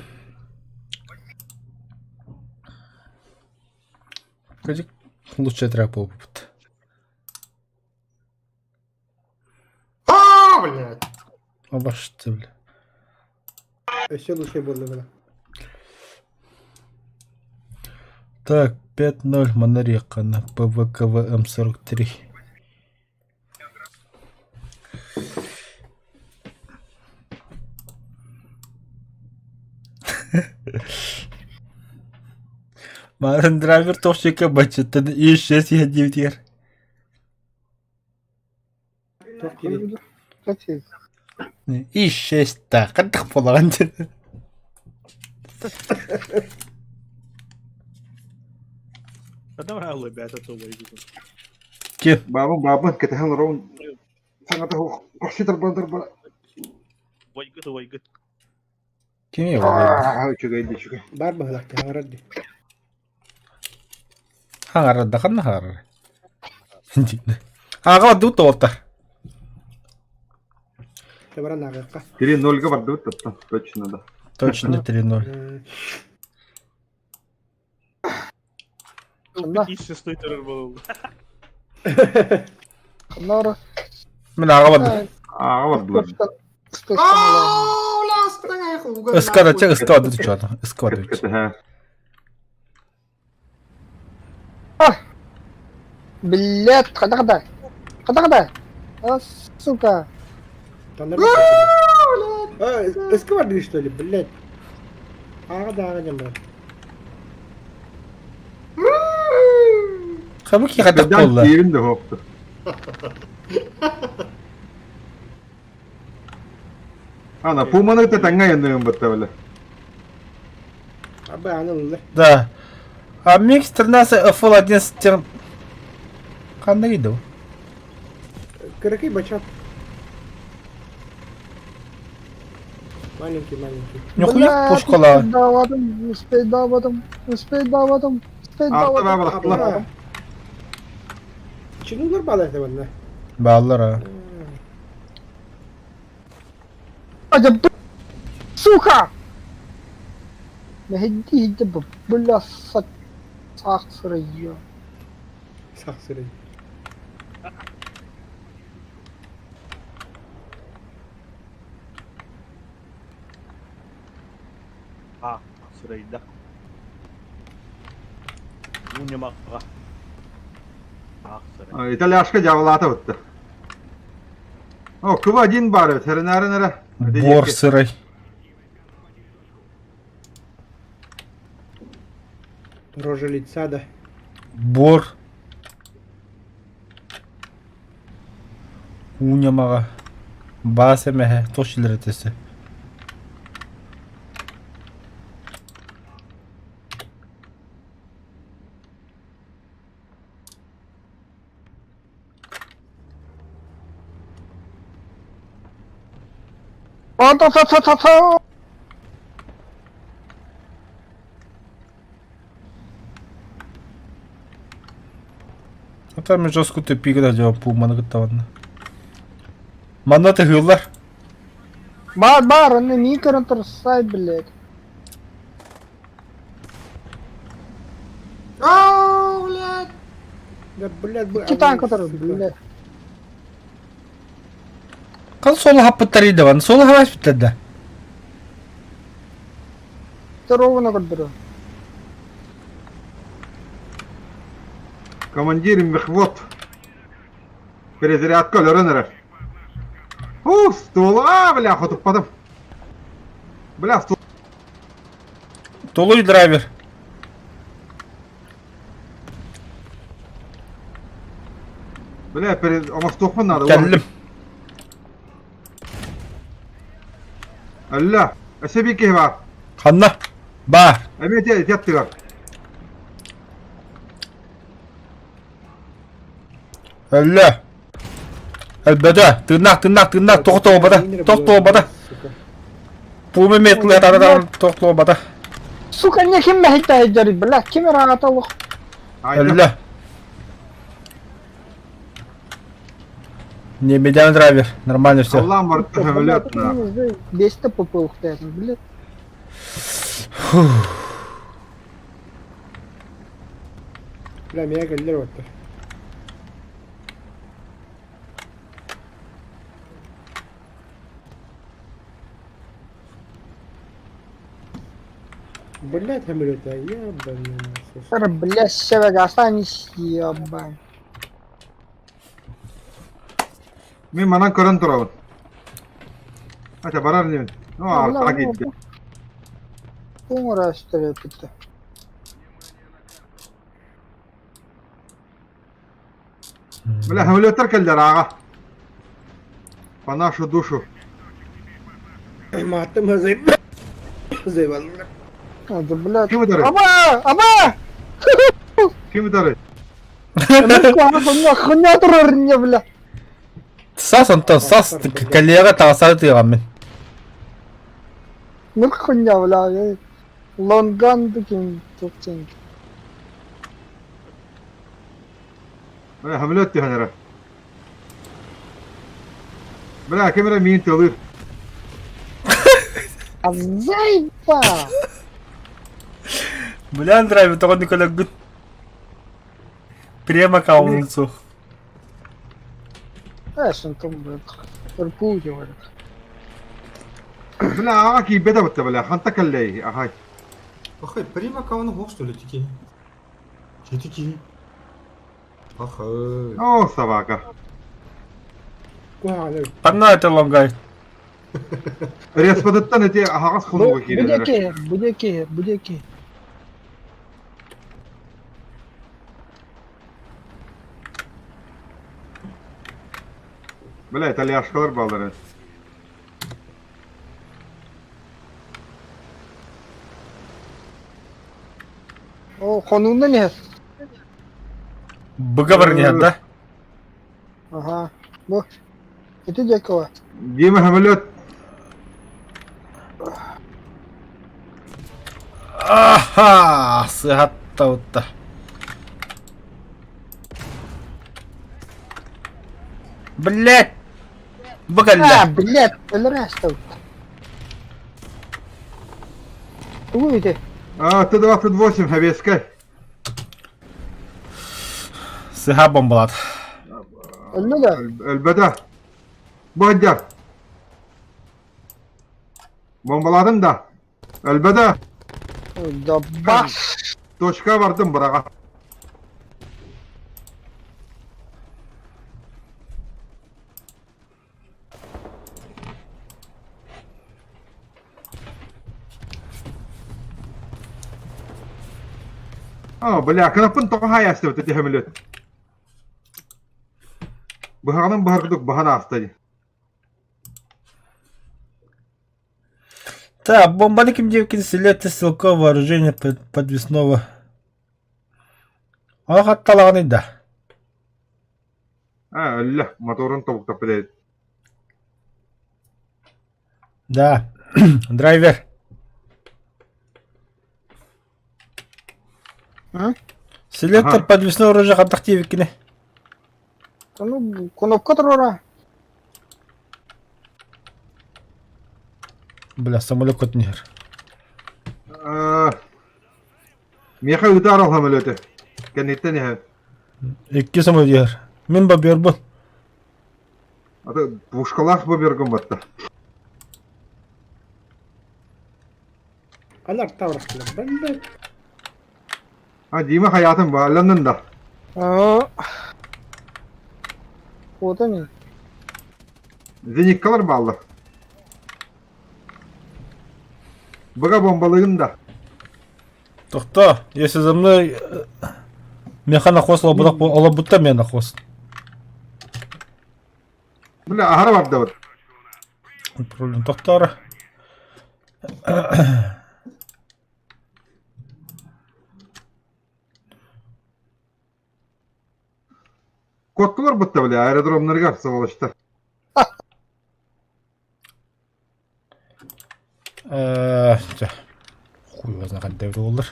Кыдьык лучше тряп буолбут. А, блядь! Обашты, бля. Өссө лучше буолла бала. Так, 5-0 Монарика на ПВКВ М43. Марын драйвер тохчика бачыттан исчез иһэн Туох диирий? Кстати, Исчез та хантах буолаҕын диэн. Ким? Баабын баабын кэтэһэн олоробун саҥата суох көхсү тарбан тарба Уойгут уойгут. Ким его? Үчүгэй да үчүгэй. Баар быһылаах хаҥарар дии. Хаҥарар да ханна хаҥарар? Ааҕа бардыбыт тоҕолтар. Дьэ баран ааҕыахха. 3-0-га бардыбыт таптан. Точно да. Точно 3-0. Ханна? Ис шестой турар буолла. Ханна ора? Мин ааҕа бардым. Ааҕа бардылар. Ыскада чэ ыска барды чуота. Ыска барды. Кэтэһэ. Блядь, хада хада. Хада хада. А, сука. Ыска барды что ли, блядь? Ааҕа да ааҕа дьон бар. Хабы ки хадах буолла. Киирин да хопту. Ана пуманы та таңга янныгын бытта бile. Аба аны ылла. Да. А микс 13 FL11 ханна иду? Кыракый бачат. Маленький, маленький. Нихуя пушкала. Успейдаватым, успейдаватым, успейдаватым, успейдаватым. Чинулар балар да манна. Бааллар а. Сука! Мэһэйдии бля саах сырайыа. Саах сырай. А, сырайда. Уунньамаҕа. Аах сырай. Итальяшка дьяволата бытта. О, кыба один бар эбит, хэринээрин эрэ. Бор сырай. Рожа лица, да. Бор. Уунньамаҕа. Баас эмэһэ туох силэрэтэ Та-та-та-та-та! Это мен жестко тупик да жауап пуманы кыттабанна. Манна тыһыыллар. Бар, бар, аны микро турсай, блядь. О, блядь! Да, блядь, бы... Икки танка турар, блядь. Кан соло хаппыттар идеван, соло хабаспыттар да. Здоровына көрдөрө. Командир мехвод. Перезарядка өлөрөн эрэр. О, ствола, бля, хотуппатым. Бля, ствол. Толуй драйвер. Бля, перед... Оҥостуохпун надо. Кэллим. Алла, өссө биир киһи баар. Ханна? Баар. Эмиэ ити ити аттыгар. Өллө. Өлбөтө. Тыыннаах, тыыннаах, тыыннаах. Тоҕо тоҕобата. Тох тоҕобата. Пума метлы тохтообата. Сука, не ким мэһэйдээйдэр, бля, ким ыраата олох. Өллө. Не, медиан драйвер. Нормально все. Аллам барытта самолет. Бесте попылыктайсың, бля. Бля, меня кэллэр оттор. Блять, самолета, ебаный насос. Бля, север останись, ебань. Мин манан көрөн турабын. Ата барар инибин. Ну, артаға киирдэ. Уҥураастар эпитэ. Бля, самолеттар кэллэр ааҕа. По нашу душу. Мааттым заебал. Это, блядь. Ким ытары? Аба! Аба! Ким ытары? Хуйня турар не, бля. Сас онтон сас коллега таҕасары тыаҕаммын. Ну хуйня, бля. Лонган таким тохтеньки. Бля, самолет түһэн эрэ. Бля, ким эрэ миин тыалыыр. А заеба! Бля, драйвер тоҕо Николяггын. Прямо каунцу. Знаешь, он там, блядь, рпу говорит. Бля, аҕа киирбэтэ бутта, бля, ханта кэллэй, ахай. Пахай, прима кауна хох, что ли, тики? Тики. Пахай. О, собака. Куһаҕаны. Ханна это лонгай? Респадыттан ити аһаҕас хонууга киирэллэрэ. Будеки, будеки, будеки. Бля, итальяшкалар бааллар. О, хонуунан иһэр. Быга бар иһэр да? Ага. Бу. Ити диэки Дима самолет. Аха! Сыһатта утта. Блять! Бу кэллэ. А, блядь, өлөр ааста. Тугу ити? А, Т-28, Хабескай. Сыһа бомбалат. Өллө да. Өлбөтө. Бу сылдьар. Бомбаладым да. Өлбөтө. Да бас. Точка бардым быраҕа. А, бля, кынаппын тоҕо хаайаастыбыт ити сөмөлүөт. Быһаҕынан быһар курдук баһан ааста дии. Так, бомбаны ким диэбиккин селекция стрелкового вооружения подвесного. Ону хатталаҕыный да. А, өллө, моторун тобуктаппыт эбит. Да. Драйвер. М? Селектор Ага. подвесного оружия хантах диэбиккини. Ну, кнопка турара. Бля, самолет көтөн иһэр. Э, Миэхэ ыытаар ол самолеты. Кэнниттэн иһэ. Икки самолет иһэр. Мин бобербун. Аты пушкалаах бобергун батта. Анар таврахтылар. Блядь. А, Дима хайаатын баалланнын да. А. Вот они. Зениткалар бааллар. Быга бомбалыгын да. Тохто, если за мной меха нахос олобутта мен нахос. Бля, аһара бардыбыт. Проблем тохтор. Куоттулар бутта бля аэродромнарыгар сволочтар. Э, Хуй его знает, когда буоллар.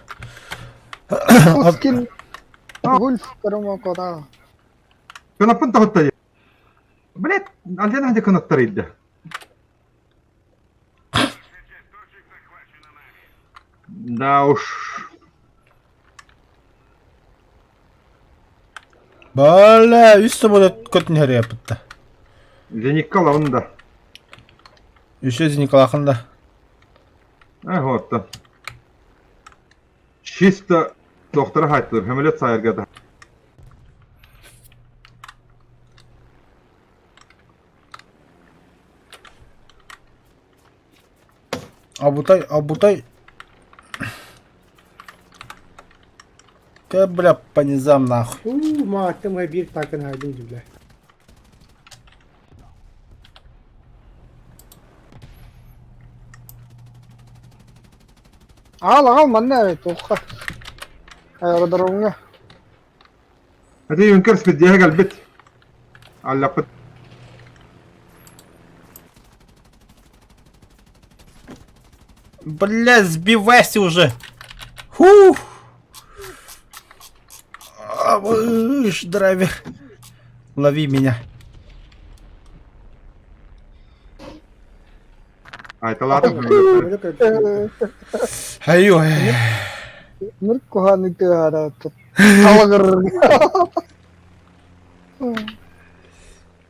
Пускин Гульф Карамакода. Кынаппын тоһутта Блять, Альден ханча кынаттар идде. Да уж. Бля, үс самолет көтүн хәрийэппитта. Зеникка лавын да. Үсө Зеникалахан да. Э, вот да. Чисто доктора хайтылыр, хөмөлөт сайырга да. Абутай, абутай. Кэ, бля, по низам нахуй. Уу, мааттым биир таакын хаайдым дьүлэ. Аал, аал, манна эбит, туохха. Аэродромҥа. Ати юнкер спиддиэһэ кэлбит. Аллаппыт. Бля, сбивайся уже. Фух. А, Выш, драйвер. Лови меня. Айталаатым. Айой. Мыр куһааны тыаһара Талыгыр.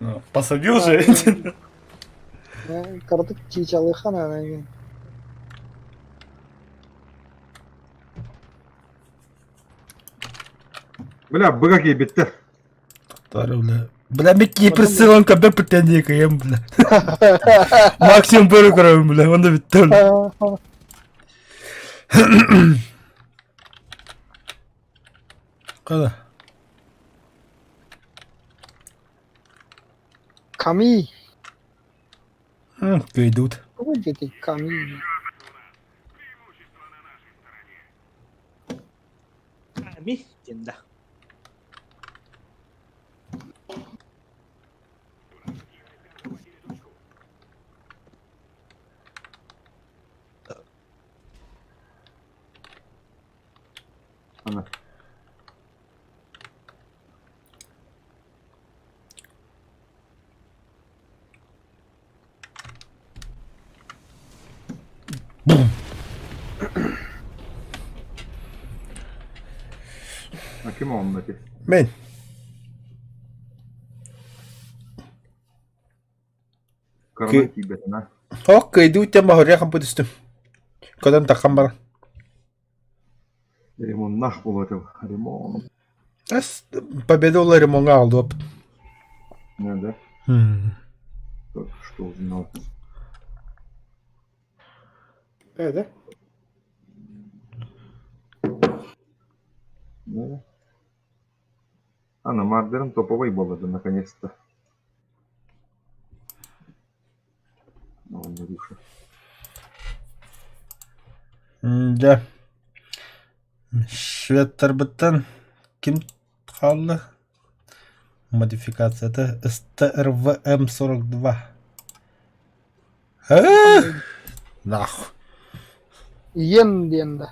Ну, Посадил же. Кырдык чичалыхан анан. Бля, быга киирбиттэр. Тары, бля. Бля, Микки прицелонка бе претендия кем, бля. Максимум бөрі көрөмүн, бля. Онда битте, бля. Када? Ками. Кыйдут. Тугу диэки Ками. Ками диэн да. Ана. А ким онно эти? Мен. Карман тиийбэтин Ок, кыйдуу тем баһырыа хампы түстүм. Көтөн таххан баран. Ремоннах буолуо ремонт. Эс победа ол ремонга алдып. Не, да? Только что узнал. Э, да? Да. А на Мардером топовый был это наконец-то. Он Руша. Дьэ. Шведтарбыттан ким хаалла? Модификацията СТРВМ-42. Нахуй. Иен диэн да.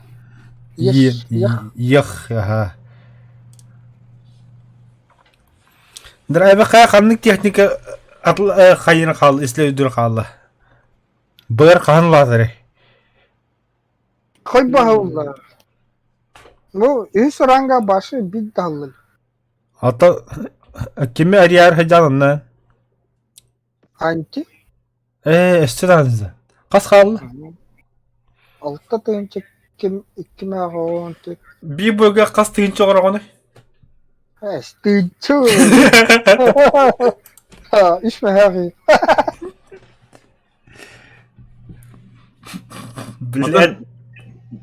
Ех, ех. Ех, ага. Драйвер хайа ханнык техника хайын хаал, исле хаалла. Быар хаһан улаатарый? Хойбаһыллар. Ну, үс ранга башы бит даллы. Ата кими арияр хадьанна? Анти. Ээ, өссө даҕаны. Хас хаалла? Алта тыһыынча ким икки мээҕэ Биир быга хас тыһыынча оҕороҕунуй? Тыынчы. Үс мэһээҕи. Блядь.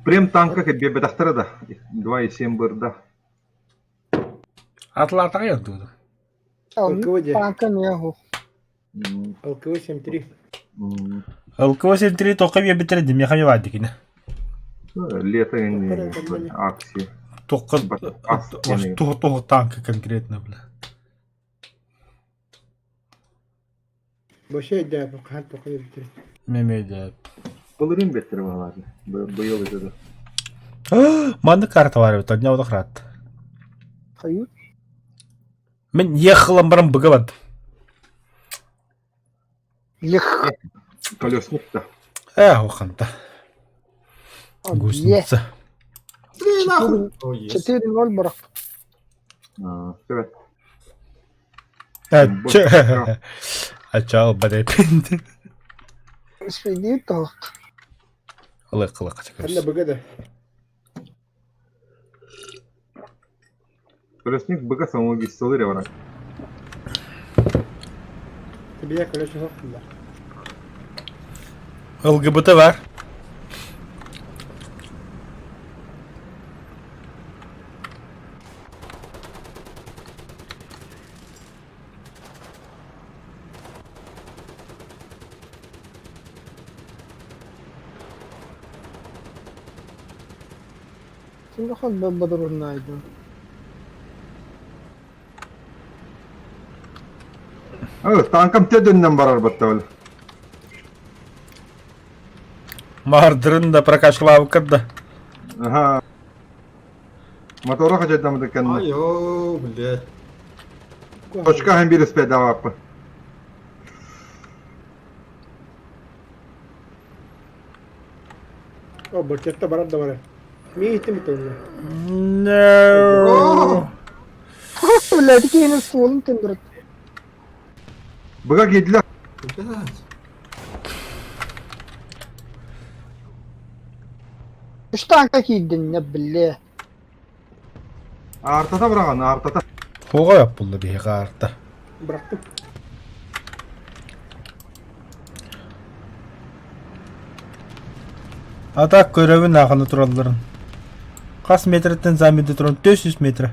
Прем танка биэрбэтэхтэрэ да. 2,7 бырда. Атлаатаҕай онтугу. ЛКВ дии. Танка миэху. ЛКВ 7-3. ЛКВ-73 тоққа биэрбиттэрэ димиэхэ баардикини. Лето акции. Тоққа туох танка конкретно, бля. Вообще өйдөөбүт хаһан тоқой эбиттэр. Мемеде. Былырыын бэттэрэ баҕалаата. Быйыл это. Маннык карта бар эбит, одня одохрат. Хаю. Мин ехалам баран быга бардым. Лех. Колесник да. Э, оханта. Гусеница. Быстрее нахуй! О, есть. 4-0 барах. А, Привет. Ача. Ача, бадепинди. Свиди тоқ. Ылык, ылык, Ханна быга да. Колесник быга самоубийстволар бар. Бия колесник хоқтулар. ЛГБТ бар. Ким хон бабадыруннайды. Evet, tankam te dönden barar batta öyle. Мардырын да прокашлавка да. Ага. Мотора хотят там Ай, о, блядь. Точка hem bir ispede var. О, бачетта барар да барар. Ми иттим бит онна. No. Блядь, кейін стволын тендірді. Быга giydiler. Блядь. Үш танка кийдин, не біле. Artata bırakan, artata. Хоға яп булды бейі қарта. Бырақтым. Атак көрөбүн ақыны туралларын. Қас метрттен замеде туран 400 метр.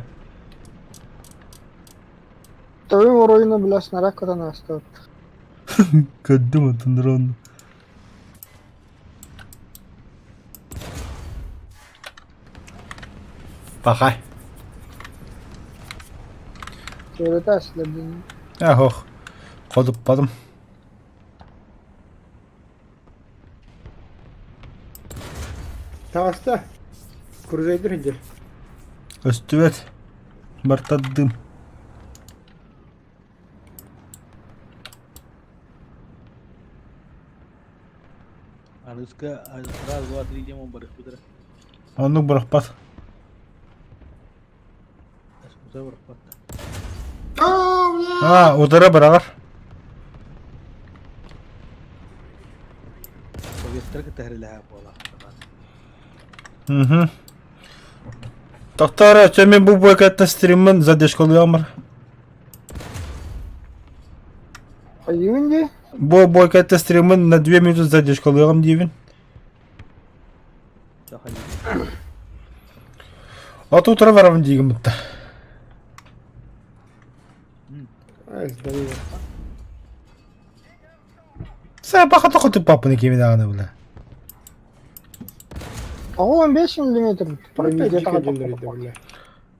Тойым оройына бля снаряд катан астат. Көддүм отын Бақай. Söyledi aslında. Ах, Ходып бадым. Тағаста. Крузейдер хинжер. Өстүбет. Бартаддым. Арыска раз, два, три, демон барых бутара. Оннук бырахпат. Утара барых А, блядь! А, удара бырагар. Советтер кытары буола. Угу. Токтор, мен бу бойкаттан стриммин задержкалыамыр. Хайын Бу бойкаттан стриммин на 2 минуты задержкалыам дейбин. А тут барам дейгім бітті. Ай, здорово. Сә бақа тоқы папаны кемен ағаны бұла. А 15 миллиметр Проведет бля.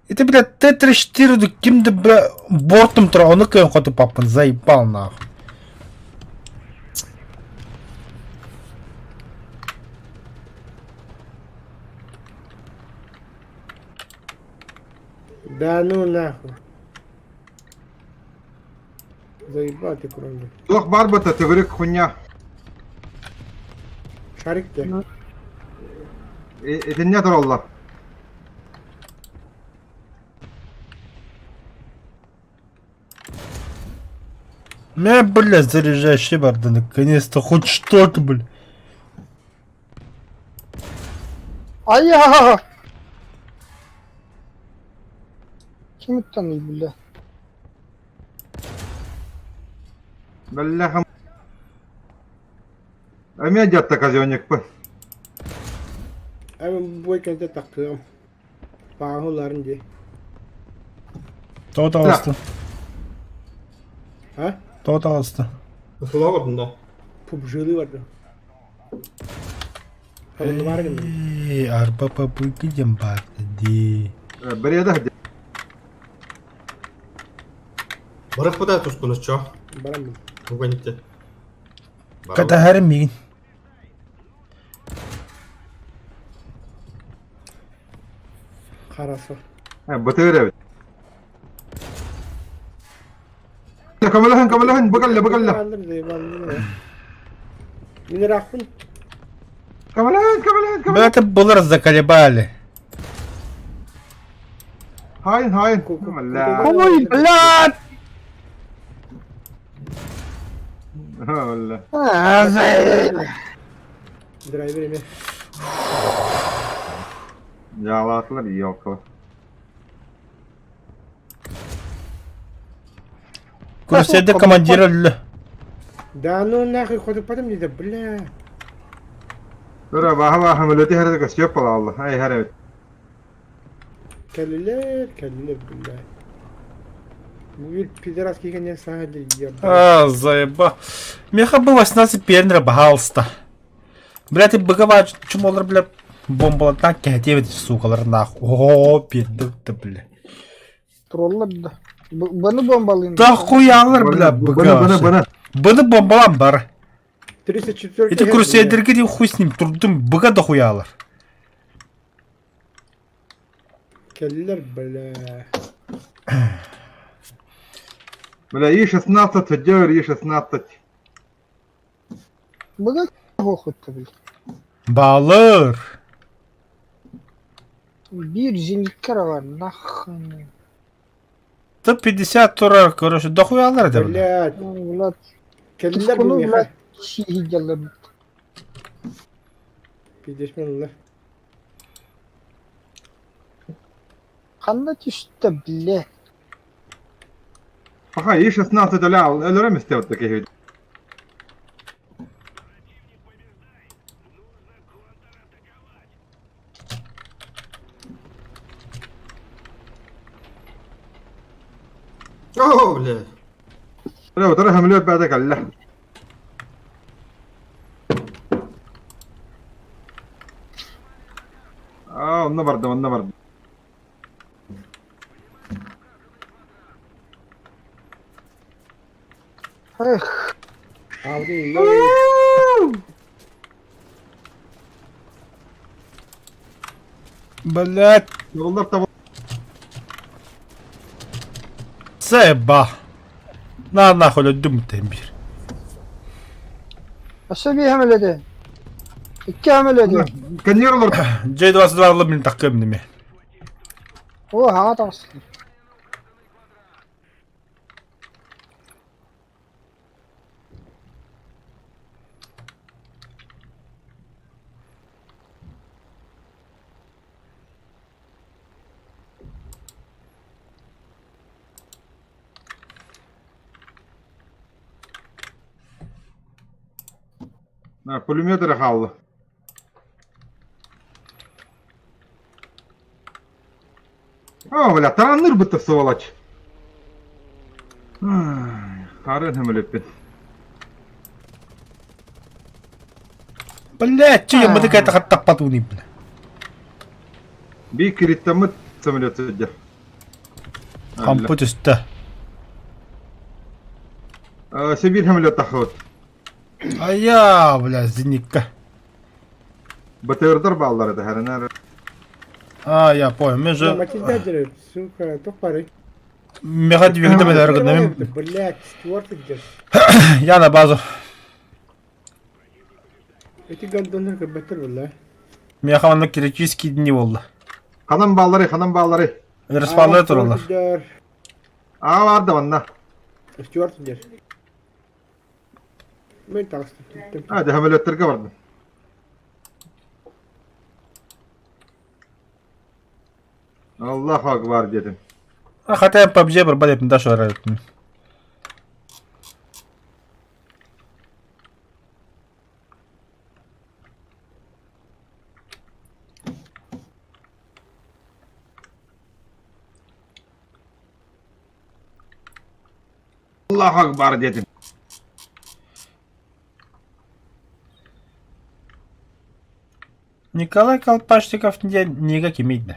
Это, бля, Т-34 кимді, бля, бортом тұра, оны күйін қотып папын, заебал нахуй. Да ну нахуй. Заебал ты кроме. Туох бар бата төгүрүк хуйня. Шарик те. Этинне тураллар. Мә, бля, заряжающий бар, да наконец-то хоть что-то, бля. Ая! Ким таный, бля? Бляха. Эме дятта казённик бы. Эми бойканта таққыам. Пағыларын де. Тоғыта қалысты. А? Тоғыта қалысты. Кула бардым да. Пубжилы барды. Алын бар гын. Эй, арба попыгидем барды ди. Бреда Барых бутара тускуну чо. Барам. Угоните. Катаһарым миигин. Хорошо. Бытыр эбит. Көмөлөһүн, көмөлөһүн, бу кэллэ, бу кэллэ. Мин ыраахпын. Көмөлөһүн, көмөлөһүн, көмөлөһүн. Это былыр заколебали. Хаайын, хаайын. Ой, блядь! Бля. Драйвер эмэ. Яалаатылар елка. Курседі командир өллө. Да ну нахуй хотуппатым диде, бля. Тура баха баха мөлөти хәрәтә көстөп балалла. Ай хәрәт. Кэллилэр, кэллилэр, бля. Бу bir пидорас кийгэннэр саҥа дьиэ. А, заеба. Меха был 18 пенера, пожалуйста. Бля, ты быгова чумолар, бля, бомбалартан кэһэтиэбит суукалар нах. О, пиздец ты, бля. Троллар да. Быны бомбалыын. Да хуялар, бля, Быны, быны, быга. быны. Быны бомбалан бар. 34 Эти крусейдерге де хуй с ним, турдум, быга да хуялар. Кэллилэр, бля. Бля, И-16, өддөр И-16. Быга хохотто, бля. Балыр. Биир зенитка бар, нахуй. 150 турар, короче, да хуялар да, бля. Блядь. Ну, блядь, Кэллилэр тускуну, миэхэ. блядь, сиһиделлэр. Пиздешмен ылла. Ханна түстэ, бля. Паха, И-16 өлө өлөрөм истебит такие. О, блядь. Бля, утара хамлет бәдә калла. А, онна барды, онна барды. Эх, Алдын ылла. Блядь, Yollar табыл. заеба. На нахуй, өлдүм тембир. өссө биир хамеледе. Икки хамеледе. Коннерлар. J22 алып мин такым неме. О, хаҥа таҕыстылар. Пулемет хаалла. О, бля, таранныр бытта сволочь. Харын хэмлеппин. Блядь, че я мыдыка это хаттаппатуни, бля. Би кириттамыт самолет сыдья. Хампы түсті. Сибирь самолет тахыт. Ая, бля, зенитка. БТРдар баллар это хәренәр. А, я понял. Мен же... Матильда, сука, туох баарый. Меха двигатель мен Блядь, Стюарт где? Я на базу. Эти гондоннар көрбөттөр бля. Меха онно критический дни болды. Ханан баллары, ханан баллары. Распалды туралар. А бар да манна. Стюарт где? Мен таҕыстым. А, да самолеттерге бардым. Аллаху акбар дедим. А, хотя PUBG бар бар деп даш арайттым. Аллаху акбар дедим. Николай Колпашников неге кимейді.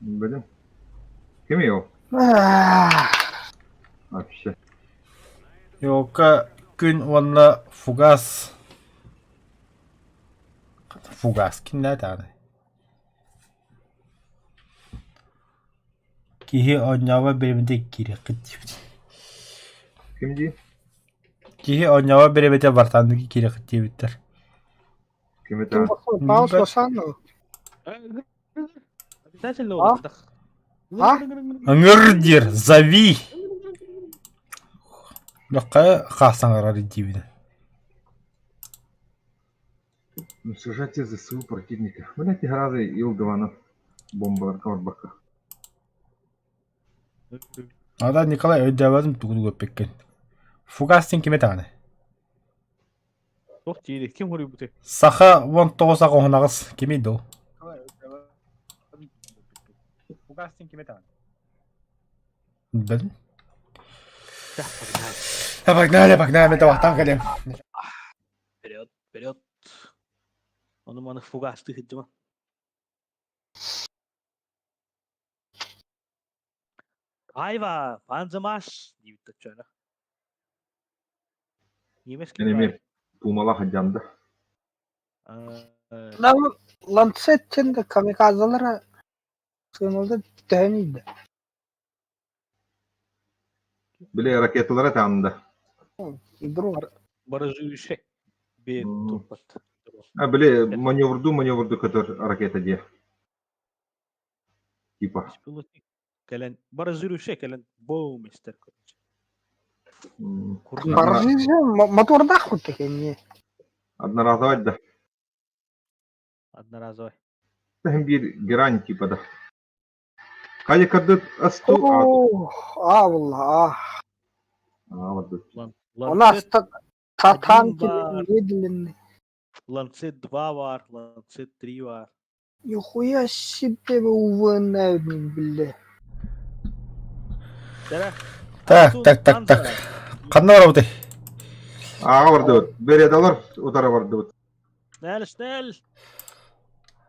Билим. Ким ол? Ах, Вообще. Йока. Күн уонна Фугас Фугас кимнээх даҕаны Киһи оонньообот бириэмэтэ киириэххит диэбит. Ким дии? Киһи оонньообот бириэмэтэ бартаанныгы киириэххит диэбиттэр. Ким это? Паус Лосанов. Обязательно А? А? Ыҥыр диир, зови! Лөххэ хаас саҥарар диибин. Сюжете ЗСУ противника. Блять, играли Илдвана бомбаларга барбакка. Ада Николай өйдөөбөтүм тугу эппиккин. Фугас диэн ким этэҕиний? Туох диирий? Ким хоруйбутай? Саха 19 аҕыс кимий дуу? Фугас диэн ким этэҕиний? Билбэтим. Погнали, погнали, табахтаан кэлиэм. Вперед, вперед. Ону маны фугастыы сылдьыма. Айва, панзамаш диэбит оччоно. Немецкий Энеми пумалаах дьамда. Ланцеттен да камикадзалара сыаналда төһөн иийдэ? Били ракеталара таанда. Друг. Баражующий. Бе туппат. А били маневрду маневрду көтөр ракета диэ. Типа. Кэлэн баражирующий кэлэн боум истэр короче. Баражирующий мотордаах курдук эмиэ. Одноразовать да. Одноразовый. Биир герань типа да. Хайа кырдыт асту Аа буолла Аа вот. У нас танки медленные. Ланцет 2 бар, Ланцет 3 бар. Нихуя себе вы УВН, бля. Так, так, так, так. Ханна барабытый? Ааҕа бардыбыт. Бередалар утара бардыбыт. Snäll, snäll!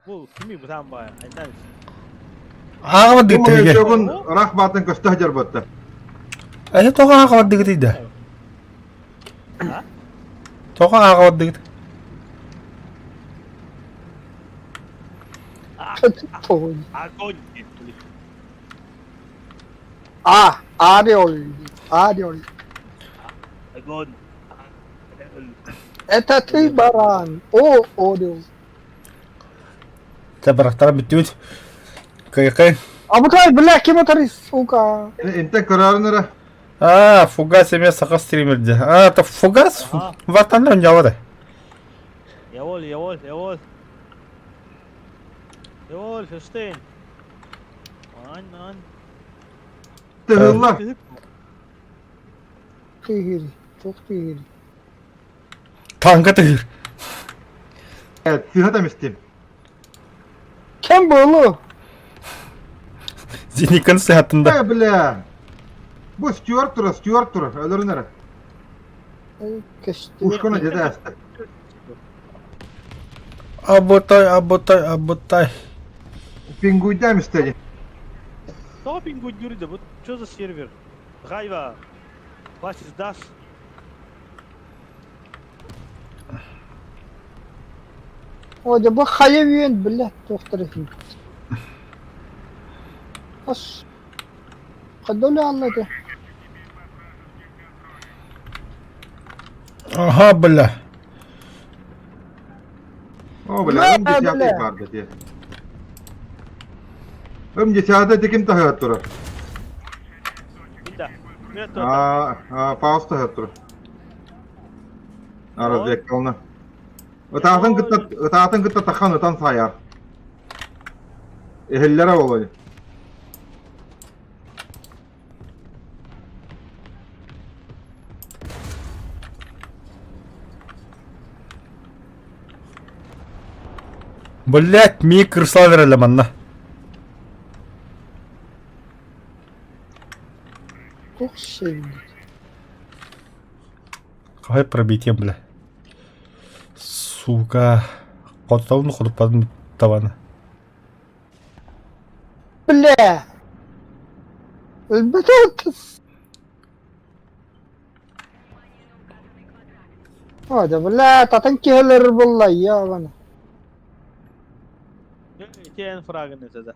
Бу кими бутан баайа? Айдан. Ааҕа бардыгыт тэһигэ. Чогун рах баатын көстө сылдьар батта. Эһэ тоҕо ааҕа бардыгытый да? Тоҕо ааҕа бардыгыт? Огонь! А, орел, орел. Огонь! Это ты, баран. О, орел. Чэ, барахтара бүттүбүт. Кыйкый. А бутай, бля, ким отары, сука. Интен көрөөрүн эрэ. А, фугас эмиэ саха стримерде. А, это фугас? Ватанна ньавада. Jawohl, jawohl, jawohl. Jawohl, verstehen. Nein, nein. Тыһылла. Тыгыр, туох тыгыр. Танка тыгыр. Сыһа тамистим. Кем буолу? Зеникин сыһатында. Э, бля. Бу Стюарт турар, Стюарт турар. Өлөрүн эрэ. Көстүбэт. Ушкана дьэ ааста. Абытай, абытай, абытай. Пингуйдаам истэни. Кто пингуйдюр да? Вот что за сервер? Гайва, хватит сдашь. О, дьэ бу хайа үөн, бля, туохтар иһин. Ас. Хайда алла этэ? Ага, бля. О, бля, ым Бля, десятый бля. баар да Ым десятый тиким таһыат турар. Да. А, а, Фауст таһыат турар. Разведкална. Ытаатын кытта ытаатын кытта тахан ытан саайар. Эһэллэрэ буолуой. Блять, мии кырсалар эрэлэ манна. Туох сиэбит? Қалай пробитие, бля. Сука. Хотон хотуппатын табаны. Бля! Өлбөтө. О, да бля, татан киһилэр булла, ебана. Итиэн фрагын это да.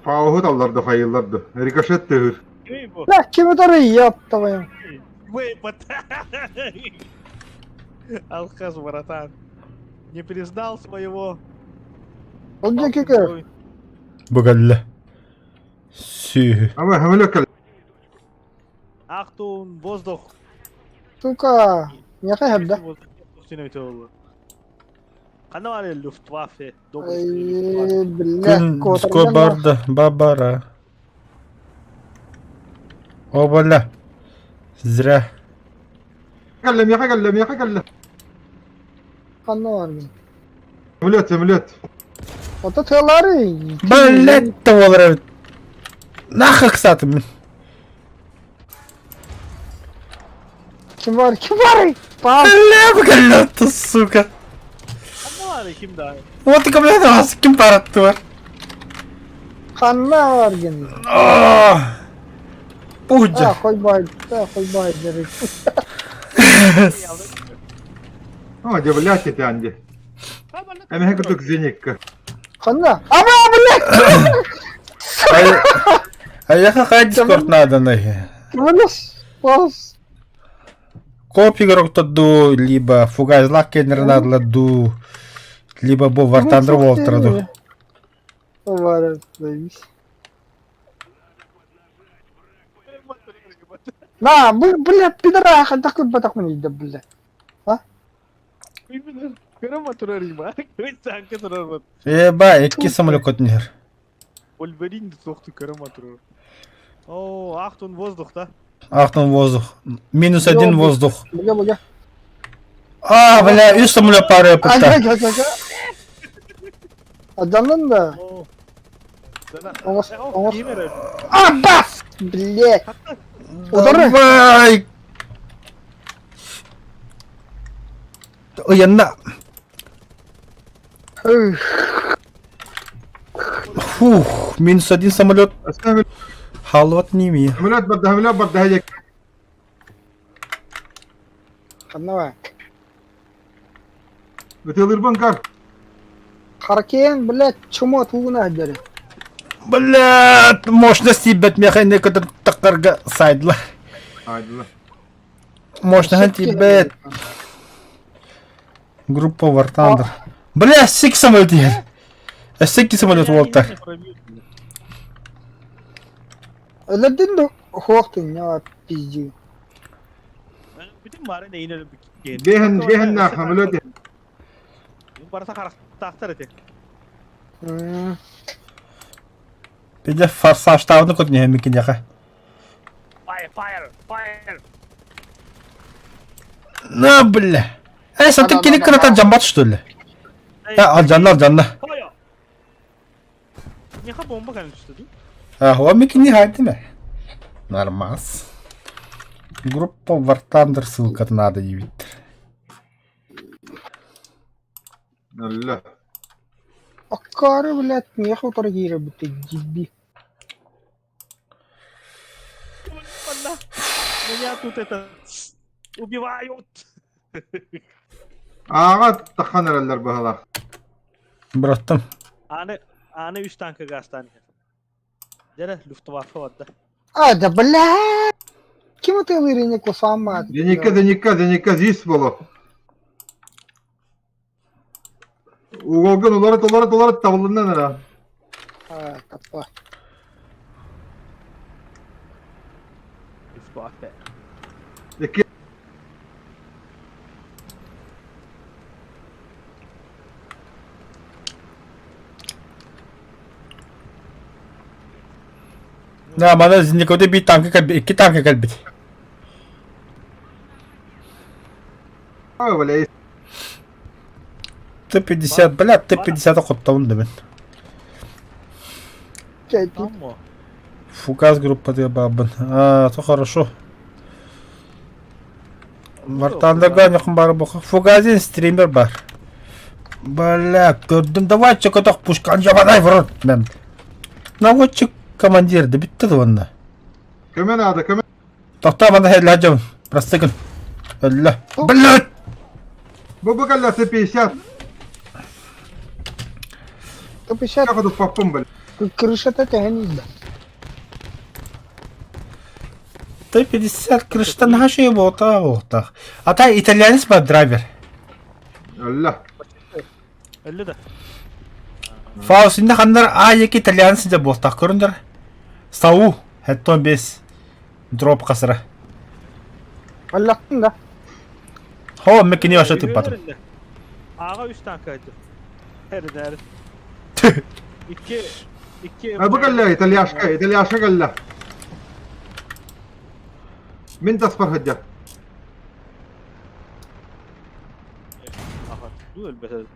Пауһут алларды хайылларды. Рикошет тыһыр. Ким бу? Бля, ким это ёб твою. Выпад. Алкаш, братан. Не признал своего. Ол диэки көр. Бу кэллэ. Сүөһү. Ама хамылы кэл. Achtung, воздух. Сука, миэхэ иһэрдэ. Ханна баар Люфтваффе? Ай, бля, Күн куотарга барда бабара. О, бля. Зря. Кэллэ, миэхэ кэллэ, миэхэ кэллэ. Ханна бар мин? Самолет, самолет. Ото тыалары. Блять, буолар эбит. Нахуй ыксаатым мин. Ким бар, ким бар? Пам. Бля, бля, ты, сука. Ханна баар ким да? Вот и блядь, вас ким параттылар. Ханна бар гин. Пудя. А, хоть бай, да, хоть бай, держи. О, дьэ, блядь, ити Анди. Эмиһэ курдук зеникка. Ханна. Ама, блядь! А я какая дискорд надо нахи? Вынос, пас. Коп игрок ду, либо фугаз лаккенер надо ду, либо бо Вартандр Волтер ду. Бар, завис. На, бля, пидораха, такой батах мне да, бля. Көрөм турар има. Санка турар. Еба, икки самолет нер. Wolverine сохту көрөм турар. О, Achtung, воздух, да? Achtung воздух. Минус один воздух. Бля, бля. А, бля, үс самолет пара Ага, пытта. ага, ага. Аданнан да. О. Оҥос, оҥос. А, бас! Блядь. Удары. Давай! Ыйанна. Эх, Фух, минус один самолет. Халват ними. Самолет барда, самолет барда, хэдьэ. Ханна Ытыалыырбын кар. Харкен, блядь, чмо тугуна дери. Блядь, мощность ебать механика такарга сайдла. Айдыла. Мощность ебать. Группа War Thunder. Бля, сик самолет ехал. Секки самолет уолта. Өлөрдүн да хуохтун ньаа пизди. Бүтүн бары нейин Бэһэн, бэһэн на самолет. Барса харахтаахтар эти. Пидя форсаж тавны кот не микиняха. Fire, fire, fire. На, бля. Эй, сатып кини кырата жамбат что ли? А, ал жанна, ал жанна. Fire. Меха бомба кэлэн түстэ дуу? А, о микини хайдыме. Нормас. Группа War Thunder ссылка надо явить. Алла. Аккары, блядь, меха утары киирэ бүттэ дебил. Меня тут это убивают. Ааҕа таххан эрэллэр быһалаах. Братым. Аны аны үс танка гастан. Дьэ, Люфтваффе барда. А, да, блядь! Ким ытыалыыр кусама? Зеникка, зеникка, зеникка зис боло. Уголгун уларыт, уларыт, уларыт табылыннан эрэ. А, тапа. Люфтваффе. Икки Да, мана зеникоты би танка кэлбит, икки танка кэлбит. Ой, бля, Т-50, бля, Т-50 хоттабын да мин. Кэти. Там Фугас группа диye бабын. А, то хорошо. Вартандага якын бар бу. Фугазин стример бар. Бля, көрдүм. Давай чөкөтөх пушкан жабадай в рот мен. Наводчик командир да битти да онна. Көмө наада, көмө. Тохтоо манна хеллэжем. Простыгын. Өллө. Блядь! Бу бу кэллэ Т-50. Т-50 Как туппаппын бэл. крышата тэһэн иһдэ. Т-50 крышта наһаа үчүгэй буолтаах буолуохтаах. А та итальянец ба драйвер. Өллө. Өллө да. Фаус инде ханнар А2 итальянец дьэ буолтаах көрүндэр. Сау, хеттон 5 дроп хасыра. Аллахтын да. Хо, мен кини вообще тыппатым. Аға үс танка айтты. Эрдер. Икки икки А бу кэллэ итальяшка, итальяшка кэллэ. Мин таспар сылдьар. Аха, ду өлбөтө.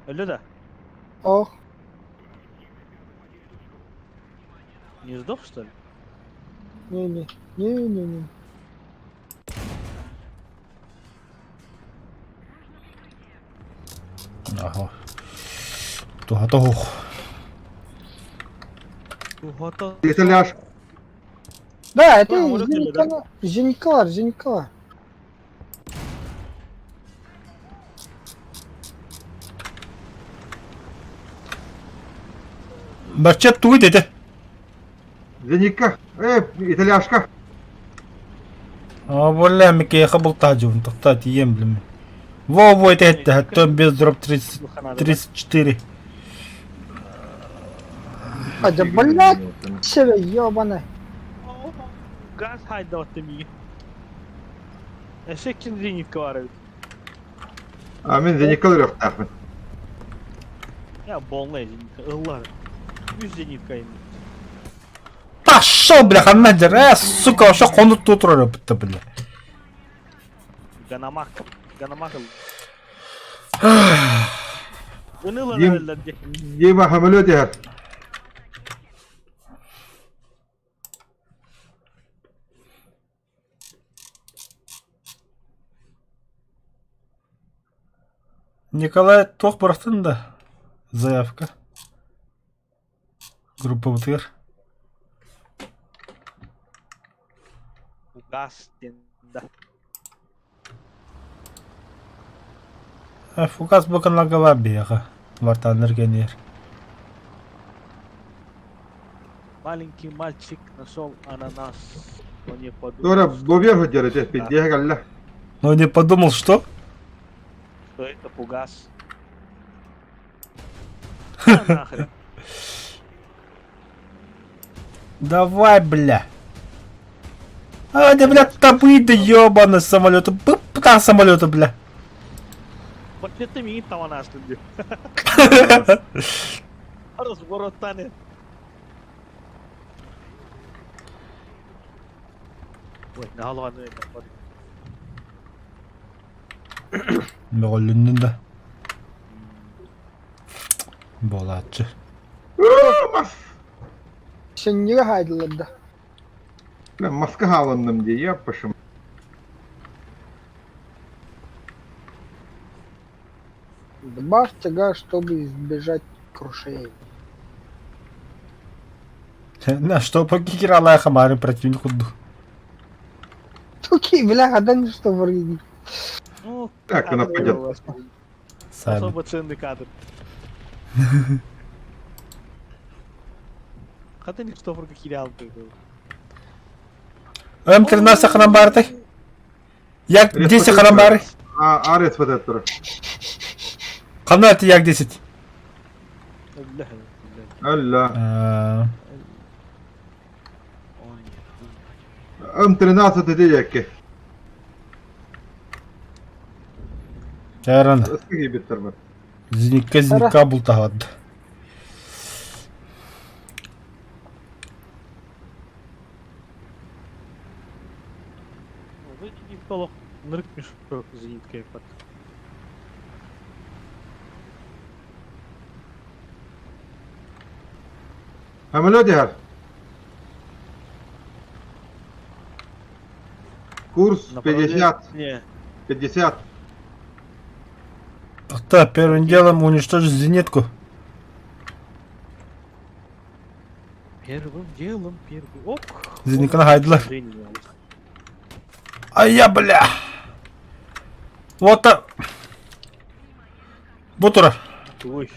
Өллө да. Ох. Не сдох, что ли? Не-не. Не-не-не. Аха. Туһата суох. Туһата. Итальяш. Да, это А, вот это зенитка, зенитка, зенитка. Бачча тугуй деді. Зенитка. Э, итальяшка. А, бля, микеха был таджун, тоқта тием, блин. Во, во, это, это, это, без дроп 30, 34. А, да, блядь, себе, ёбаная. Газ хайдаватты миги. Эшек зенитка бар эбит. А мин зенитка өлүөхтээхпин. Я болнай зенитка. Ыллар. Үс зенитка инде. Пошел, бля, ханна э, сука, вообще конут тут турар бля. Ганамак. Ганамак. Bunu Дим- ылар ди. Дима самолет иһэр. Николай туох бырахтын да заявка. Группабытыгар. Газ да. Фугас буканлагала биэҕэ. Вартаннар генер. Маленький мальчик нашел ананас. Но не подумал, Туора что бобер сылдьар этэ, пиздиэһэ кэллэ. Но не подумал, что? что это фугас. Да нахрен. Давай, бля. А, да, бля, топы, да ебаный самолета. Б, самолета, бля. Вообще-то миигин табан аастын дии. Развороттан Ой, наалааны Мөҕүллүннүн да. Буолааччы. Мас. Сеннигэ хаайдылар да. Бля, маска хаалынным дии, яппашым. Добавь тяга, чтобы избежать крушения. На что по кикиралая хамары противник курдук. Туки, бля, хадан что вроде. Ну, Так, она пойдет. Сами. Особо ценный кадр. Хата Христофор киирэ алды. М13 ханан баартай? Як 10 ханан баарый? А, Арес вот турар. Ханна это як 10? Алла. М13 ити диэки. Чаран. Ысык киирбиттэр бар. Зеникка зеникка бултаһад. Нырык мешок зенитка под. Самолет иһэр. Курс 50. Не. 50. Так, первым делом уничтожить зенитку. Первым делом первый. Оп. Зенитканы хайдылар. А я, бля! Вот так. Бу турар. Тугуй.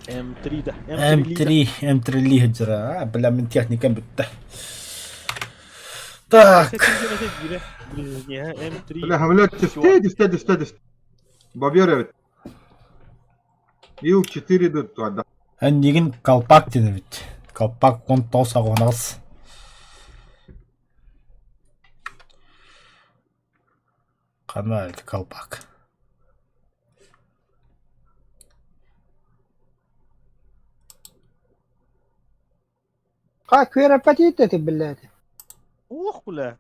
М3 да. М3, М3 лидера. А, бля, мин техникам бүттэ. Так. М3. Бля, хамлет түстэ, түстэ, түстэ, түстэ. Бобер эбит. Ил-4 идут туда. Эннигин колпак диэн эбит. Колпак он тоҕус аҕыс. Ханна это колпак? Ха күөрэппэтиит этэ биллээти. Ух, бля.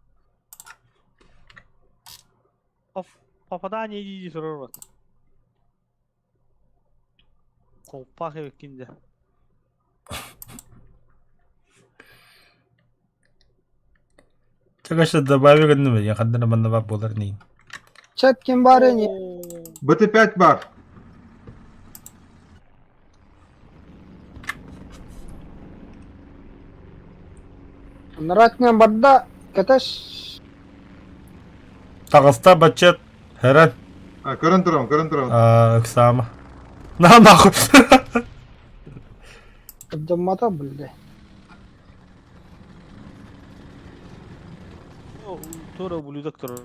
Попадание дии турар. Колпак эбиккин дэ. Чэ, добавь гынным, я ханна манна бар буолар нин. Чат ким баар ини. БТ-5 бар. Наратынан барда кэтэс. Таҕыста баччат хэрэн А, көрөн турам, көрөн турам. ыксаама. На нахуй. Дьоммото биллэ. Тура ублюдок турар.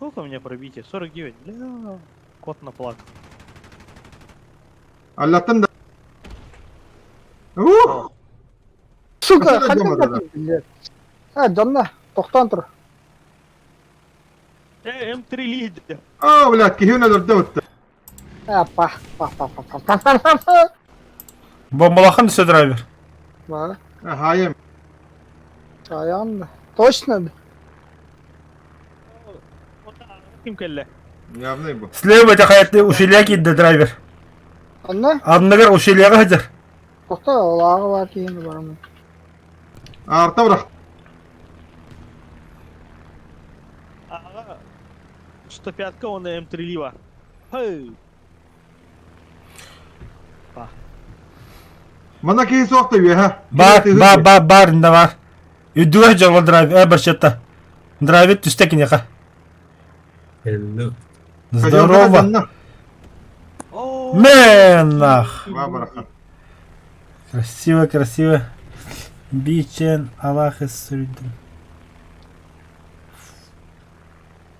Сколько у меня пробитие? 49. Бля, кот наплакал. Аллаттан да. Ух! Сука, Ханна ханна дьоммото да? биллэ. А, дьонно, тохтоон тур. М3 лидер. О, блядь, киһи өлөрдө бутта. А, па, па, па, па, па, па, па, па, па. Бомбалахан өссө драйвер. Ба, Хаайым. айан. Точно. Ким кэллэ? Явный бу. Слева это ущелье киирдэ драйвер. Онно, Анныгар ущельеҕа сылдьар. тохтоо, лааҕы баар киһини барамын. Арта бырах. Ага. 105-ка он М3 лива. Хей. Манна киһи суох да үөһэ. Бар, бар, бар, бар, инде бар. Үрдүгэр дьоҥҥо драйвер, барчатта. Драйвер түстэ киниэхэ. Hello. Здорово. Мэн, нах. Ба барахан. Красиво, красиво. Бичен, Аллах сүрдүм.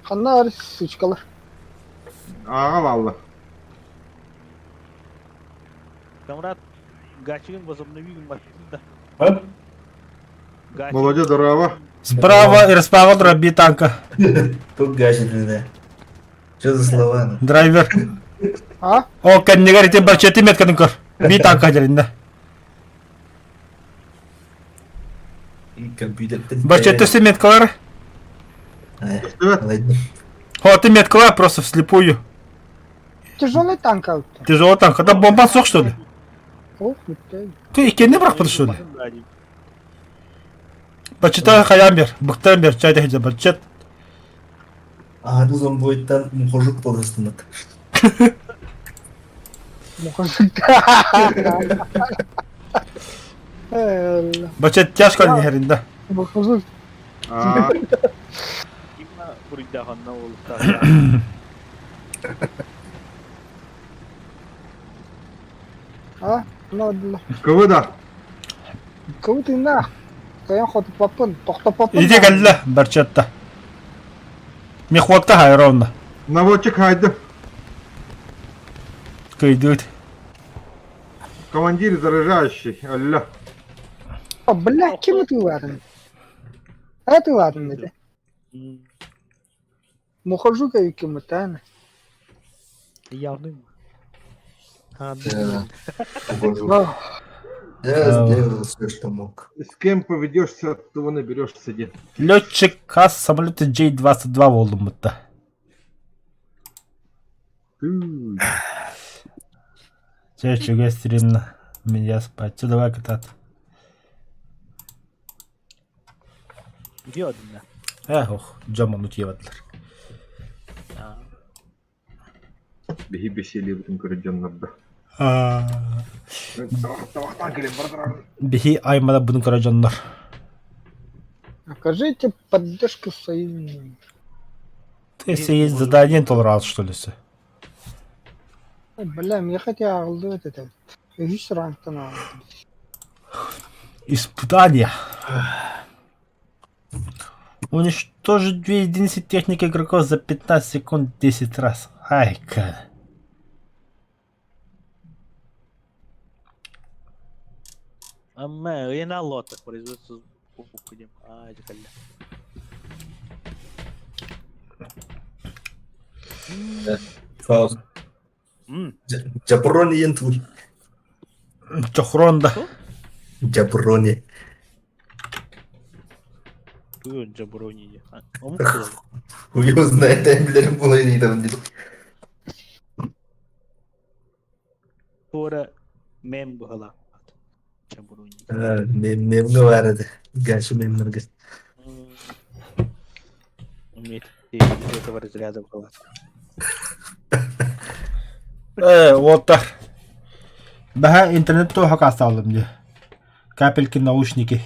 Ханна ар сучкалар. Ааҕа баалла. Камрад, гачигин возобнови да. А? Гачик. Володя, здорово. Справа и расправа дроби танка. Тут гасит меня. Что за слова? ну? Драйвер. А? О, кэннигэр ити барчети меткатын көр. Би танка дьэриннэ. И компьютер. Барчетты все меткалар. Көстүбэт. Ладно. О, ты меткалар просто вслепую. Тяжелый танк алты. Тяжелый танк. Это бомба сох, что ли? Ох, бүттэ. Ты иккенни бырахпыт, что ли? Бачыта хайаан бер, быктан бер, чай тэһэ баччат. А, ну зомбоидтан мухожук полостынат. Мухожук. Бачат тяжко не херинда. Мухожук. Аа, Кимна буруйдааханна уолуктаах. А? Ну, кыбы да. кого ты на? Кайан хотуппаппын, тохтоппаппын. Иди кэллэ барчатта. Мехводка хай ровно. Наводчик хайды. Кыйдыт. Командир заряжающий. Алла. О, бля, ким ты ладен? А ты ладен, это? Мухожук и ким это? Явный. Да. Мухожук. Я сделал все, что мог. С кем поведешься, от того наберешься дед. Летчик хас самолета J-22 буоллуммутта. Ты. Чэ, үчүгэй стримна. Меня спать. Чэ, давай кытаат. Где один? Эх, ох, дьон ону тиэбэтлэр. Биһи беселье бүтүн көрөдьөннөрдө. Биһи аймаларбытын көрө дьоннор. Окажите поддержку союзным. Ты если есть задание толорал что ли все? Бля, мне хотя аҕыллыбыт этэ. Үһүс рангтан аҕаллым. Испытание. Уничтожить две единицы техники игроков за 15 секунд 10 раз. Айка. Амма ыйана лота производство купкудем. Аа дьэ кэллэ. Фауст. Джаброни диэн тугуй? Чохрон да. Джаброни. Тугу Джаброни диэн? Омук тыла. Хуй знает, я билэрим буолай диэтэ диэн. Туора мем быһалаах. Джаброни. Мемҥэ баар этэ. Гаша мемнэргэ. Умеет этого разряда быһалаах. Э, уолтар. Бэһэ интернет туоха каастаалым дии. Капельки наушники.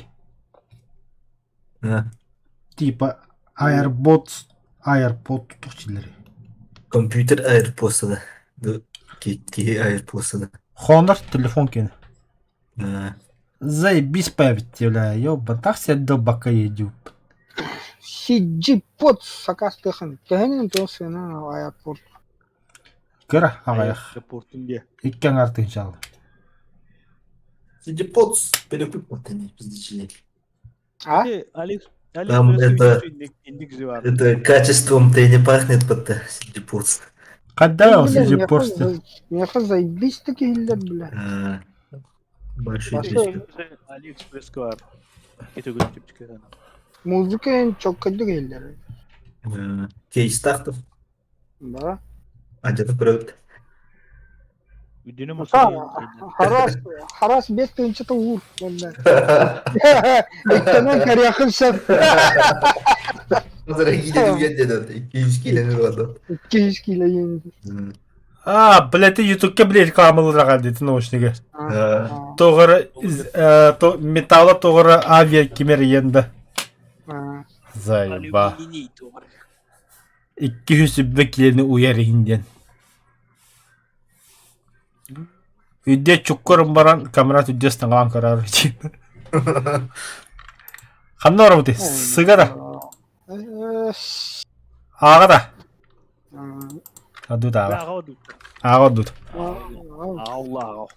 Типа AirPods, AirPod тутух Компьютер AirPods да. Киһи AirPods да. Honor телефон кини. Заебись память, бля, ёбан, так себе долбака едю. CG Pods сакаастыахын. Төһөнөн туох сыана аэропорт. Кыра аҕыйах. Аэропортун диэ. Икки аҥаар тыһыынча CG Pods перекуп пиздечили. А? Там это, это качеством-то и не пахнет под CG Pods. Когда он CG Pods? Меха заебись такие бля. Большой Алиэкспресс бар. Музыка эн чоккайдык иһиллэр. Кейстахтов. Да. Адьата көрөбүт. Үдүнү Харас, харас бес тыынчата уур. Иккенен көрүөхүн сөп. Азыр кииле деді. 200 киилени болду. 200 кииле енди. А, блядь, ты ютубка, блядь, рекламаларга дети наушниги. Тоҕор металла тоҕор авиа кимер иенда. Заеба. 200 килени уйар иһин диэн. Үйде чуккурун баран камерат үйде стангаан көрөр. Ханна оробути? Сыгара. Ааҕа да. Адут ааҕа. Ааҕа одут. Аллах.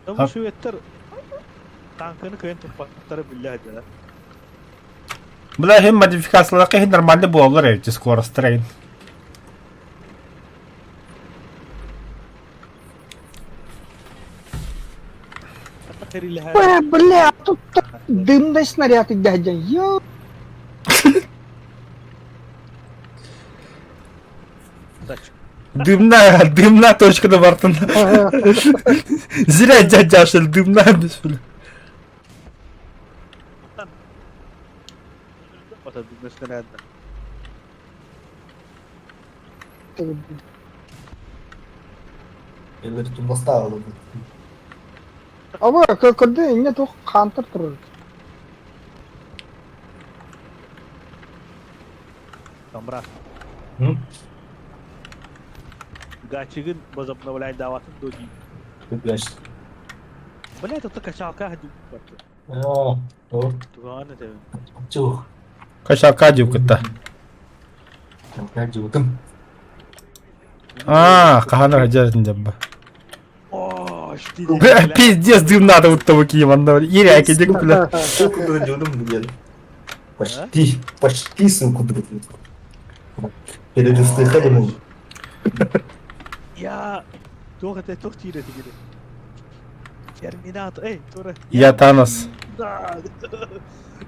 Бу шведтэр танканы кыайан туппаттара биллэ сылдьар. Бля, иһин модификацияларга иһин нормально буолаллар эбит скоростара иһин. Ой, бля, тут дымный снаряд дядя. Ё. Дымная, дымная точка да бартын. Зря дядя что ли, дымная что ли. Эллер тумбастаалы. Аба, көрдө инне туох хаантар турар. Камбра. Гачигын возобновлять даватын до дии. Блядь, это качалка Оо, Тугаан этэ. Чух. Качалка диу кытта. Качалка диутым. А, хаһан хадьарын дебба. О, Бля, пиздец, дым надо вот того киеванна. Иряки дик, бля. Ссылку дурдюдум, блин. Почти, почти ссылку дурдюдум. Перед ему. Я... Туох этэ туох тиирэ тигири. Терминатор, эй, тура. Я Танос. Да.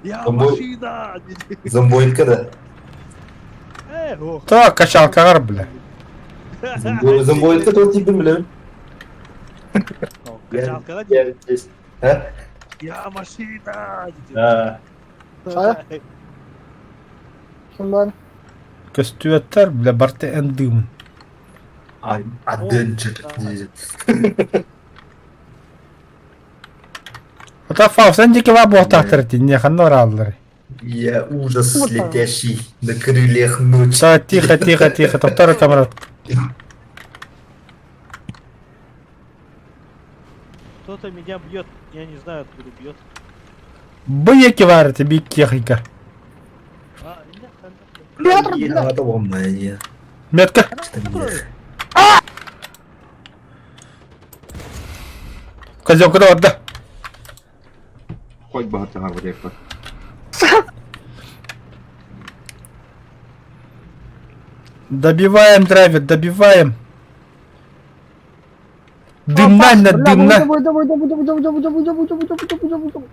Я Зомбой. машина. Зомбоидка да. Так, качалкаҕар, бля. Зомбоидка туох тиийдим билэбин. Качалкаҕа Я здесь. А? Я машина! А. Хайа? Ким бар? Көстүөттэр, бля, барты эн дыым. I'm a danger. Ата Фауст, эн диэки баа буолтаахтар итиннэ ханна барааллар? Я ужас летящий на крыльях ночи. Так, тихо, тихо, тихо, тоқтар камера. Кто-то меня бьет, я не знаю, откуда бьет. Быйаки баар би техника. А, нет, Петр, блядь! Надо вам моя. Метка. Козел куда барда? Хоть баһар таһаарбыт диэххэ. Добиваем драйвер, добиваем. Дымна на Бля, дымна. Давай, давай, давай, давай, давай, давай, давай, давай, давай, давай, давай, давай, давай.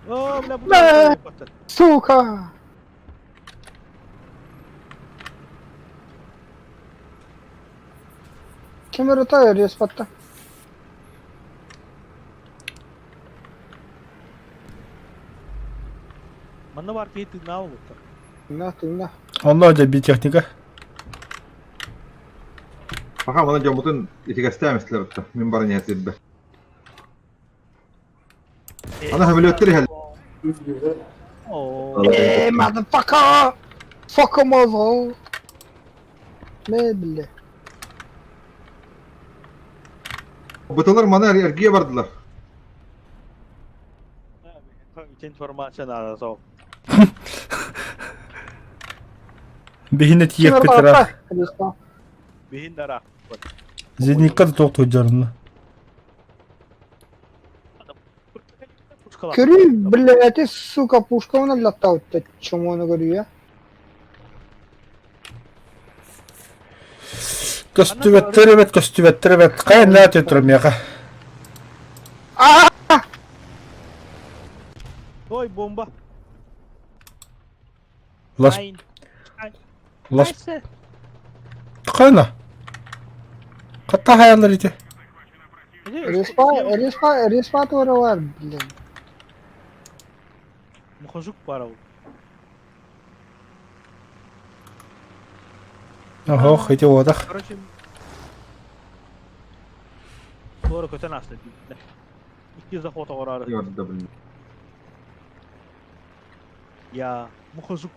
О, бля, Бля. бля, Сука! Ким эрэ респатта. Манна бар киһи тыыннаах буолбуттар. На, тыынна. Онно дьэ би техника. Пока мана дьоммутун итигэстээн истилэр отто. Мин баран иһэ сирбэ. Аны хөмөлөттөр иһэллэр. Оо. Э, motherfucker! Fuck 'em all! Мэ, бля. Бытылар маны эргийэ бардылар. Ити информация наада сол. Биһинэ тиийэппит ыраах. Биһин дара. Зеникка да туох туйдьарына. Көрү, блядь, сука, пушка он латтаутта, чему он говорю я? Көстүбэттэр эбэт, көстүбэттэр эбэт. Хайа наа турар миэхэ. Ой, бомба. Лас... Лас... Хайна? Хатта хайалар ити. Респа, респа, респаторы бар, блин. Мухожук пара ол. Ох, ити уодах. Короче, Туора көтөн аста дии. Икки заход оҕороору. Yorda блин. Я мухожук.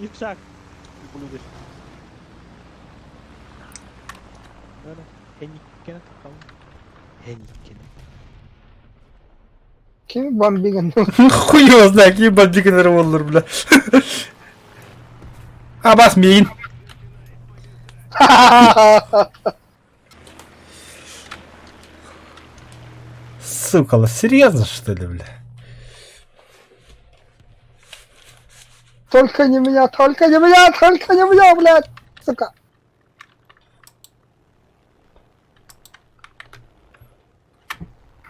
Иксак. Блюдеш. Хенниккене такал. Хенниккене. Ким бомбиган? Хуй его знает, какие бомбигнер боллар, бля. Абас миин. Сука, серьезно что ли, бля? Только не меня, только не меня, только не меня, блядь, сука.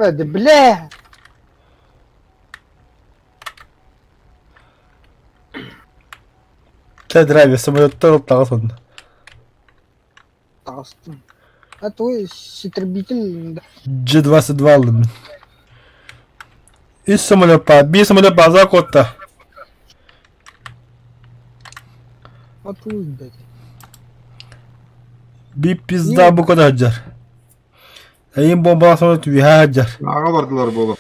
Э, да бля! Чэ драйвер самолеттар таҕыс онно. Таҕыстым. А твой истребитель... G22 ыллым. Үс самолет баар, биир самолет база куотта. А твой, блядь. Биир пизда бу көтө сылдьар. Эйин бомбалаах самолет үөһэ сылдьар. Ааҕа бардылар буолуо.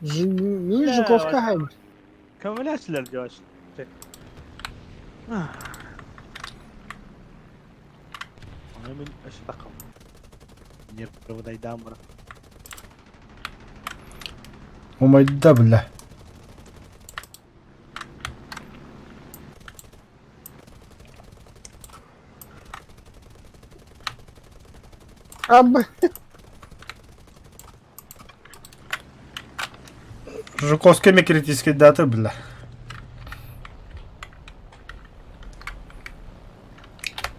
Мин Жуковка хайм. Көмөлөсүлэр дьош. Аны мин өссө таххам. Нервыдайдаан бара. Умайда бля. Аб... Жуковский ми критический даты бля.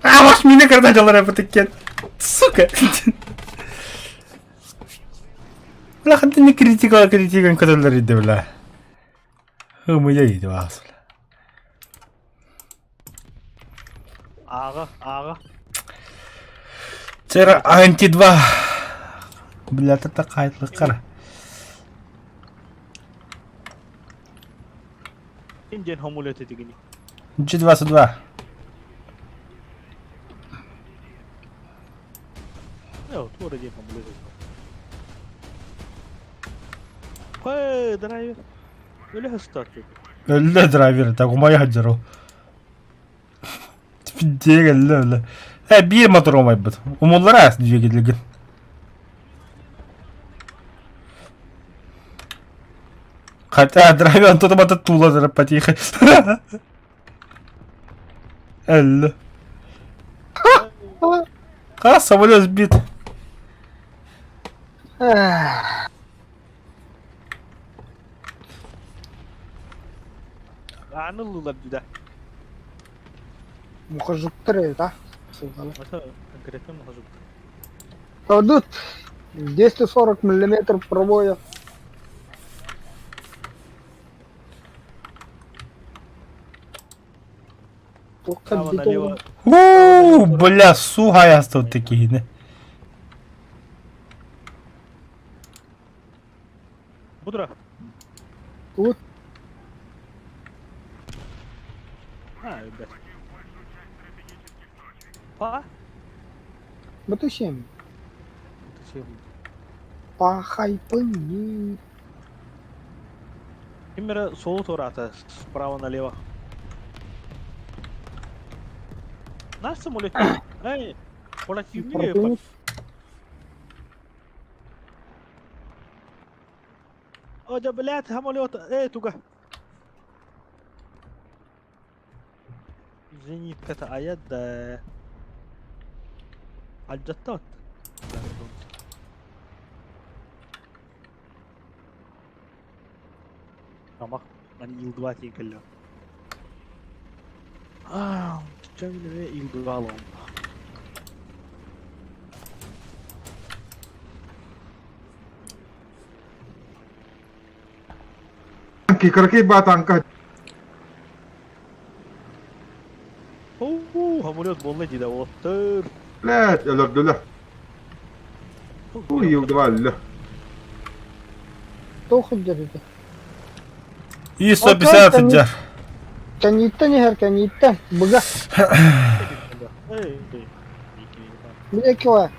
А, ваш мини когда дьаллара бутыккен. Сука. Сука. Бля, хантан критика критикан көтөллөр иде бля. Ымыйа иде баас. Ааҕа, ааҕа. Цера анти-2. Бля, это такая Ким диэн хомулет этигини? G22. Э, туора диэн хомулет этигини. Хэй, драйвер. Өлө хыстар. Өллө драйвер, так умайа хаджару. Диэг өллө өллө. Э, биир мотор умайбыт. Умуллара двигателгин. Хотя драйвер он тут бата тула потихо. Өллө. А, самолет сбит. Эх, Ааны ыллылар дии да. Мухожуктар эбит, а? Сугалы. Это конкретно мухожуктар. Тут 240 миллиметров пробоя. Туохха Право бит налево. У, бля, сухая такие, не. Будра. Тут. А, ребят. Па? БТ-7. Ты Пахайпыни. Именно соло турата справа налево. Наш самолет. Эй, противник. Противник. О, да, блядь, самолет. Эй, туга. Зенитка-то, а я да. Альджаттат. Тамақ, мани Ил-2 тиийэн кэллэ. Аа, чамиле Ил-2 алам. Кыракый баа танка. Оу, самолет буолла дии да оттыр. Блядь, өлөрдүлэр. Ui, Ил-2 өллө. Туох сылдьар ити? И-150 сылдьар. Кэнниттэн иһэр, кэнниттэн. Быга. Эй, эй. Бile кила.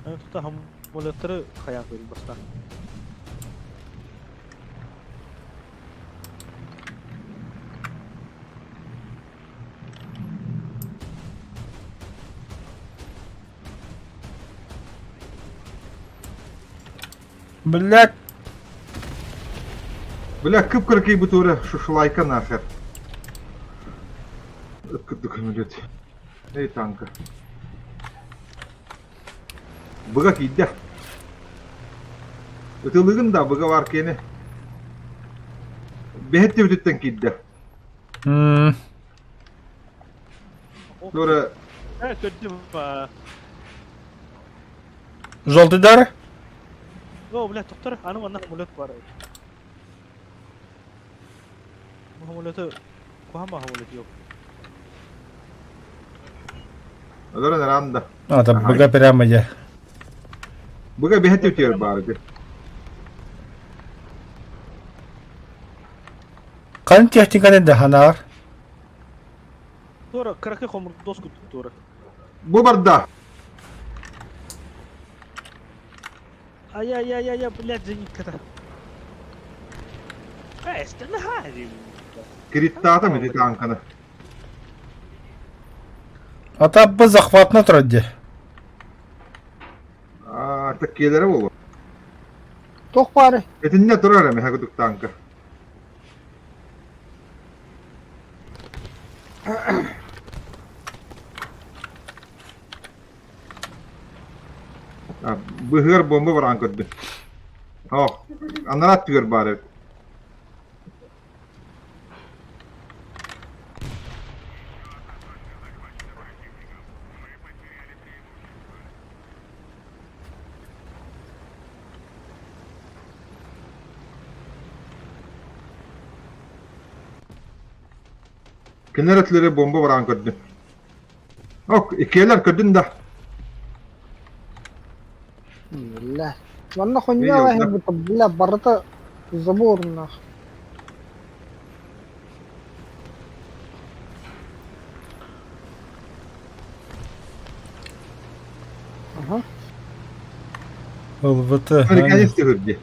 Тута самолеттары хайаан көрүн бастаан. Блядь. Бля, кып-кыракый бутура шушлайка нахер. Кырдык самолет. Эй, танка. Быга киирдэ. Ытылыгын да быга бар киэнэ. Бэһэт төбүтүттэн киирдэ. Туора Э, көрдүм. Желтый дар? О, блядь, тоқтар, аны манна самолет бар. Бу самолеты куһама самолет yok. Өлөрөн эрэ да. А, там быга прямо я. Быга бэһэт төбүтүгэр баар этэ. Ханна техниканы да ханаар. Туора, кыракый хомур доску туора. Бу барда. Ай-яй-яй-яй, блядь, зенитка-то. Э, стена Кириттаатым ити танканы. А там бы захват на троде. Аа, таккиэлэрэ буолуо. Туох баарый? Итиннэ турар эмэ курдук танка. А, быһыар бомба бараан көрдүм. Ох, анараа өттүгэр баар эбит. Кинилэр өтүлэри бомба бараан көрдүм. Ок, иккиэлэр көрдүн да. Бля. Манна хуйня бля, барыта забор нах. Ага. Ылбыты. Американец түһүрдэ.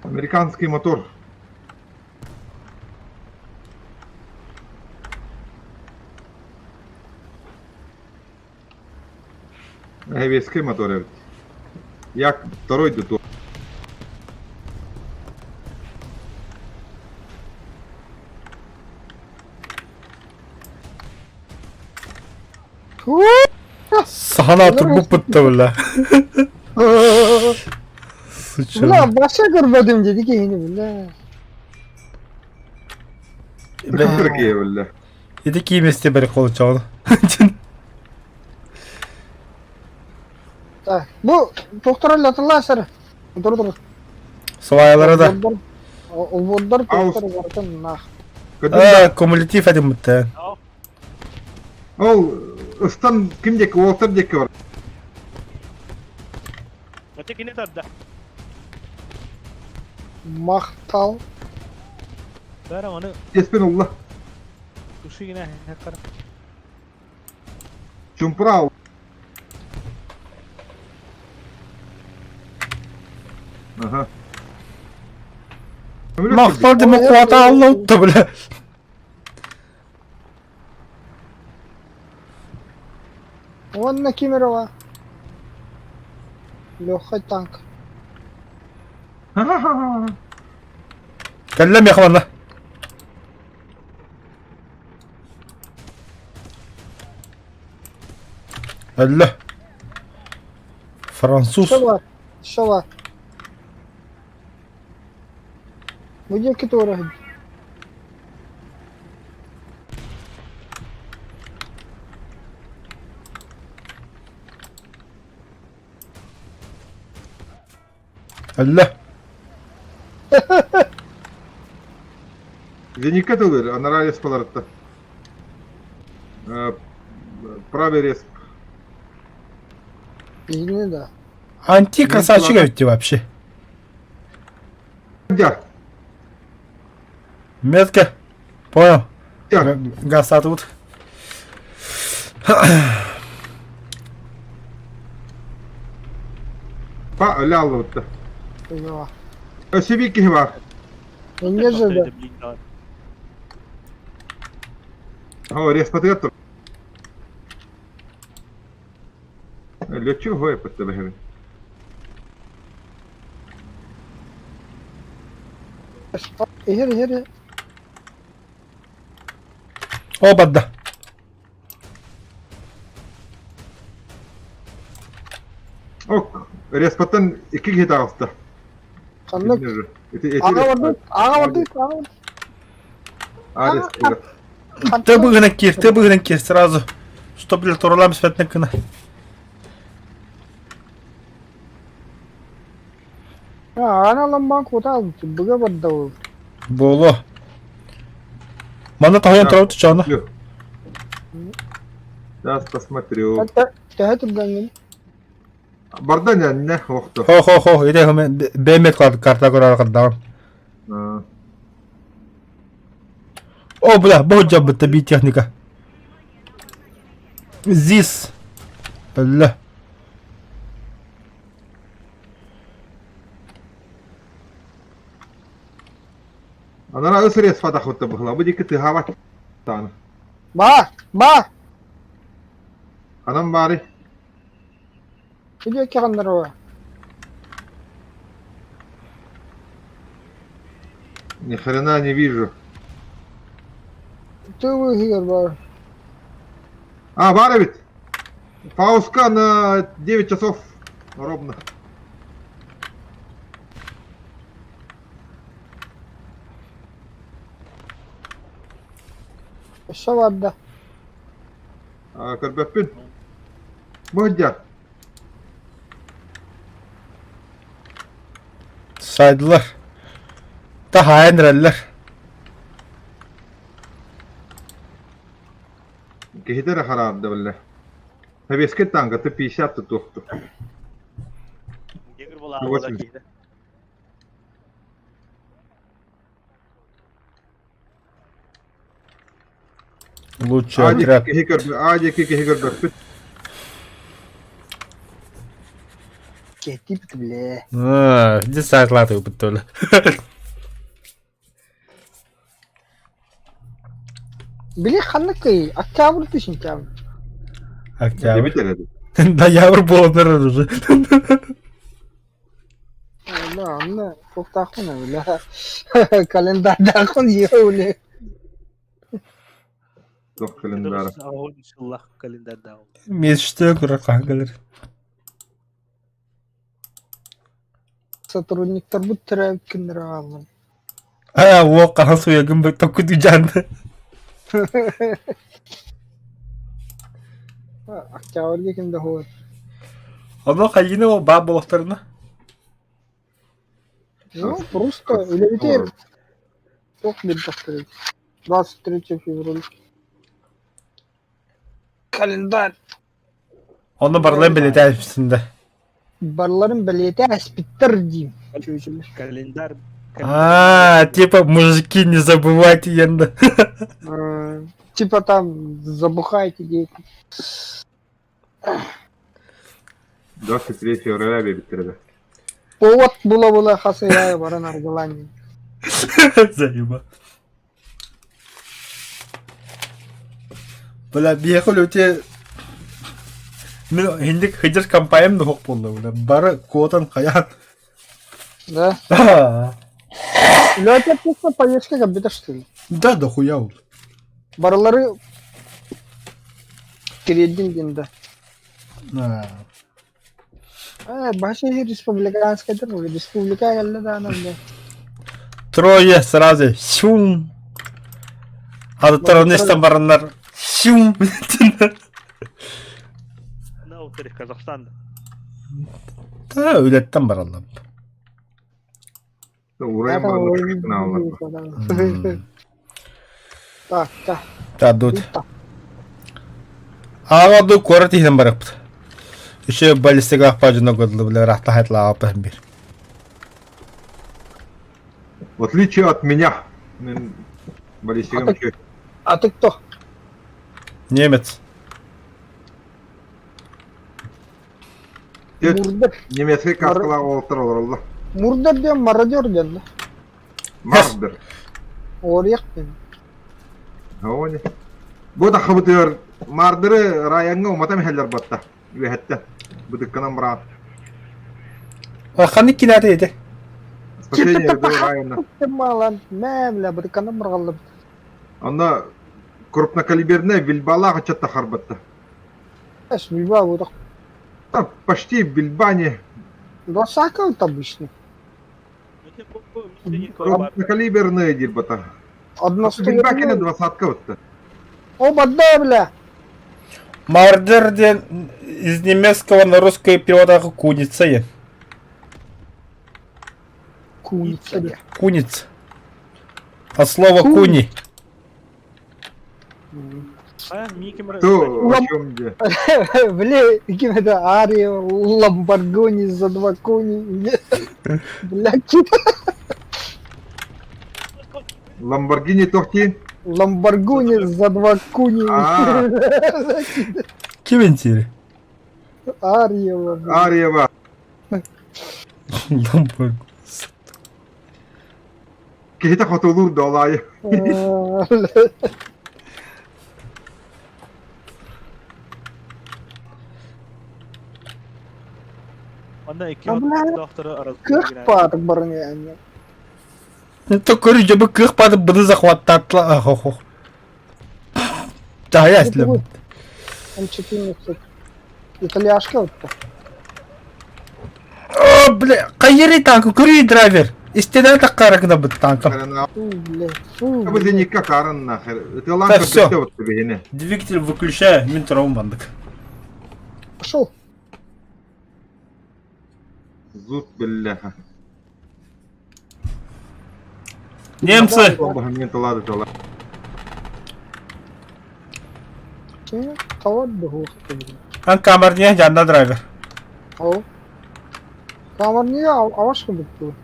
Американский мотор. Советский мотор эбит. Як второй ду Сахана турбуппут бля. Суча. Бля, вообще көрбөтүм диди киһини бля. Түркия бля. Ити кииместе бери колчоон. Так, бу тохторол атылаасар. Тур тур. Сваялары да. Олбордор тохтор бартын нах. А, кумулятив этим бутта. Ол ыстан ким диэки, уолтар диэки бар. Ате кини тарда. Махтал. Бәрі оны Теспен улла. тушигина хаккара. Чумпура Ага. Махтал демократа алла утта бля. Уонна Кимерова. Легкий танк. Кэллэм яхванна. Әллә. Француз. Шола. Шола. Где который? Әллә. Зенитка тылыр, анара респаларытта. Правый респ. Извини, да. Анти красавчик ведь вообще. Дя. Метка. Понял. Дя. Газ тут. Па, өлө аллыбытта. Поняла. Өссө биир киһи бар. Не же, да. О, респатыгар тур. Лөчү хой пытта бэһэбин. Ихер, ихер. О, бадда. Ок, респаттан икки киһи таҕыста. Ханнык. Аҕа бардык, аҕа бардык, аҕа Арест. Ты быгынан кир, ты быгынан кир сразу. Что, блядь, туралам светна кына. Аана ламбан кута быга бардау. Боло. Мана тахаян турабыт чана. Сейчас посмотрю. Төһө түргәнгин? Барда не охто. Хо хо хо, иде хо бемет карта көрөр кырдагым. О, бля, бу жабыта би техника. ЗИС. Бля. Анара өс рез фатахотта бухла. Бу дики тыхава тан. Ба, ба. Анам бары. Видео киганнарова. Ни хрена не вижу. Ты выиграл, бар. А, бары ведь. Пауска на 9 часов ровно. Өссө барда. Көрбөппүн. Бу Сайдылар. Тахайын реллер. Киһитэ эрэ хараарда биллэ. Советскай танка Т-50 тутуохтур. Негр была киһитэ. Лучший А диэки отряд. киһи көрбө, А диэки киһи көрбөппүт. Кетип, бля. А, Где саклаты бутылы? Били ханныкый? Октябрь ты сентябрь. Октябрь. Дебит эрэ. Ноябрь буолан уже. Да, онно туохтаахпын бля. Календардаахпын еули. Туох календара. Сыллах календардаах. Месячная куракан кэлэр. Сотрудниктарбыт төрөөбүт күннэрэ хааллым. Аа, уол хаһан суйагын б токку дьаанна. Октябрьга ким да хуой. Ону хайыны ол баа болохторуна? Ну, просто үлэбитигэр туох билбэхтэрий. 23 февраля. Календарь. Ону барыларын бэлиэтээбипсин да. Барыларын бэлиэтэ аспиттар диим. Чүчүлэр. Календарь. А, типа мужики не забывайте енді. Типа там забухайте дети. 23 февраля биэбиттэрэ. Повод була-була хасыйа баран аргылаан. Заеба. Бля, биэхэ үлэтэ мин инник сылдьар компаниям да суох буолла бля бары куотан хайаан Да? Үлэтэ просто повестка компьютер что ли? Да дохуя ол. Барылары тириэрдин диэн да. Э, баша республиканскайдар республика кэллэ даҕаны бля. Трое сразу сюм. Атыттар оны истэн бараннар сюм. На во-вторых, Казахстан. Да, үлэттэн бараллар. Урайын бараллар. Так, так. Тардут. Аҕа ду куорат иһинэн барыппыт. Еще баллистикалаах паажына көрдүлэр, бile рахта хайтлаабаппын бир. В отличие от меня, мен баллистикам еще. А ты кто? Немец. Мурдер. Немецкий каскалаах уолаттар олороллор. Мурдер диэн мародер диэн да? Мардер. Орех диэн. Оне. Бу тахабытыгар мардыры райоҥҥа уматан иһэллэр батта. Үөһэттэн. Бытыкканан быраат. Ханнык кинаата ити? Спасение района. Малан, мэ, бля, бытыкканан бырҕаллыбыт. Онно крупнокалиберная вильбалаах ыччат тахарбатта. Эс, вильба вот Почти вильбане. Двадцатка вот обычно. Крупнокалиберные диир бата. Односторонний. Вильба кэнэ двадцатка вот. Оба да, бля! Мардер диэн из немецкого на русский перевода куница е. Куница, бля. Куница. От слова куни. То о чем где? Бля, ким это Ария, Ламборгони за два куни. Бля, Ламборгини тохти? Ламборгони за два куни. Ким интири? Арьева. Арьева. Ламборгони. Киһитэ хотулуур долаайы. Онно икки доктора Кых паатык баран yani. То көрү жабы кых паатык быны захваттаатла хо Тая слеп. М14. Итальяшка вот. О, бля, хайери танк, көрү драйвер. Истенен таккара гына бит танком. Бу зенитка карын нахер. Ытылан Все. Двигатель выключаю, мин травм бандык. Пошел. Зут бляха. Немцы! Товар быһыылаах. Ан камерния жанна драйвер. Ол. Камерния аваш курдук дуу.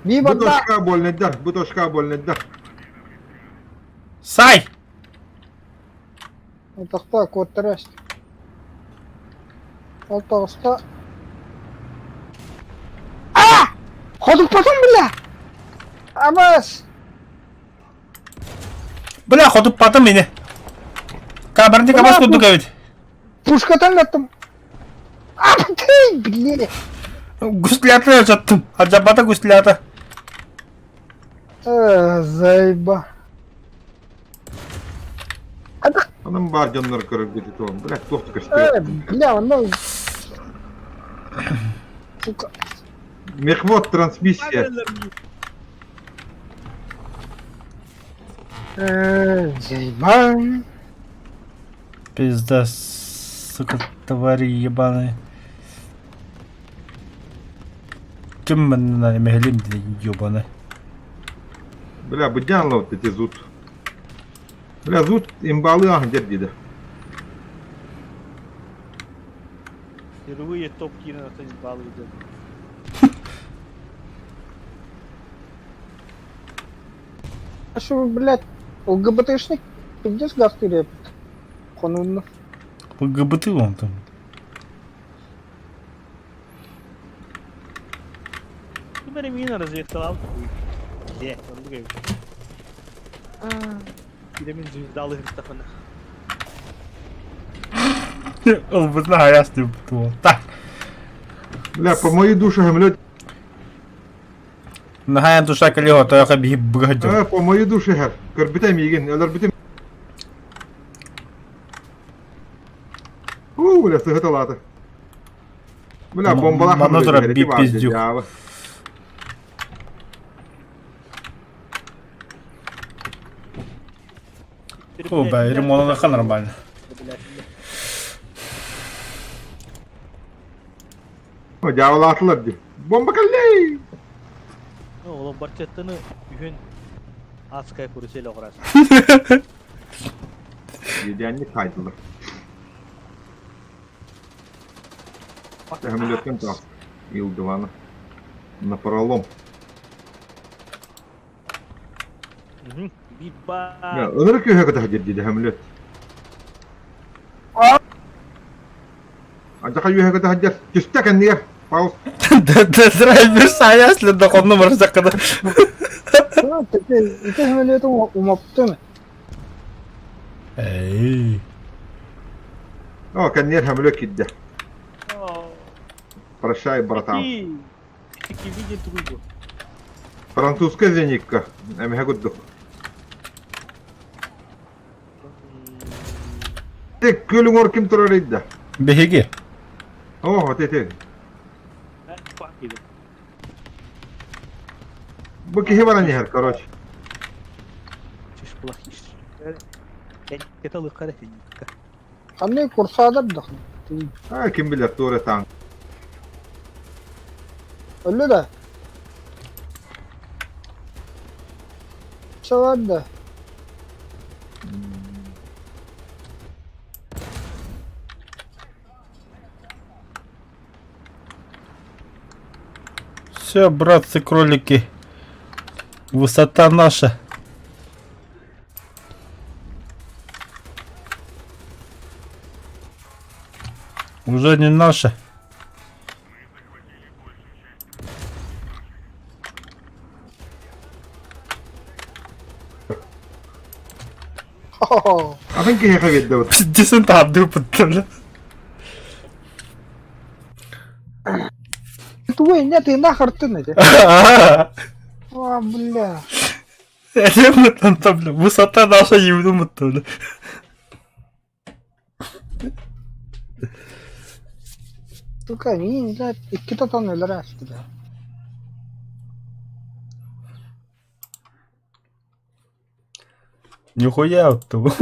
Би Бу барда точка больныйдар, бу точка больныйдар. Сай! Тохтоо куоттара Ол тоҕуста А! Ходуппатым бля! Абас! Бля, хотуппатым ини. Камерни камаз курдук эбит. Пушкатан аттым. А ты, бля! Гуслята жаттым. Аджабата гуслята. Э, заеба. Анам баар дьоннор көрөргүт туом. Бля, туох Э, көстүө. бля, оно... Сука. Мехвод трансмиссия. Э, заеба. Пизда, сука, твари ебаные. Ким манна мехлим ебаный. Бля, быдян ловт эти зуд. Бля, зуд имбалы ах дер диде. Впервые топ кирен оценит баллы идет. А что вы, блядь, ЛГБТшник? Пиздец газ теряет. Хонунна. ЛГБТ он там. Ты бери мина разведкалал. Де, он другой. Киремин звездалы Христофана. Ол ясный был. Так. Бля, по моей душе гамлет. Нахаян душа коллега, то я хаби бгадю. Э, по моей душе гэр. Көрбүтэ миигин, өлөрбүтүм. У, бля, сыгыталааты. Бля, бомбалах. Мана тура пиздюк. О, бля, ремонт нормально. О, дьяволаатылар дии. Бомба кэллэй! Ну, ол барчеттыны үһүн адская карусель оҕурас. Едианник хайдылар. Самолеттен тас. Ил-2 на пролом. Биба. Ынырык үһэ кытаһа дирдиде самолет. Антаха үһэ кытаһа дир. Түстэ кэннигэр. Паус. Да драйвер саясли да хонно барсаккада. Ити самолету умаптын. Эй. О, кэннигэр самолет кидде. Прощай, братан. Таки видит друга. Французская зенитка. Эмиһэ курдук. Тек күлүң ор ким турар идда. Беги. О, те. Бу киһи баран иһэр, короче. Чеш плохиш. Это лыкара. Ханны курсадар дахны. А, ким билэр туора таң. Өллө да. Чалар да. Все, братцы кролики. Высота наша. Уже не наша. Хо-хо. Атын киһиэхэ биэрдэ бут. Пиздец, табды бля. Твой, нет, ты нахер ты на А, бля. Там, бля, высота наша ебну бля. Сука, не знаю, икки татан өлөр да. Нихуя вот того.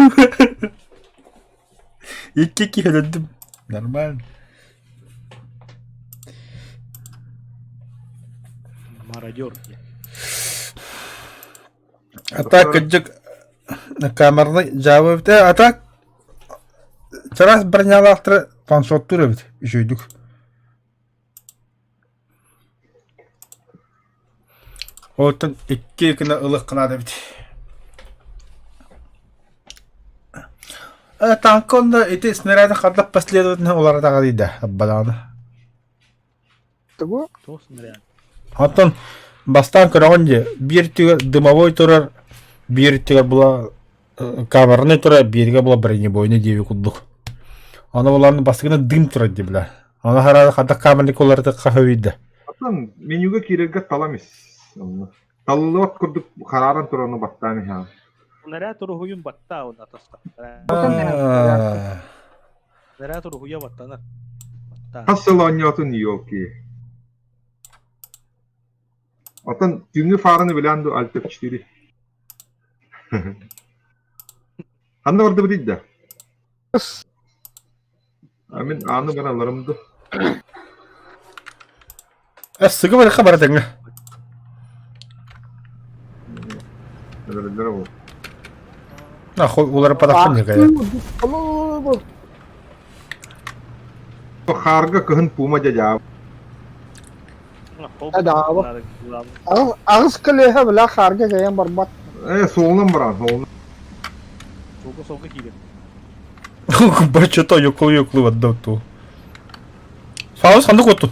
Икки киһи Нормально. Мародер. А так, дьик камерный жабы а так. Чараас бронялаахтары ваншоттуур эбит үчүгэйдик. Оттон икки гына ылыахха наада эбит. Э, танка онно ити снаряды хардах последовательно уларытаҕа да аббадаҕына. Тугу? Туох снаряд? Оттон бастаан көрөҕүн дии, биир өттүгэр дымовой турар, биир өттүгэр була камерный турар, бииргэ була бронебойный диэби курдук. Аны булан бастакына дым турар дии бля. Аны хараа хардах камерный уларытыахха сөбүйдэ. Оттон менюга киирэргэ талам ис. Онно. Талыллыбат курдук харааран тураны баттаан иһэҕин. Снаряд уруһуйун баттаа уонна атаста. Аа. Снаряд уруһуйа баттанар. Баттаа. Хас сыл оонньоотун елки. Оттон түүҥҥү фараны билэн дуу Alt F4. Ханна бардыбыт да? А мин ааны бараларым ду. Э, сыгы барыха бара тэҥҥэ. Өлөрөллөр ол. Нахуй улары падахпын никая. Хаарга кыһын пума дьадьааб. Адаабы. Аҕыс көлүөһэ била хаарга кэйэн барбат. Э, суолунан баран, суолунан. Солго солго киирэр. Баччата йоклу-йоклу барда ту. Фаус ханнык оттун?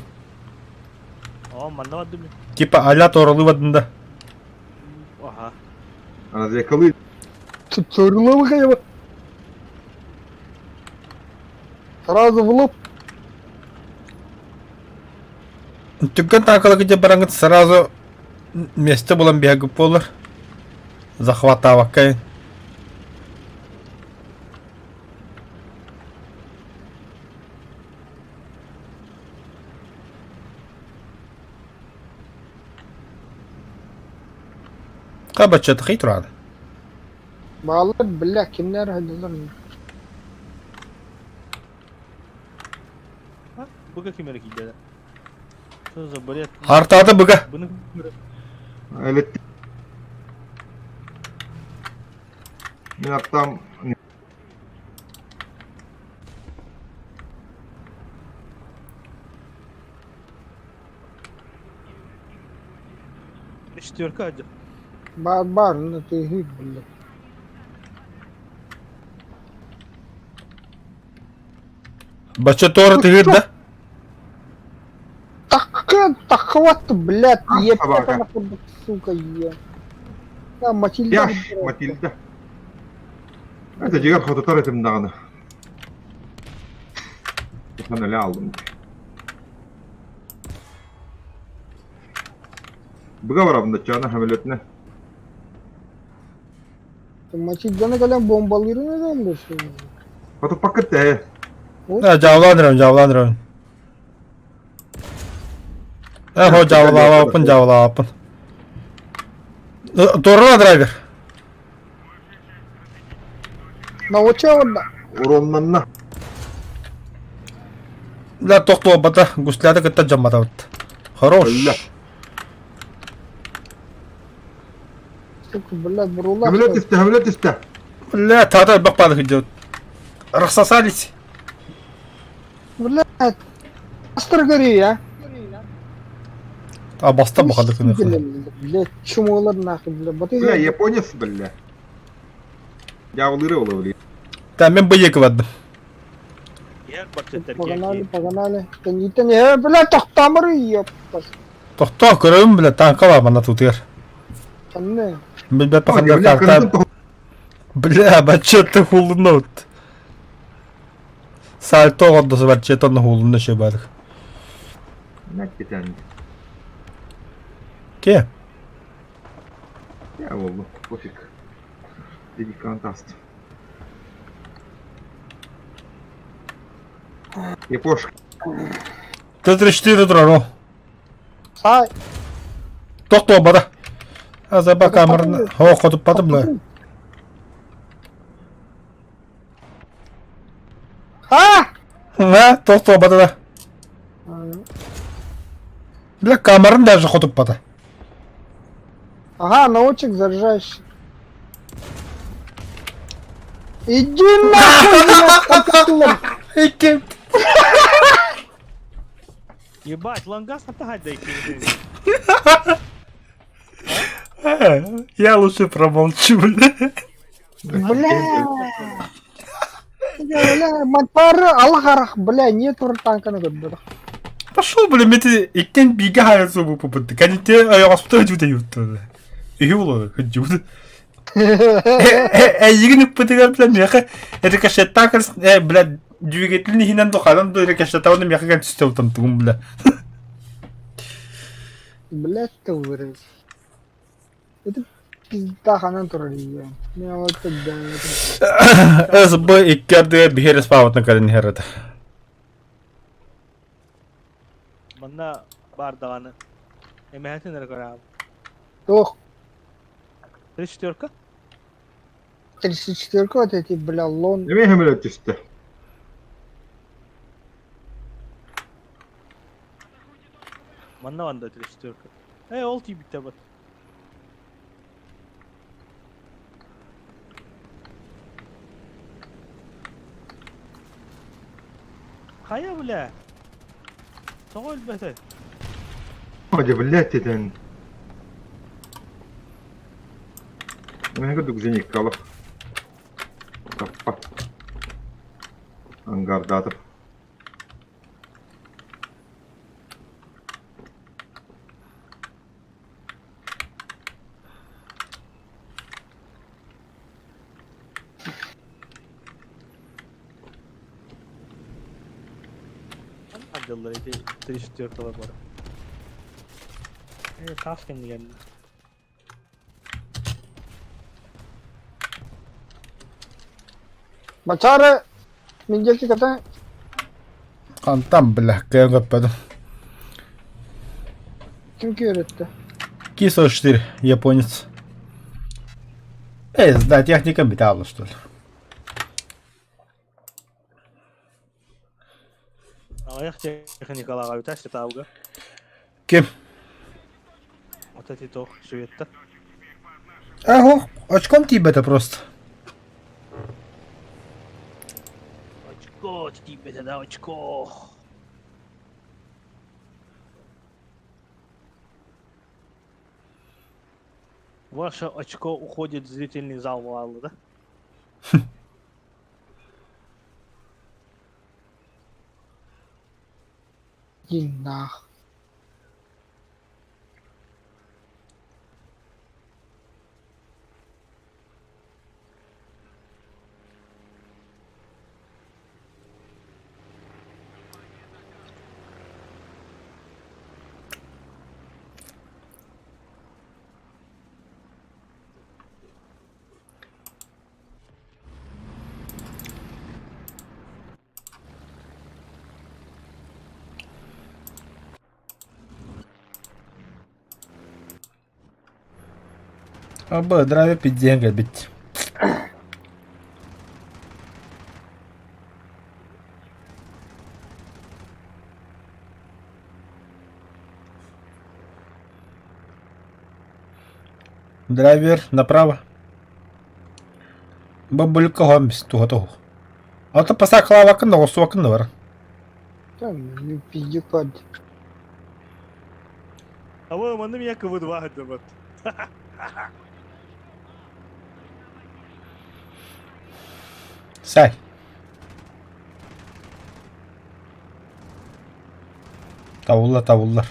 Оо, манна бардым мин. Типа аля торолы бардын да. Аха. Развекалы Туттарылабы хайа Сразу в лоб. Түргэн таакалыгы дьэ бараҥҥыт сразу миэстэ булан биһэгит буолар. Захватаабакка Хабаччатахый турады. Баалар бля кимнэр хадылар. Быга ким эрэ киирдэ. Что за бред? Артаата быга. Бұны Элетти. Мин аттам Четверка один. Бар бар, ну ты гид, бля. Бачча туора тыгыр да? Так, так вот, блядь, А, ебать, собака. нахуй, сука, е. Да, Матильда. Яш, блядь. Матильда. Это дьигэр хотутар этим даҕаны. Хан өлө алдым. Быга барабын да чана хамилетне. Матильданы кэлэн бомбалыырын эдэллэр. Хотуппаккыт ээ. Да, дьаалаан эрэн, дьаалаан эрэн. Э, хо дьаалаабаппын, дьаалаабаппын. Туора драйвер. Науча онна. Уроннанна. Да, тохтуобата, гусляда кытта дьамматабыт. Хорош. Өллө. Сука, блядь, бурула. Хамилет истэ, хамилет истэ. Бля, тата бакпады идет. Рассосались. Блядь. Астр гори, а. А баста бахады кыны. Блядь, чумолар нахуй, блядь. Баты Бля, японец, бля. Дьяволыры оловли. Та мен быйык бардым. Погнали, погнали. Тэнитэн, э, блядь, тохтамыр, ёпта. Тохтоо көрөбүн бля танка бар манна тутугар. Ханны. Билбэт пахандар карта. Бля, бачча хулунут. Сальто гордосу бачча хулунна шебадык. Näkkitän. Ке? Я болду. Пофиг. Дедикан таст. Япошка. Т-34 турар Сай. Тохтоо бара. Азаба камераны. Хо хотуппаты бля. А! Ха, тохтоо бата да. Бля, камераны даже хотуппата. Ага, научик заряжающий. Иди нахуй, блядь, Икки. Ебать, лангас на Я лучше промолчу, бля. Бля. Бля, Матпары аллах бля, не тур танканы көрдүк. Пошел, бля, мети иктен биге хайыр бу попытты. Каните аяғаспыта өтү ютты. Үһү болар, хөдү. Эйигин ыппытыгар бля меха рикошеттан бля двигателин иһинэн духанан да рикошеттан меха кэн түсте утан тугум бля. Блядь, ты вырез. Это пизда ханан турар ее. Мен вот да. СБ икки ардыгар биһиэр спаабытын кэлин иһэр этэ. Манна бар даҕаны. Эмэһэтин эрэ көрөҕүн. Ох, 34-ка? 34 вот эти, бля, лон. Эмиэ хөмөлө түстэ. Манна ванда 34-ка. Эй, ол тиийбиттэ бат. Хайа, бля? Тоҕо өлбөтөй? Дьэ, блядь, этэн. Эмиэ курдук зениккалах. Таппат. Ангардаатым. Отделлар эти 34-го бара. Э, таас кэннигэр. Бачары, мен диэки ката Хантан бля, кыайан көппөтүм. ким күйөрөттө? Ки-44, японец. Эй, да, техника металла, что ли. Аҕыйах техникалааҕа бүтэ сетауга. Ким? Вот эти то шведтэр. Ого, очком тиийбэтэ просто. Очко тиийбэтэ да очко. Ваше очко уходит в зрительный зал буолла да? Иди нах. Аба, драйвер пизден кэлбит. Драйвер направо. Бабулька хомис туха тух. Ата паса клавакын да осуакын да бар. Там, не пизди под. А вы манна меня КВ-2 вот. Сай. Tavullar tavullar.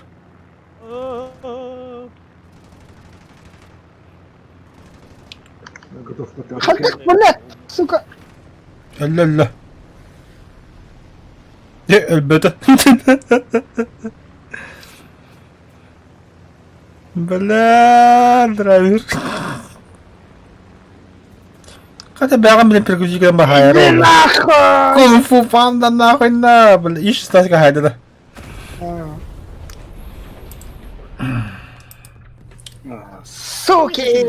Готов Хантык, блядь, сука. Өллө өллө. Э, өлбөтө. Бля, драйвер. Хотя бягам, блин, переключи бахайр. Иди нахуй! Кунг-фу панда нахуй на, бля, ищ стасика хайда да. А. Суки!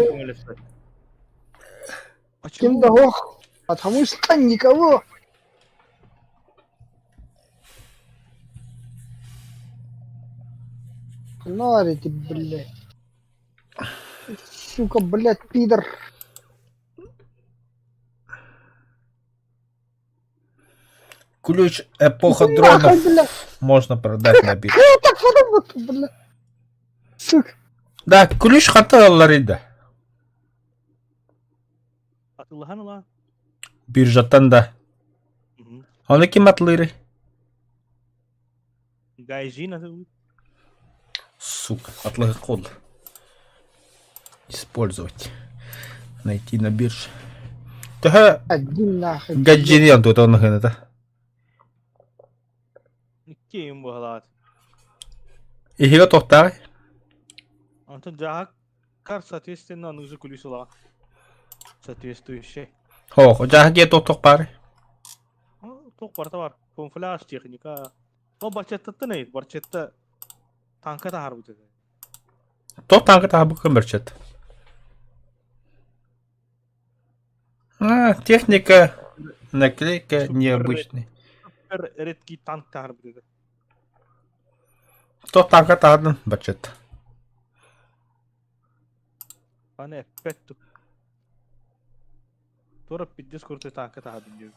Ким да ох, потому что никого. Смотрите, блядь. Сука, блядь, пидор. Ключ эпоха Нахуй, дронов бля. можно продать на бирже. Я так подумал, бля. Сука. Да, ключ ханта ыллар да. Атыллахан ыла. Биржаттан да. Оны ким атлыры? Гайжин атылы. Сука, атлы код. Использовать. Найти на бирже. Төһө Один нахуй. гаджиниан тут он это. Икки баһалаат. Иһигэ тохтаҕай. Антон жаһак кар соответственно аныгы ключ ыла. Соответствующий. Хо, жаһа дьиэ тохтох баары. Туох барыта бар. Камуфляж техника. Ол барчеттаттан эйт. Барчетта танка таһарбыт этэ. Тох танка таһабыккын бэрчет. А, техника, наклейка необычный. Супер редкий танк таһарбыт этэ. Тох танка таһардын бачет. Аны эппет тук. Тура пиздец крутой танка таһардым диэбит.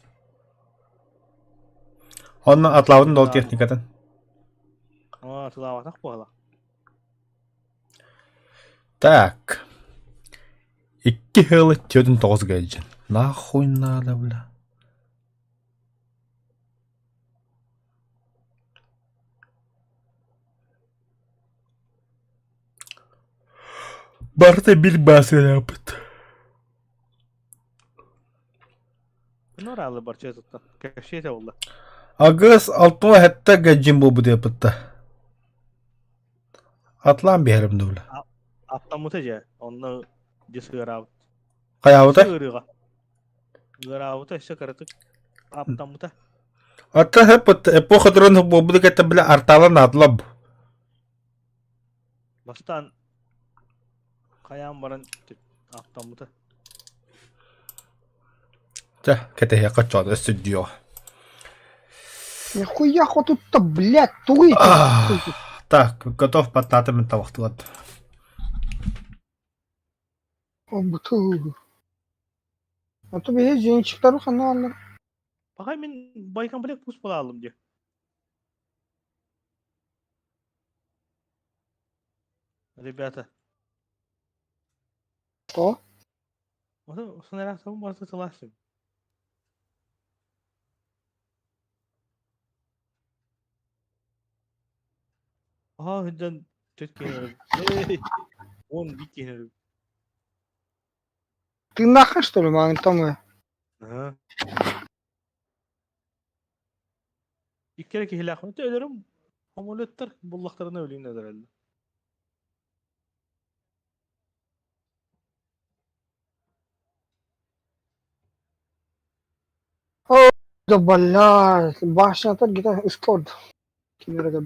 Онно атлабын дол техникатын. Аа, тылаабатах буола. Так. Икки хылы тёдүн тоҕус гэлдьин. Нахуй надо, бля. Барыта бил баасыраапыт. Норалы барчетаттан. Кэпсиэтэ буолла. Агыс алтыма хэтта гаджин буолбут диэппитта. Атлаан биһэрим да бля. Аттаммыта дьэ. Онно дьэ сыараабыт. Хайаабыта? Ыарыыга. Ыараабыта өссө кыратык. Аптаммыта. Атта хэппит эпоха дронов буолбут кэтэ бля арталан атлаб. Бастаан хайаан баран аттаммыта. Чэ, кэтэһиэххэ чоот өссө дио. Нихуя хотут-то, блядь, тугуй. Так, готов баттаатым табахтылат. Буту. А то бэйэ жинчиктары ханна аллар. Пахай мин боекомплект пусть буолаалым дии. Ребята. Что? Снаряд барыта тылаасым. Аха сылдьан төрт киһи 11 киһи Ты нахуй что ли, ман там? Ага. Икки эрэ киһилээх өлөрүм самолеттар буллахтарына өлүүн өлөрөллөр. Да блядь, башня так где-то искорд. Кинерага.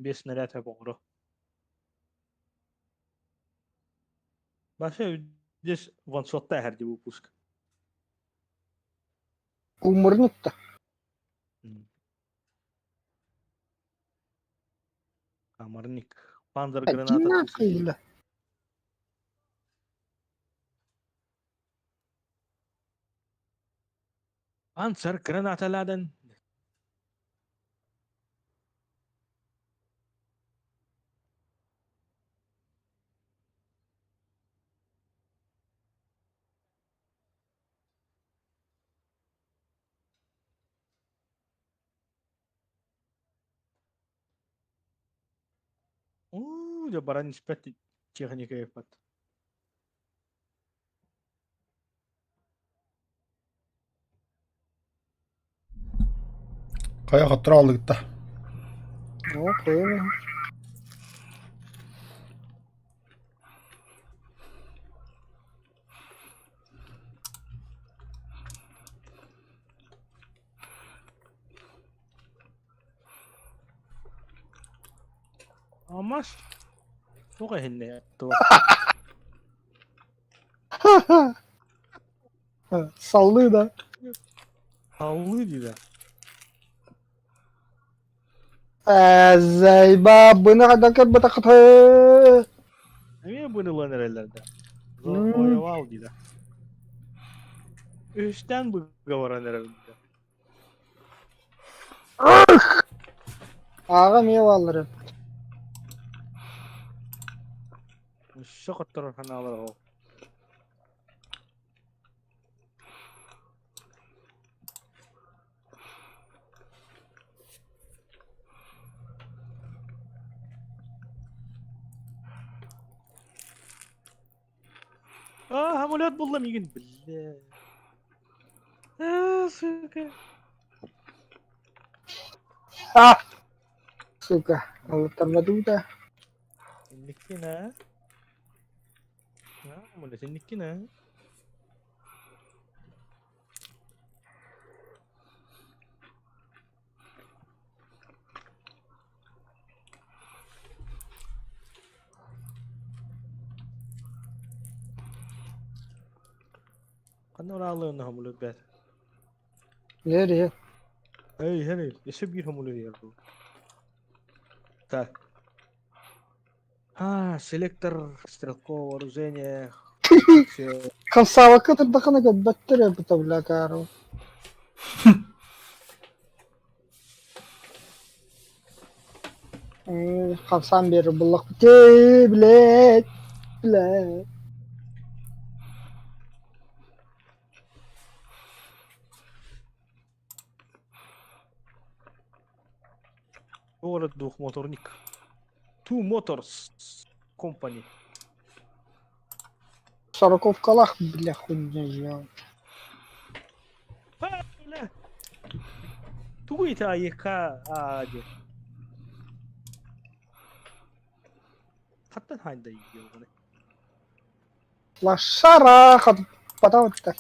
Биэс снаряд оҥоро. Баша здесь ваншотта эһэрди выпуск. Умырник-то. Амарник. Панзер Иди граната. нахуй, бля. Панцер граната ладен. Дьэ баран испэт техника ыппат. Хайа хотторо аллыгытта. Оо, кыайан. Алмаз туох иһиннэ туох Саллыы да. Саллыы дида. Зайба быны хайдан көрбөтөххүтүй? Эмиэ быны ылан эрэллэр да. Завоевал дида. Үстэн быга баран эрэр да. Ааҕа эмиэ бааллар. Өссө хотторор ханаалар ол. А, самолет булла мигин, бля. А, сука. А! Сука, алыттарбатым да. Инниккин, а? А, муна синниккин, а? Ханна ураалыын хомулут бэт. Нери. Эй, хери, өссө биир хомулу диэр бу. Так. А, селектор, стрелковое вооружение. Все. Хамсаабакка турдахына көрбөттөр эбит бля каару. Хамсаан биэрэр буллахпыт ээ, блядь, блядь. Город двухмоторник. Two Motors Company. Сороковкалах, бля, хуйня я. Бля. Тугу ити АЕК А диэн. Хаттан хайда иһиэ Лошара, потом так.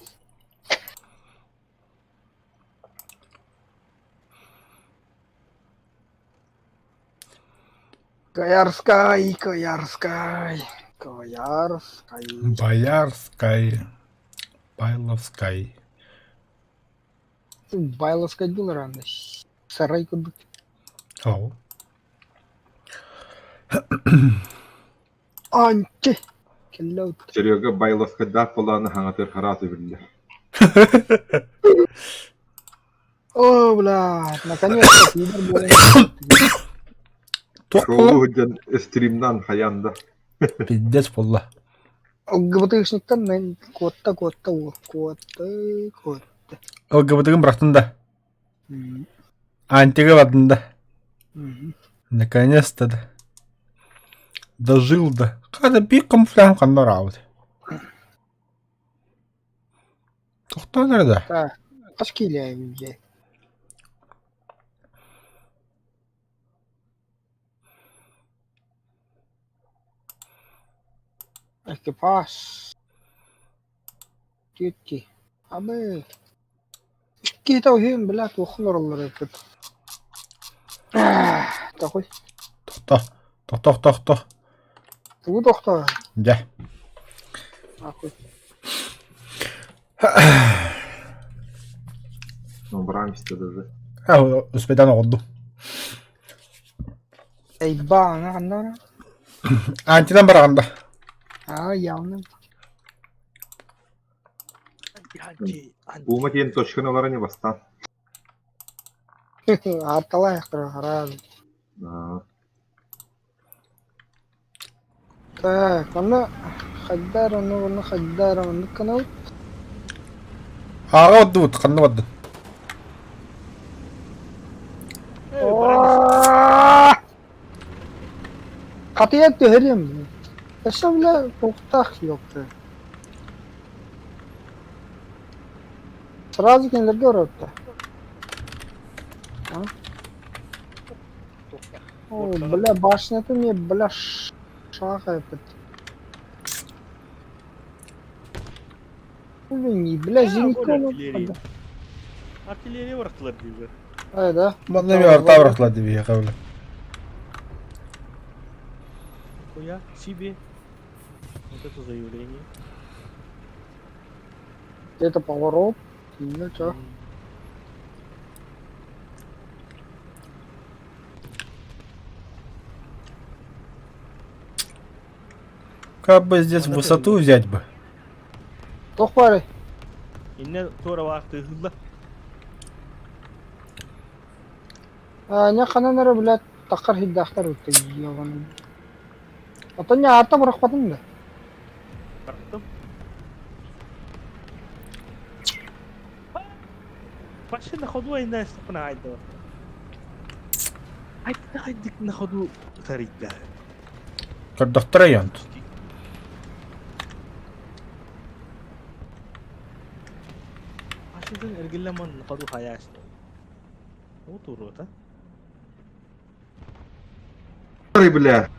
Каярскай, Каярскай, Каярскай. Боярскай, Байловскай. Байловскай был рано. Сарай курдук. Ау. Анти. Кэллэ Серега Байловскайдаах буолааны хаҥатыр харааты биллэр. О, блядь, наконец-то пидор буолан. Туох Шоу буолла? сылдьан стримнан хайаан да. Пиздец буолла. ЛГБТшниктан куотта куотта куотта куотта. ЛГБТгын бырахтын да. Антига бардын да. Наконец-то да. Дожил да. Хата биир камуфляжым ханна ыраабыт. Тохтоон эрэ да. Так, хас киилээбин дьэ? Экипаж. Тиэкки. Абы. Иккиһитэ үһүөн бля туох олороллор эбит. Такой. Тохто. Тохто, тохто. Тугу тохто? Дьэ. Ахуй. Ну, брамсте даже. А, успедан оҕордум. Эйбаана ханна Антинан бараҕанда. Аа, явно. Анти, анти. Ума диэн точканы ылара не бастаан. Арталаахтара хараан. Аа, Так, онно хайдар, онно онно хайдар, оннук канал. Ааҕа бардыбыт, ханна бардын? Э, баран ис. Хатыйан түһэриэм. Өссө бля туохтаах ёпта. Сразу кинилэргэ барбыта. А? О, бля, башнята мне, бля, шаха этот. Блин, бля, зенитка. Артиллерия бырахтылар дииллэр. Ай, да? Манна эмиэ орто бырахтылар диэбиһиэхэ бile. Хуя себе. Вот это заявление. Это поворот. Ну чё? Как бы здесь высоту взять бы? Туох баарый? Инне туора тыһылла. Не ханан эрэ, блядь, таххар хиддаахтар ытты ёбаный. Оттон не аарта бырахпатыҥ да? Бырахтым. Почти на ходу айна стопына айдыва. Айдык айдык на ходу тарыйда. Көрдөхтөр айант. Машинаны эргиллэмэн на ходу хаяшты. Вот урод, а. Бля.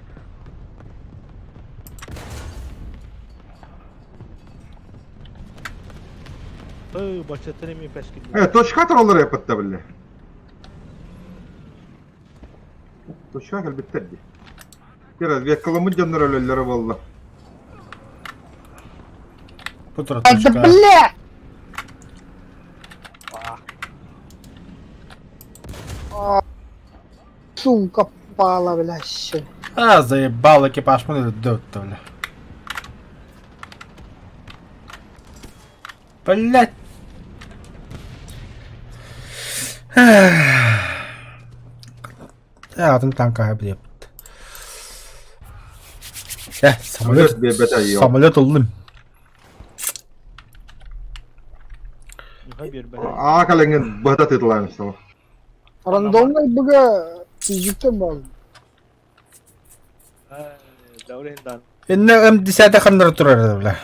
Ой, бачаттар эми пәшкин. Точка тураллар япытта бля. Точка кэлбиттэр дии. Разведкаламмыт дьоннор өлөллөрө буолла. Бу тура Да точка. бля! Сука пала, бля, ща. А, заебал экипаж мы өлдө бля. Блять. Атын танка блядь. Э, самолет, самолет ыллым. Аа кэлэҥҥин быһата тыытылаан истэҕэ. Рандомный быга физиктер бар. Инне М10 ханнары турар бля.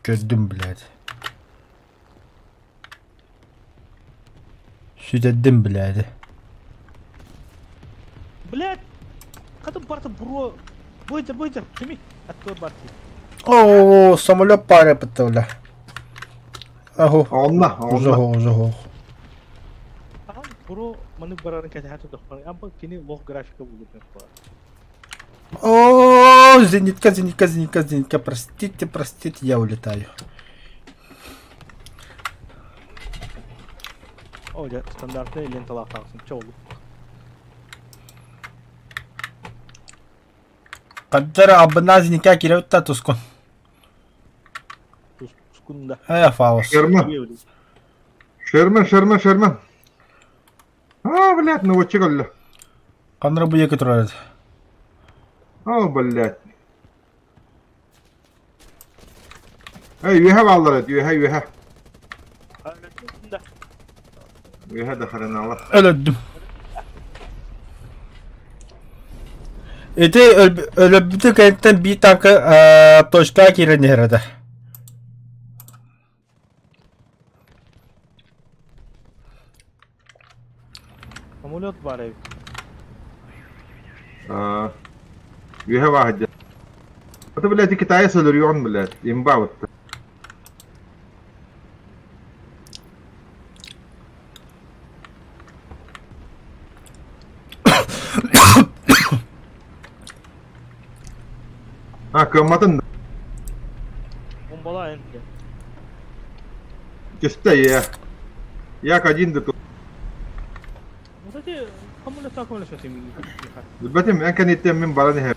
Көрдүм, блядь. Сүтэрдим, блядь. Блядь! Хатын барта буруо. Быйдыр, быйдыр. Кими? Аттор барти. О, самолет пара бля. Аху. Онна, онна. Узахо, узахо. Ахан буруо маны барарын кәтәһә тутахпан. Ампа кини лох графика булып бар. О, зенитка, зенитка, зенитка, зенитка. Простите, простите, я улетаю. О, дьэ, стандартный ленталаах таҕысын. Чэ олу. Каддара абына зенитка кирэбит тускун. Тускун да. Э, фаус. Шерман, Шерман, Шерман, Шерман. А, блядь, ну вот чего Ханнара бу диэки турар эбит. О, блядь. Эй, үөһэ бааллар эт, үөһэ, үөһэ. Да. Үөһэ да хреналар. Өлөрдүм. Ити өлөрбүтү кэнниттэн биир танка точка киирэн иһэр этэ. Самолет баар эбит. А, үөһэ баар дьэ. Это, блядь, китаец өлөрүөн, блядь, имба вот. А, кыамматын Бомбалаайын. түстэ, я. Як один да тут. Вот эти самолет самолет Билбэтим, эн кэнниттэн мин баран иһэр.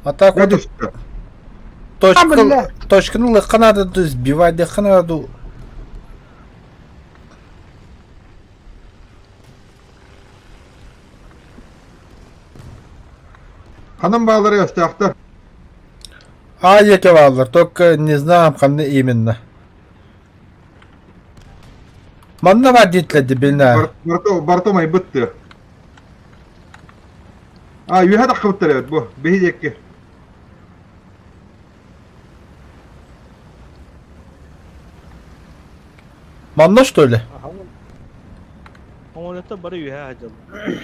А так Дьэ вот түстэ. точка, бля. точканы ылыахха наада дуу, сбивайдыахха наада дуу. Ханан баалары өстөөхтөр. А диэки бааллар, только не знаем ханна именно. Манна баар диэтилэр дебильная. Барто, барто майбыт тыа. А, үөһэ таххыбыттар эбит бу, биһи диэки. Манна что ли? Аха. Самолеттар бары үөһэ сылдьаллар.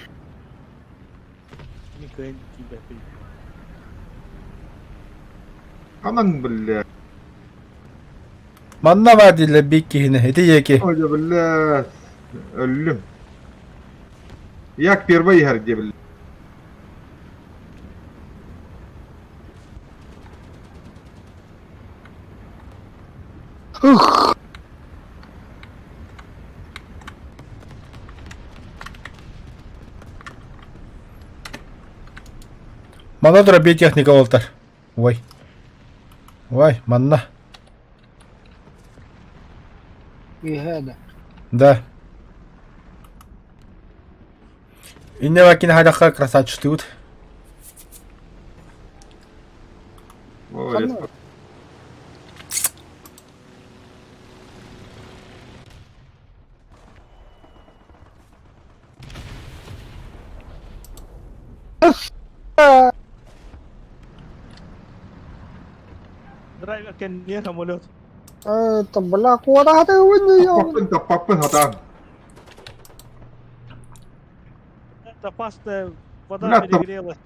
Мин кыайан тиийбэппин. Ханан биллэ. Манна баар дииллэр биир киһини, ити диэки. Ой, биллэ. Өллүм. Як первый иһэр диэбил. Ух! Манна турар биотехника буолтар. Ой. Ой, манна. Үөһээ да. Да. Инне бакин хадахха красавчиктыбыт. Ой, Драйвер кэнниэ самолет. Э, табла куорааты уонна Таппаппын, таппаппын хатаан. Это опасная вода Бля, там- перегрелась.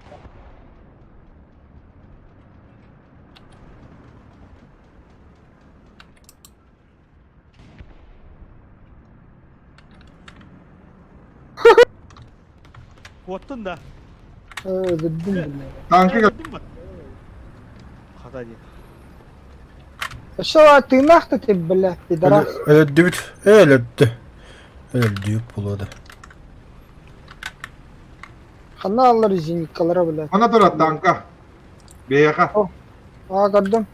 Куоттун да. Өлөрдүм бile. Танка Өлөрдүм ба? Хата дии. Өссө тыыннаах да ти бile, пидорас. Өлөрдүбүт. Өлөрдү. Өлөрдүбүт буолуо да. Ханна аллар зениткалара бile. Ана турар танка. Биһиэхэ. Аа көрдүм.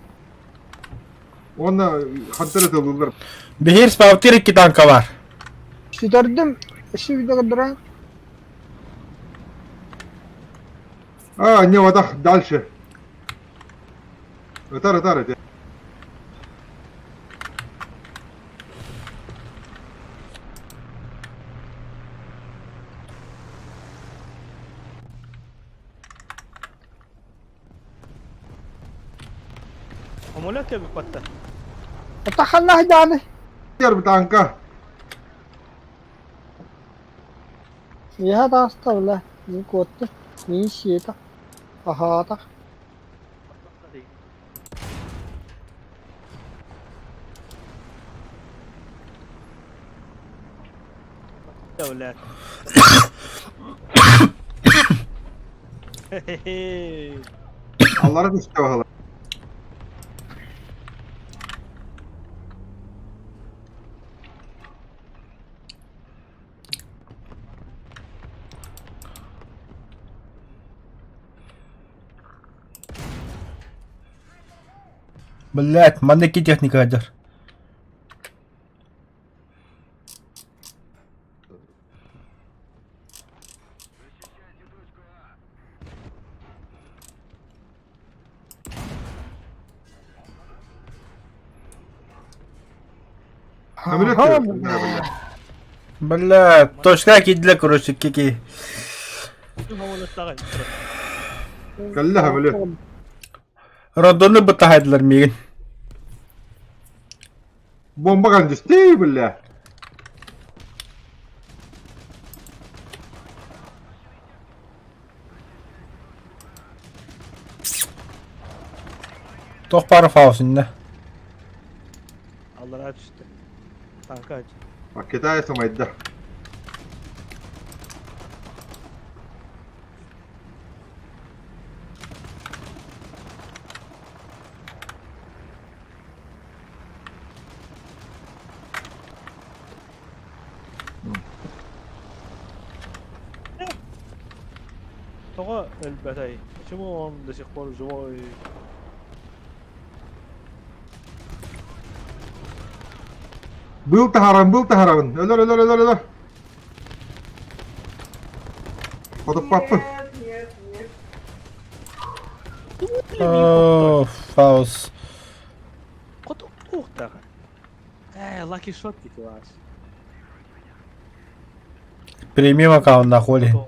Уонна хантары тыллылар. Биһир спавтир икки танка бар. Сүтэрдим. Өссө видео көрдөрөн. А, не, вот так, дальше. Ытар, ытар, эти. Самолет кэлбит батта. Ата ханна дааны. Тер танка. Иһэ тааста бile. Мин куотта. Мин сиэтэ. Аһаата. Да, блядь. Хе-хе-хе. Аллара түстэ баһылар. Блять, манна икки техника сылдьар. Самолет Аһаа, кэлбит. Бля, точка киирдилэр короче, кики. Самолеттаҕай. Кэллэ самолет. Роддону бытаһайдылар миигин. Бомба кэлэн түстэ, бля. Туох баара фаус иннэ. Аллараа түстэ. Танка ачы. А Китай сымайда. Тоҕо өлбөтөй? Почему он до сих пор живой? Быыл таһааран, быыл таһаарабын. Өлөр, өлөр, өлөр, өлөр. Хотуппаппын. Оо. О, Фаус. Хоту уохтаах. Ээ, lucky shot диэки баас. Премиум аккауннаах ол иһин.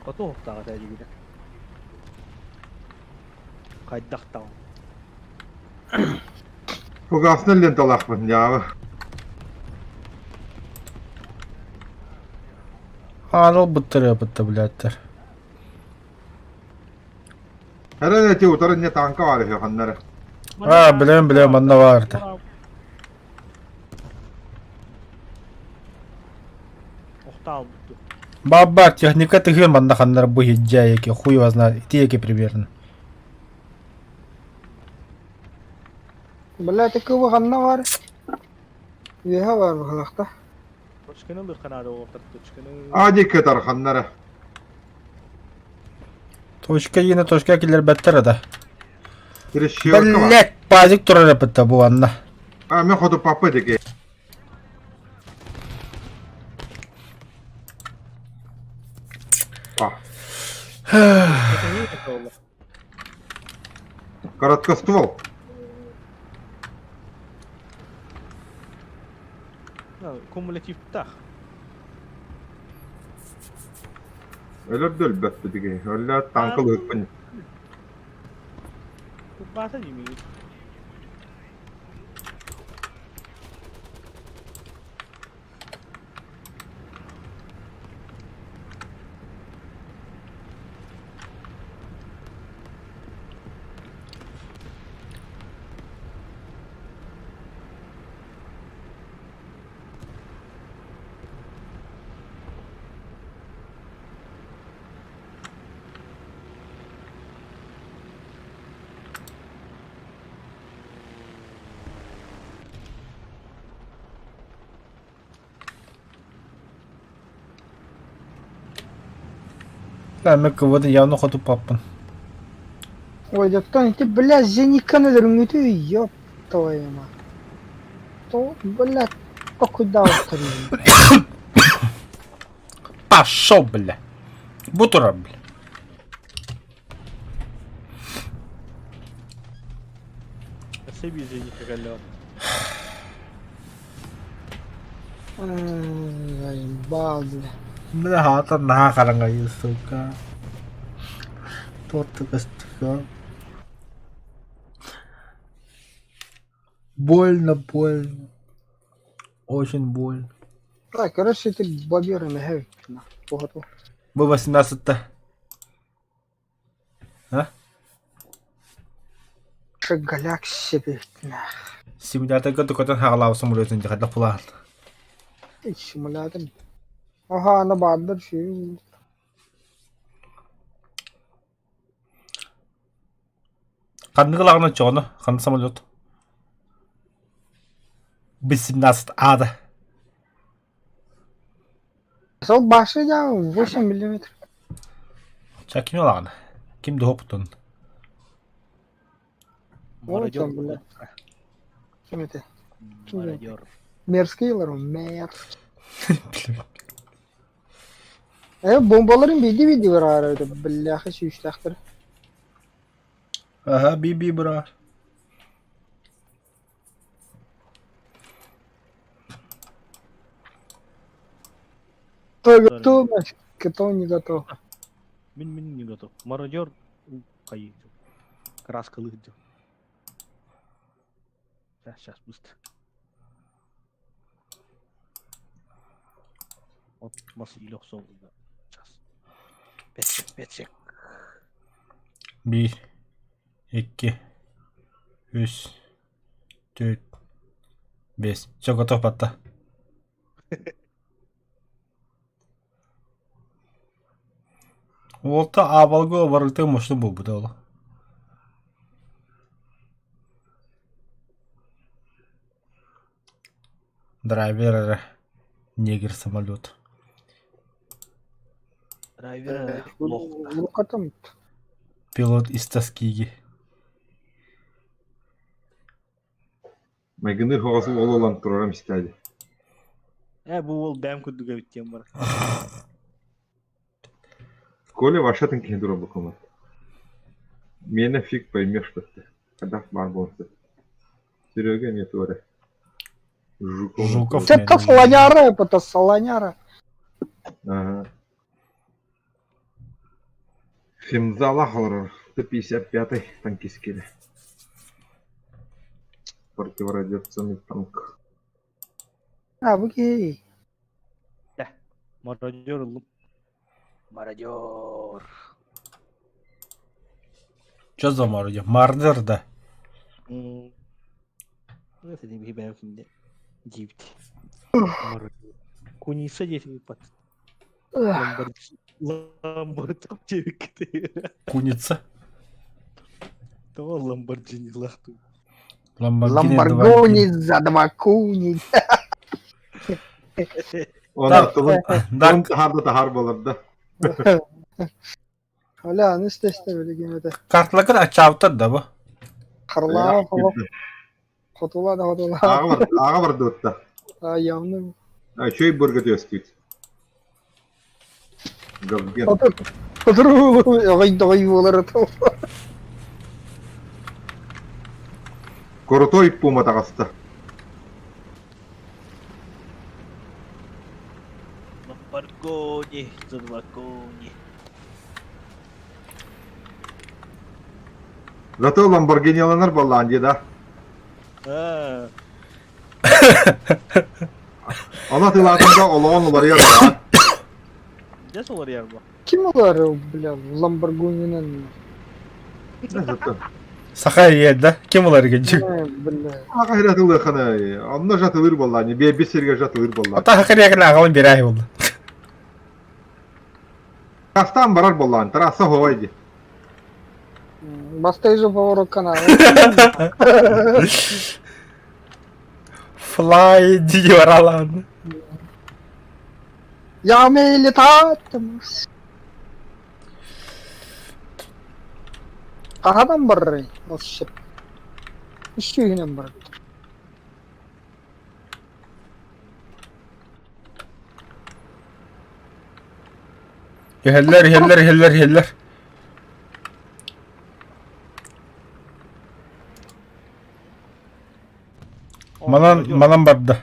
Хоту уохтаах этэ дьигитэ. Хайдах таҕын. Фугасный ленталаахпын дьаабы. Аан ылбыттар ыпытта блядтар. Эрэн эти утары не танка бар үһү ханнары. А, билэм билэм манна баар этэ. Охтаалбыт. Баба, техника тыгын манна ханнар бу хиджа яки хуй его знает, ити яки примерно. Бля, такого ханна бар. Үөһэ бар быһылахта. Точканы ылыахха наада уолаттар точканы. А диэки кытар ханнары. Точка иина точка киллэрбэттэр да. Трещилка бар. Блять, пазик турар эпитте бу анна. А мен хоту папа диэки. А, короткоствол. Кумулятивтаах. Өлөр да өлбөт диги. Өллө танка лыһыкпын. Баата дии Да, мен КВД явно хоту паппын. Ой, да кто ты, бля, зениканы дрынгыты, ёб твою мать. То, бля, куда утрин? Пошел, бля. Бу турар, бля. Өссө биир зенитка кэллэ. Заебал, бля. Бля, хаата наһаа хараҥайыы, сука. Туох көстүкө. Больно, больно. Очень больно. Так, короче, ты боберами хэвит, на, поготу. Бу 18-та. А? Галяксия себе, на. Симуляторга тукатын хаҕалаабы самолетун дьахадах пулаан. Симулятор. Ага, она баадыр ши. Ханнык ылаҕына чоҕоно, ханна самолет? 18 ада. Сол башы я 8 миллиметр. Ча ким ылаҕына? Ким дохопутун? Вот он, бля. Ким это? Мародер. Мерзкий лар, мерзкий. Бомбаларын биди биди бар арада, бляха сүүстәхтер. Ага, би-би бра. Кто готов, значит, кто не готов. Мин не готов. Мародер хайы. Краска лыгдю. Сейчас, сейчас, быстро. Вот мас илөх сол. Сейчас. Пять пять Биир, икки, үс, түөрт, биэс. Все, готов батта. Уолта аабалга барыта мощно буолбута ол. Драйвер эрэ негр самолет. Драйвер лох. Лукатым. Пилот из Тоскиги. Майгыныр хоҕос уол ылан турарым истээди. Бу ол бэм курдук эбит диэн бар. Коля вообще киһи туруорбуккун. Миэнэ фиг поймешь что-то. Хайдах баар буолсу. Серега эмиэ туора. Жуков. Жуков. Это слоняра, это слоняра. Ага. Фимзала олорор. Т-55 танкист киирэ. Противорадиационный танк. А, бу киһи. Мародер ыллым. Мародер. Че за мародер? Мардер да. Это не бэм кинде. Дивти. Мародер. Куниса диэти пат. Ламборджини Куница. Того Ламборджини лахту. Ламборгини. Ламборгони за два куни. Она тылын Да, тахар да тахар болар да. Оля, аны истэ билигин это. картлакын ачаабыттар да бу. Харлаа холо. Хотула да хотула. Аға бар дыытта. А, явно. Чөй бөргө төстүт. Гавген. Хотуру, огой догой болар то. Крутой пума таҕыста. Ламборгони за два кони. Зато Ламборгиниланар буоллаҕын дии да. Аа. Аны атыылаатыҥ да олоҕун уларыйар да. Дьэ соларыйар бу. Ким олар, бля, Ламборгининан? Зато. Саха ийэ да? Ким уларыгын Бля. Аҕа сири атыылыаххына, онно же атылыыр буоллаҕын, биэрбит сиргэ же атылыыр буоллаҕын. Ата хакырыякын аҕалан биэрээһи буолла. Трассаан барар буоллаҕын, трасса оһуобай дии. Бастай же поворот канала. Fly дии баралаан. Я умею летать. Хаһадан баррый, ол шип. Үс сүүһүнэн бар. Иһэллэр, иһэллэр, иһэллэр, иһэллэр. Манан, манан барда.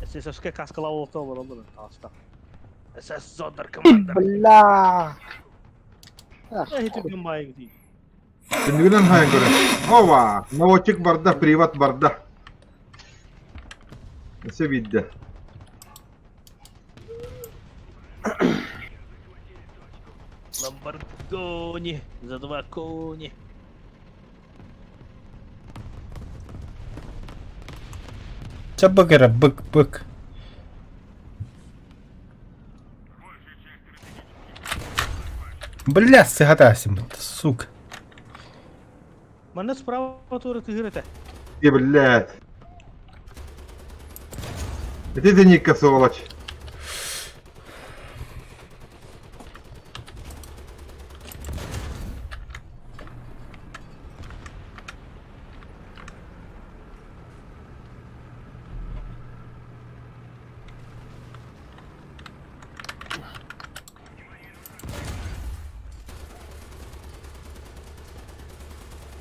СССК каскалаа олохто олороллор таҕыста. СС Зондеркомандер. Бля. Хитирген баайы дии. Түннүгүнэн хаайан көрөр. Ова! Наводчик барда, приват барда. Өссө биирдэ. Ламборгони за два кони. Чэ бык эрэ, бык, бык. Бля, сыһатаасым, сука. Манна справа туора тыһыр этэ. И, блядь. Ити Деникка сволочь.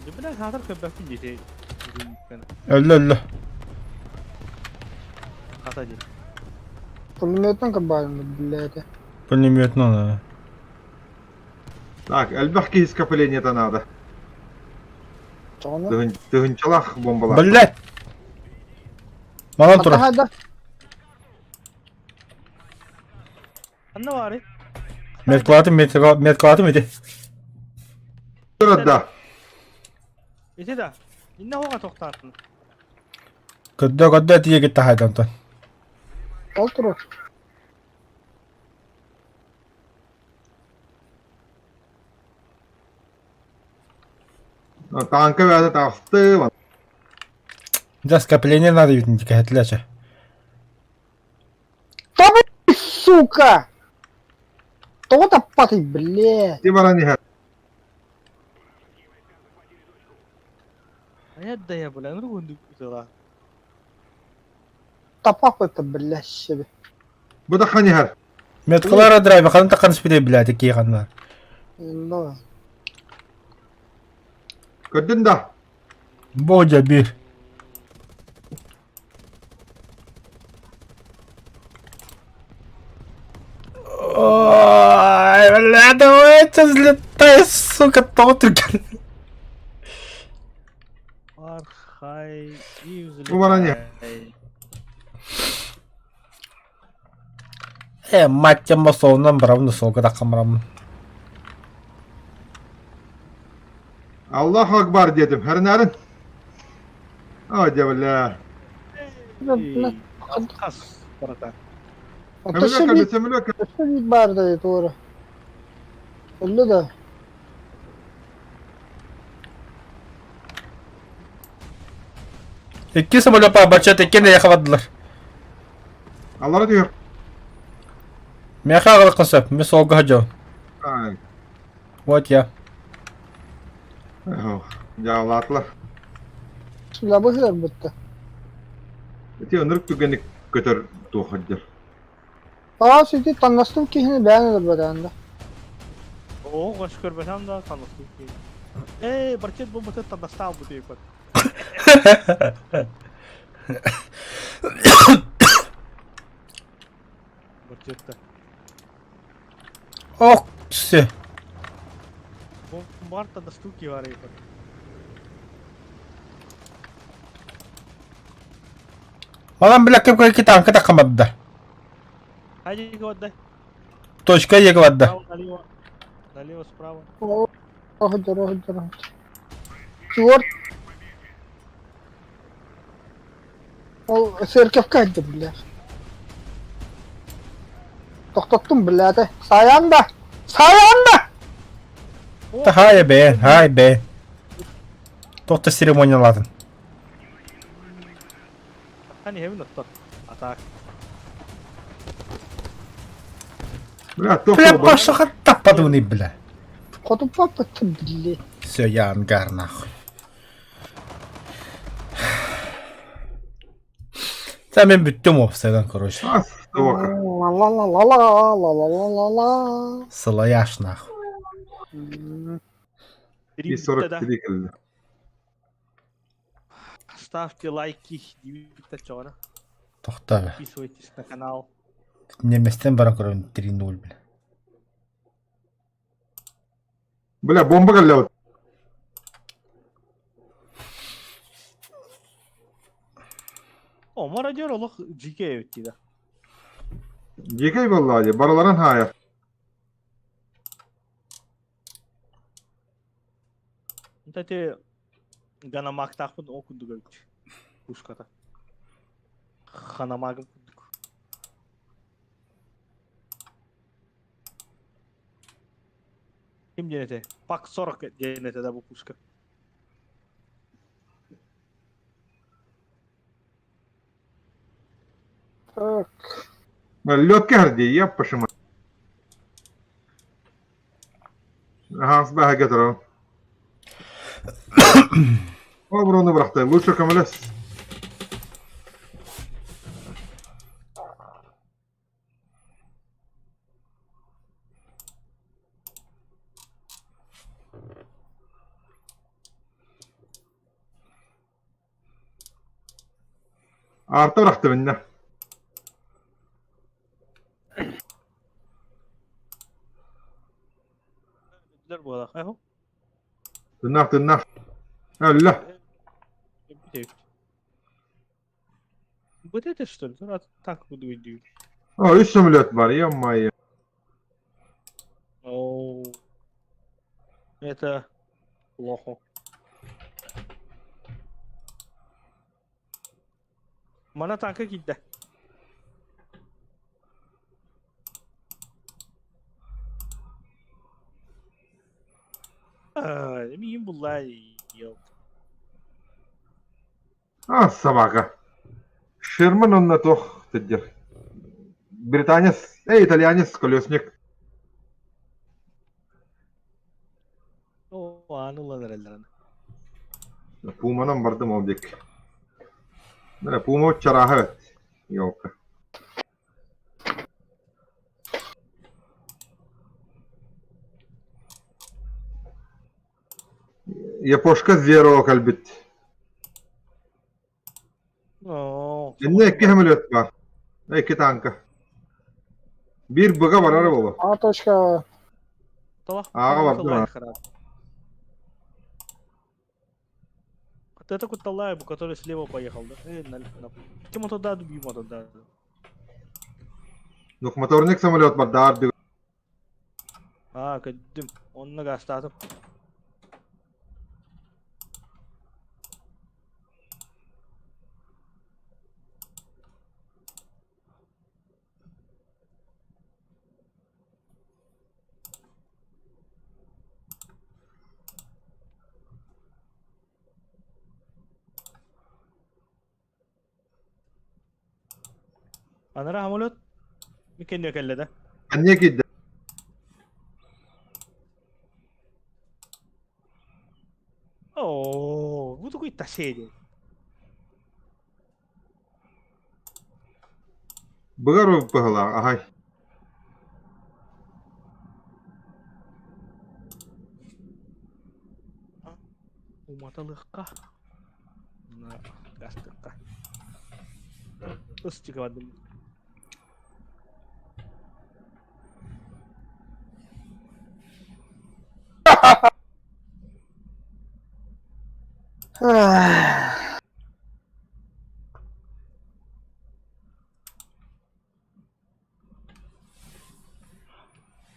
Дьэ, бля, саатар көрбөппүн дии. Өллө өллө. Хата дии. Пулеметом кабаем, блядь. Пулеметно. Так, элбэх киһи скоплениета надо. Тоҕону? Тыһынчалаах бомбалаах. Блять! Манан турар. Хата Ханна баарый? Медклатым, медклатым ити. Турар да. Ити да. Инна хоға тоқтаатын. Көрдө, көрдө тиийэ таһайдан онтон. Ол турар. Тааҥка бэйэтэ таҕыстым. Дьэ, скопление надо ведь кэһэтилээчэ. Да вы, сука! Тоҕо таппатый, блядь? Ти баран иһэр. Айат да я, бля, ну күндүк тыла. Тапап это, блядь, себе. Бу да хан иһэр. Меткалара драйве ханан таххан испитей блядь, кии ханна. Да. Көрдүн да? Бодя бир. Ой, бля, давайте взлетай, сука, тоҕо түргэн. Архай и Бу баран взлетай. Э, мать мосолунан барабын суолга таххан бараммын. Аллах Акбар диэтим. Хэрнәрин. О, дьэ, бля. Хас барата. Өссө Сөмөлүөк биир сөмөлүөк. өссө биир баар да туора. Өллө да. Икки самолет бачат икки эйэхэ бардылар. Аллара түһүөх. Миэхэ аҕалыахха сөп, мин суолга сылдьабын. Ай. Вот я. Дьаалаатылар. Лабы сытарбытта. Ити ынырык түгэник көтөр туох сылдьар. Аас ити таннастым киһини бэйэн өлөрбөтөөн да. Оо, көс көрбөтөм да таныстым киһи. Ээ, барчет бомбатын таннастаал бу диэппит. Барчетта. Ох, все. Бомбар таннастым киһи бар эбит. Манан бля кем кем танка таххан барда. Хайди барда. Точка еге барда. Справа, налево. Налево, справа. Оһдор, оһдор. Чуор. Ол церковка этти бля. Тохтоттум бля Саян да! Саян да! Та хай бэ, хай бэ. Тоқта церемониялатын. Хани хебин оттор. Атак. Бля, туох Бля, буолбат. пашаха таппадыны, бля. Хоту папа бля. Все, я ангар нахуй. Та мен бүттүм опсайдан, короче. А, сука. Ла-ла-ла-ла-ла-ла-ла-ла-ла. Сылаяш нахуй. И 43 кэллэ. Ставьте лайки, дивитте чоҕуна. Тоқта бе. Подписывайтесь на канал. Неместен баран көрөм 3-0, бля. Бля, бомба кэллэ. О, мародер олох GK эбит да. Дикэй буолла дии, барыларын хаайар. Кстати, Ганамактаахпын ол курдук эбит. Пушката. Ханамагым курдук. Ким диэн этэ? Пак 40 диэн этэ да бу пушка. Так. Лётке дии, я пошима. Ага, сбаһа турар. Оборону бырахта. Лучше көмөлөс. Арта бырахта минне. Билэр буолах. Эхо. Тыннаах тыннаах. Өллө. Вот это что ли? Так буду идти. О, үс самолет бар, ё-моё. Оу. Это плохо. Мана танка киирдэ. Миин булла ёп. А, собака. Шерман он на тох тедер. Британец, эй, итальянец, колесник. О, анулан эрэллэрин. Пуманан бардым ол дик. Бля, Пума чараха эт. Ёлка. Япошка Зеро кэлбит. Оо, Иннэ икки самолет баар. Икки танка. Биир быга барар буолуо. А точка. Талах Ааҕа бардым. Вот это Куталаев, который слева поехал, да? Э, на, на... Тиму туда, бьем туда. Двухмоторник самолет бар даар А, кэддим. Онно гаастаатым. Анараа самолет микенне кэллэ да? Анньа киирдэ. Оо, бу тугуй тасee диэн. Быгар быһылаах аһай. Уматалыахха. На гастыкка. Ыстыга бардым.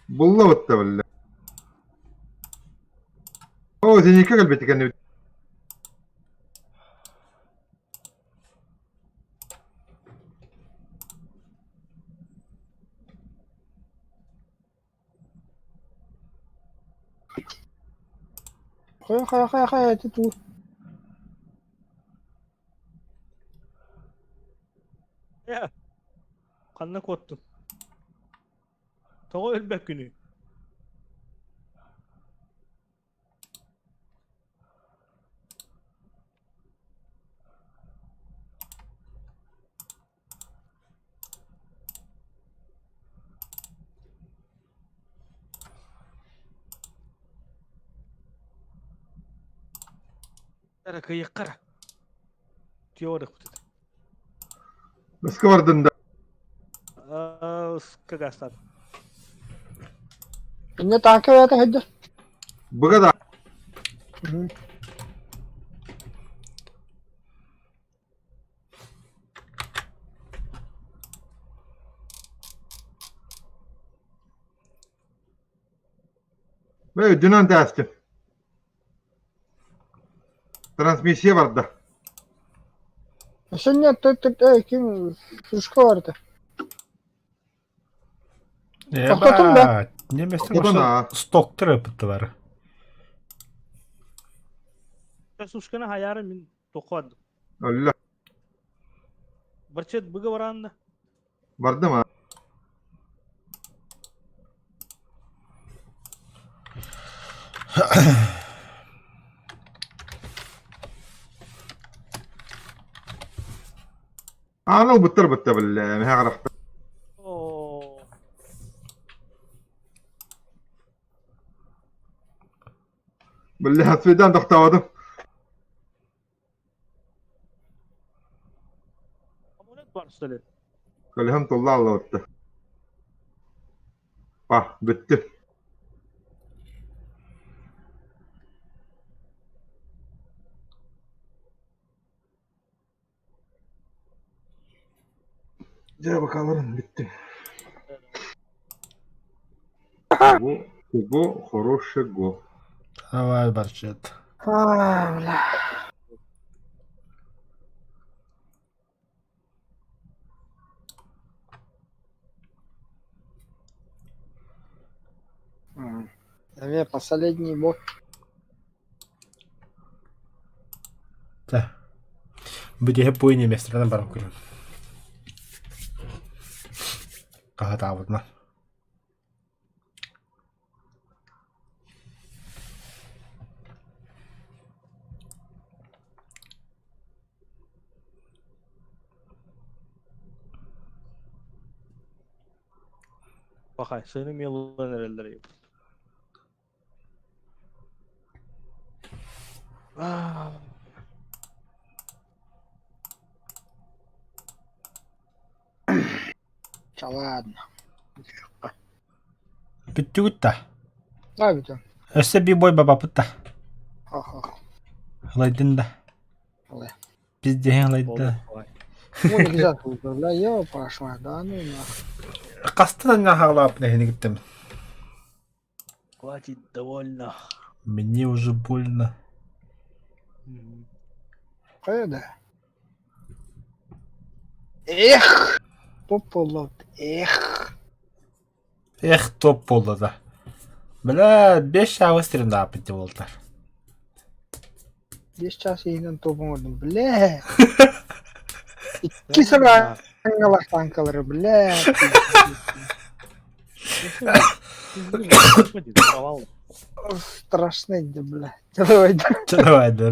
Булла бытта биллэ. Оо, зенитка кэлбит кэннибит. Хайа хайа хайа хайа это ту. Э, ханна куоттун? Тоҕо өлбөккүнүй? Эрэ кыйыкка эрэ. Теорик бутет. Ыска бардын да. Ыска гастат. Инне танка бэйэтэ сылдьар. Быга да. Бэй, үрдүнэн тээстим. Трансмиссия барда. Өссө нет, эй, ким Сушко барда. Тохтотун да. Немецтер Тохтотун, аа. стоктар ыпыттылар. Сушканы хаяры мин тохуадым. Өллө. Барчет быга баранна. Бардым аа. Ааны ылбыттар бытта биллэ, мэһэ харахта. Оо. Биллэ, свидан тохтооботум. Самолет бар что ли? Көлөһөм тулла аллыбытта. Па, бүттү. Дьэ, бакаларын бүттүм. Кого, кого хорошего? Давай, барчет. А, бля. Эмиэ последний бой. Да. Бүтэһик буй немецтерден баран көрүм. Хаһытаабытынан. Бахай, сыны мелон эрэллэр. Ча ладно. Бүттүгүт да. Да бүтэн. Өссө би бой бабапыт да. Ха-ха. Ылайдын да. Ылай. Пиздеһин ылайда. Ой, güzel oldu. La я пошла, да ну нахуй. Хастан нахалап нэһини Хватит, довольно. Мне уже больно. Хайа Эх! Топ буолла. Эх! Эх, топ буолла да. Бля, 5 чаас стримдааппыт дии буолтар. 5 чаас иһинэн топ оҥордум. Бля! Икки сыл аңгалах танкалары, бля! Господи, провал. Страшный, бля. Давай, Давай, да.